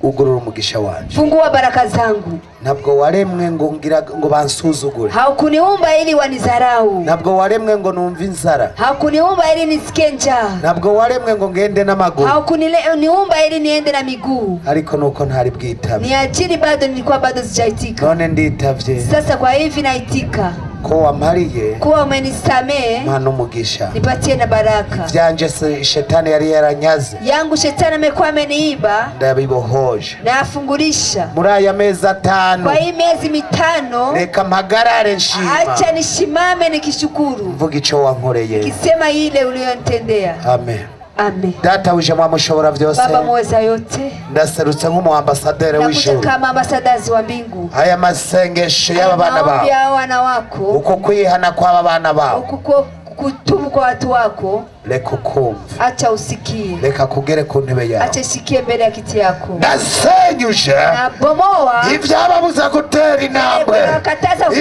[SPEAKER 6] ugurura umugisha wanje.
[SPEAKER 1] Fungua baraka zangu.
[SPEAKER 6] Ntabwo waremwe ngo ngira ngo bansuzugure,
[SPEAKER 1] Haukuniumba ili wanizarau,
[SPEAKER 6] ntabwo waremwe ngo numve inzara,
[SPEAKER 1] haukuniumba ili nisikie njaa,
[SPEAKER 6] ntabwo waremwe ngo ngende n'amaguru,
[SPEAKER 1] haukuniumba ili niende na miguu.
[SPEAKER 6] Ariko nuko ntari bwitabe.
[SPEAKER 1] Ni ajili bado nilikuwa bado sijaitika.
[SPEAKER 6] None nditavye,
[SPEAKER 1] Sasa kwa hivi naitika,
[SPEAKER 6] Ko wampariye,
[SPEAKER 1] kuwa umenisamehe,
[SPEAKER 6] mpa n'umugisha.
[SPEAKER 1] Nipatie na baraka.
[SPEAKER 6] Vyanje se- shetani yari yaranyaze,
[SPEAKER 1] Yangu shetani amekuwa ameniiba,
[SPEAKER 6] ndabibohoje.
[SPEAKER 1] Nayafungulisha.
[SPEAKER 6] Muri aya mezi 5,
[SPEAKER 1] Kwa hii miezi 5,
[SPEAKER 6] reka mpagarare nshima,
[SPEAKER 1] acha nishimame nikishukuru,
[SPEAKER 6] mvuga ico wankoreye.
[SPEAKER 1] kisema ile uliyonitendea.
[SPEAKER 6] Amen.
[SPEAKER 1] Amen.
[SPEAKER 6] Databuja mwamushobora vyose,
[SPEAKER 1] Baba muweza yote,
[SPEAKER 6] ndaserutse nk'umuambasaderi
[SPEAKER 1] nakuja
[SPEAKER 6] w'ijuru.
[SPEAKER 1] kama ambasadazi wa mbingu.
[SPEAKER 6] Aya masengesho y'aba bana
[SPEAKER 1] Maombi
[SPEAKER 6] bawe,
[SPEAKER 1] ya wana wako,
[SPEAKER 6] uko kwihana kw'aba bana bawe,
[SPEAKER 1] uku kutubu kwa watu wako,
[SPEAKER 6] reka ukumve,
[SPEAKER 1] acha usikie,
[SPEAKER 6] reka kugere ku ntebe yawe.
[SPEAKER 1] Acha isikie mbele ya kiti yako.
[SPEAKER 6] Ndasenyuje
[SPEAKER 1] Nabomoa
[SPEAKER 6] ibyababuza gutera intambwe,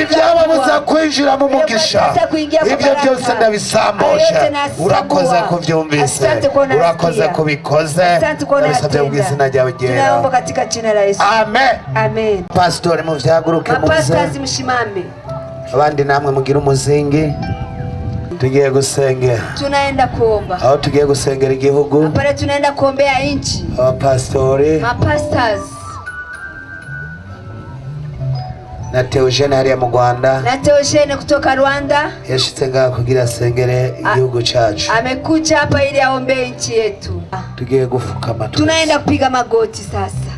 [SPEAKER 6] ibyababuza kwinjira mu mugisha, ibyo byose ndabisambuje. Urakoze kubyumvise, urakoze kubikoze, ndabisabye mu izina ryawe ryera.
[SPEAKER 1] Tunaomba katika jina la Yesu.
[SPEAKER 6] Amen.
[SPEAKER 1] Amen.
[SPEAKER 6] Pasitori, muvyahaguruke muze.
[SPEAKER 1] Mapastors, mshimame.
[SPEAKER 6] Abandi namwe mugire umuzingi, tugiye gusengera.
[SPEAKER 1] Tunaenda kuomba.
[SPEAKER 6] Aho tugiye gusengera igihugu,
[SPEAKER 1] Pale tunaenda kuombea nchi.
[SPEAKER 6] abapasitori
[SPEAKER 1] Mapastors
[SPEAKER 6] na Theogene hariya mu Rwanda
[SPEAKER 1] na Theogene kutoka Rwanda
[SPEAKER 6] yashitse ngaha kugira asengere igihugu cacu.
[SPEAKER 1] Amekuja hapa ili aombee nchi yetu.
[SPEAKER 6] Tugiye gufukama twese.
[SPEAKER 1] Tunaenda kupiga magoti sasa.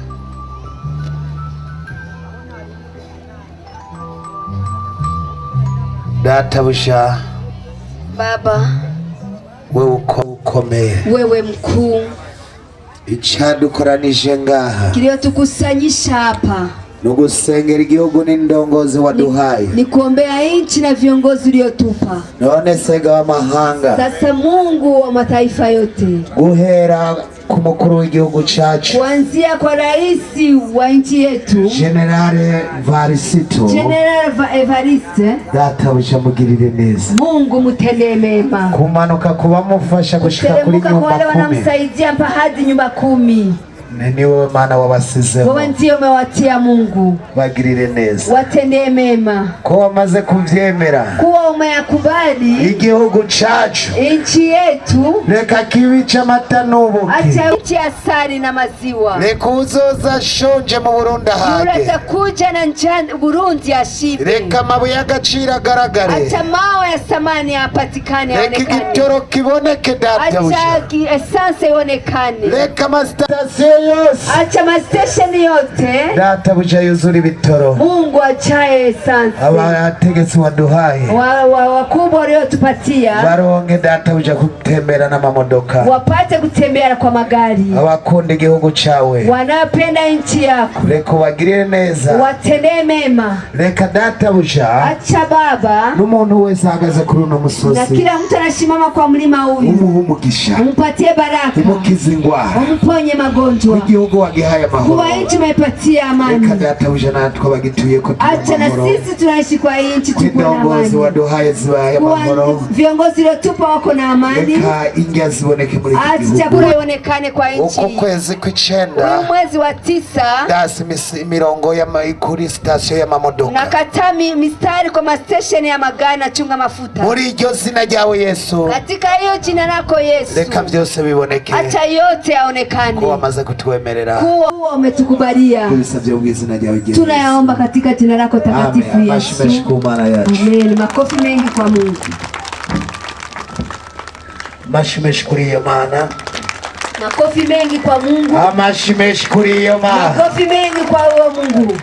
[SPEAKER 6] Databuja,
[SPEAKER 1] Baba,
[SPEAKER 6] wewe uko ukomeye,
[SPEAKER 1] wewe mkuu,
[SPEAKER 6] icadukoranije ngaha
[SPEAKER 1] kiliotukusanyisha hapa
[SPEAKER 6] ni ugusengera igihugu n'indongozi waduhaye.
[SPEAKER 1] Ni kuombea nchi na viongozi uliotupa.
[SPEAKER 6] None sega w'amahanga,
[SPEAKER 1] Sasa Mungu wa mataifa yote,
[SPEAKER 6] guhera ku mukuru w'igihugu cacu,
[SPEAKER 1] kuanzia kwa rais wa nchi yetu,
[SPEAKER 6] Generale Varisito,
[SPEAKER 1] General Evariste,
[SPEAKER 6] databuja mugirire neza,
[SPEAKER 1] Mungu mtendee mema,
[SPEAKER 6] kumanuka kubamufasha gushika kuri
[SPEAKER 1] teremka kwa
[SPEAKER 6] nyumba
[SPEAKER 1] wale
[SPEAKER 6] 10,
[SPEAKER 1] wanamsaidia mpaka hadi nyumba 10.
[SPEAKER 6] Ni wewe Mana wabasizeho,
[SPEAKER 1] Wewe ndiye umewatia Mungu,
[SPEAKER 6] bagirire neza,
[SPEAKER 1] watendee mema,
[SPEAKER 6] ko wamaze kuvyemera
[SPEAKER 1] kuwa umeyakubali
[SPEAKER 6] igihugu cacu,
[SPEAKER 1] nchi yetu,
[SPEAKER 6] reka kibi c'amata n'ubuki,
[SPEAKER 1] acha nchi ya asali na maziwa.
[SPEAKER 6] Reka uzoza ashonje mu Burundi
[SPEAKER 1] Yule
[SPEAKER 6] ahage,
[SPEAKER 1] atakuja na njaa Burundi ashibe,
[SPEAKER 6] reka amabuye y'agaciro agaragare,
[SPEAKER 1] acha mawe ya thamani yapatikane,
[SPEAKER 6] reka
[SPEAKER 1] yaonekane,
[SPEAKER 6] igitoro kiboneke databuja,
[SPEAKER 1] acha essence ionekane,
[SPEAKER 6] reka amasitasiyo yose
[SPEAKER 1] acha mastesheni yote
[SPEAKER 6] databuja yuzura ibitoro.
[SPEAKER 1] Mungu achaye essence,
[SPEAKER 6] Abategetsi waduhaye
[SPEAKER 1] wakubwa waliotupatia
[SPEAKER 6] baronke databuja gutembera n'amamodoka,
[SPEAKER 1] wapate kutembea kwa magari,
[SPEAKER 6] abakunda igihugu cawe,
[SPEAKER 1] wanapenda nchi yako
[SPEAKER 6] reka ubagirire neza,
[SPEAKER 1] watendee mema,
[SPEAKER 6] reka databuja
[SPEAKER 1] acha Baba
[SPEAKER 6] n'umuntu wese ahagaze kuri uno
[SPEAKER 1] na
[SPEAKER 6] musozi
[SPEAKER 1] kila mtu anasimama kwa mlima huyu
[SPEAKER 6] umuhe umugisha,
[SPEAKER 1] umpatie baraka,
[SPEAKER 6] umukize ingwara,
[SPEAKER 1] umponye magonjwa,
[SPEAKER 6] igihugu wagihaye amahoro,
[SPEAKER 1] kuwa nchi umeipatia
[SPEAKER 6] reka
[SPEAKER 1] amani.
[SPEAKER 6] databuja natwe abagituye ko tuba
[SPEAKER 1] Acha na
[SPEAKER 6] amahoro,
[SPEAKER 1] sisi tunaishi kwa hii nchi
[SPEAKER 6] ko
[SPEAKER 1] tukuwe na
[SPEAKER 6] indongozi
[SPEAKER 1] amani,
[SPEAKER 6] waduhaye zibaye
[SPEAKER 1] kuwa
[SPEAKER 6] amahoro,
[SPEAKER 1] viongozi uliotupa wako na amani,
[SPEAKER 6] reka indya ziboneke muri iki
[SPEAKER 1] acha
[SPEAKER 6] gihugu.
[SPEAKER 1] chakula ionekane kwa nchi.
[SPEAKER 6] Uku kwezi kw'icenda,
[SPEAKER 1] Huu mwezi wa 9,
[SPEAKER 6] dasi imirongo kuri sitasiyo y'amamodoka,
[SPEAKER 1] nakataa mistari kwa mastesheni ya magari na chunga mafuta.
[SPEAKER 6] Muri iryo zina ryawe Yesu,
[SPEAKER 1] Katika hiyo jina lako Yesu,
[SPEAKER 6] reka byose biboneke,
[SPEAKER 1] acha yote
[SPEAKER 6] ko
[SPEAKER 1] yaonekane,
[SPEAKER 6] wamaze kutwemerera,
[SPEAKER 1] kuwa umetukubalia.
[SPEAKER 6] tubisabye mu izina ryawe rya Yesu.
[SPEAKER 1] Tunayaomba katika jina lako takatifu
[SPEAKER 6] Amen. Amashi menshi
[SPEAKER 1] Yesu.
[SPEAKER 6] ku Mana yacu.
[SPEAKER 1] Amen. Makofi mengi kwa Mungu.
[SPEAKER 6] Amashi menshi kuri iyo Mana.
[SPEAKER 1] Makofi mengi kwa Mungu.
[SPEAKER 6] Amashi menshi kuri iyo Mana.
[SPEAKER 1] Makofi mengi kwa huo Mungu.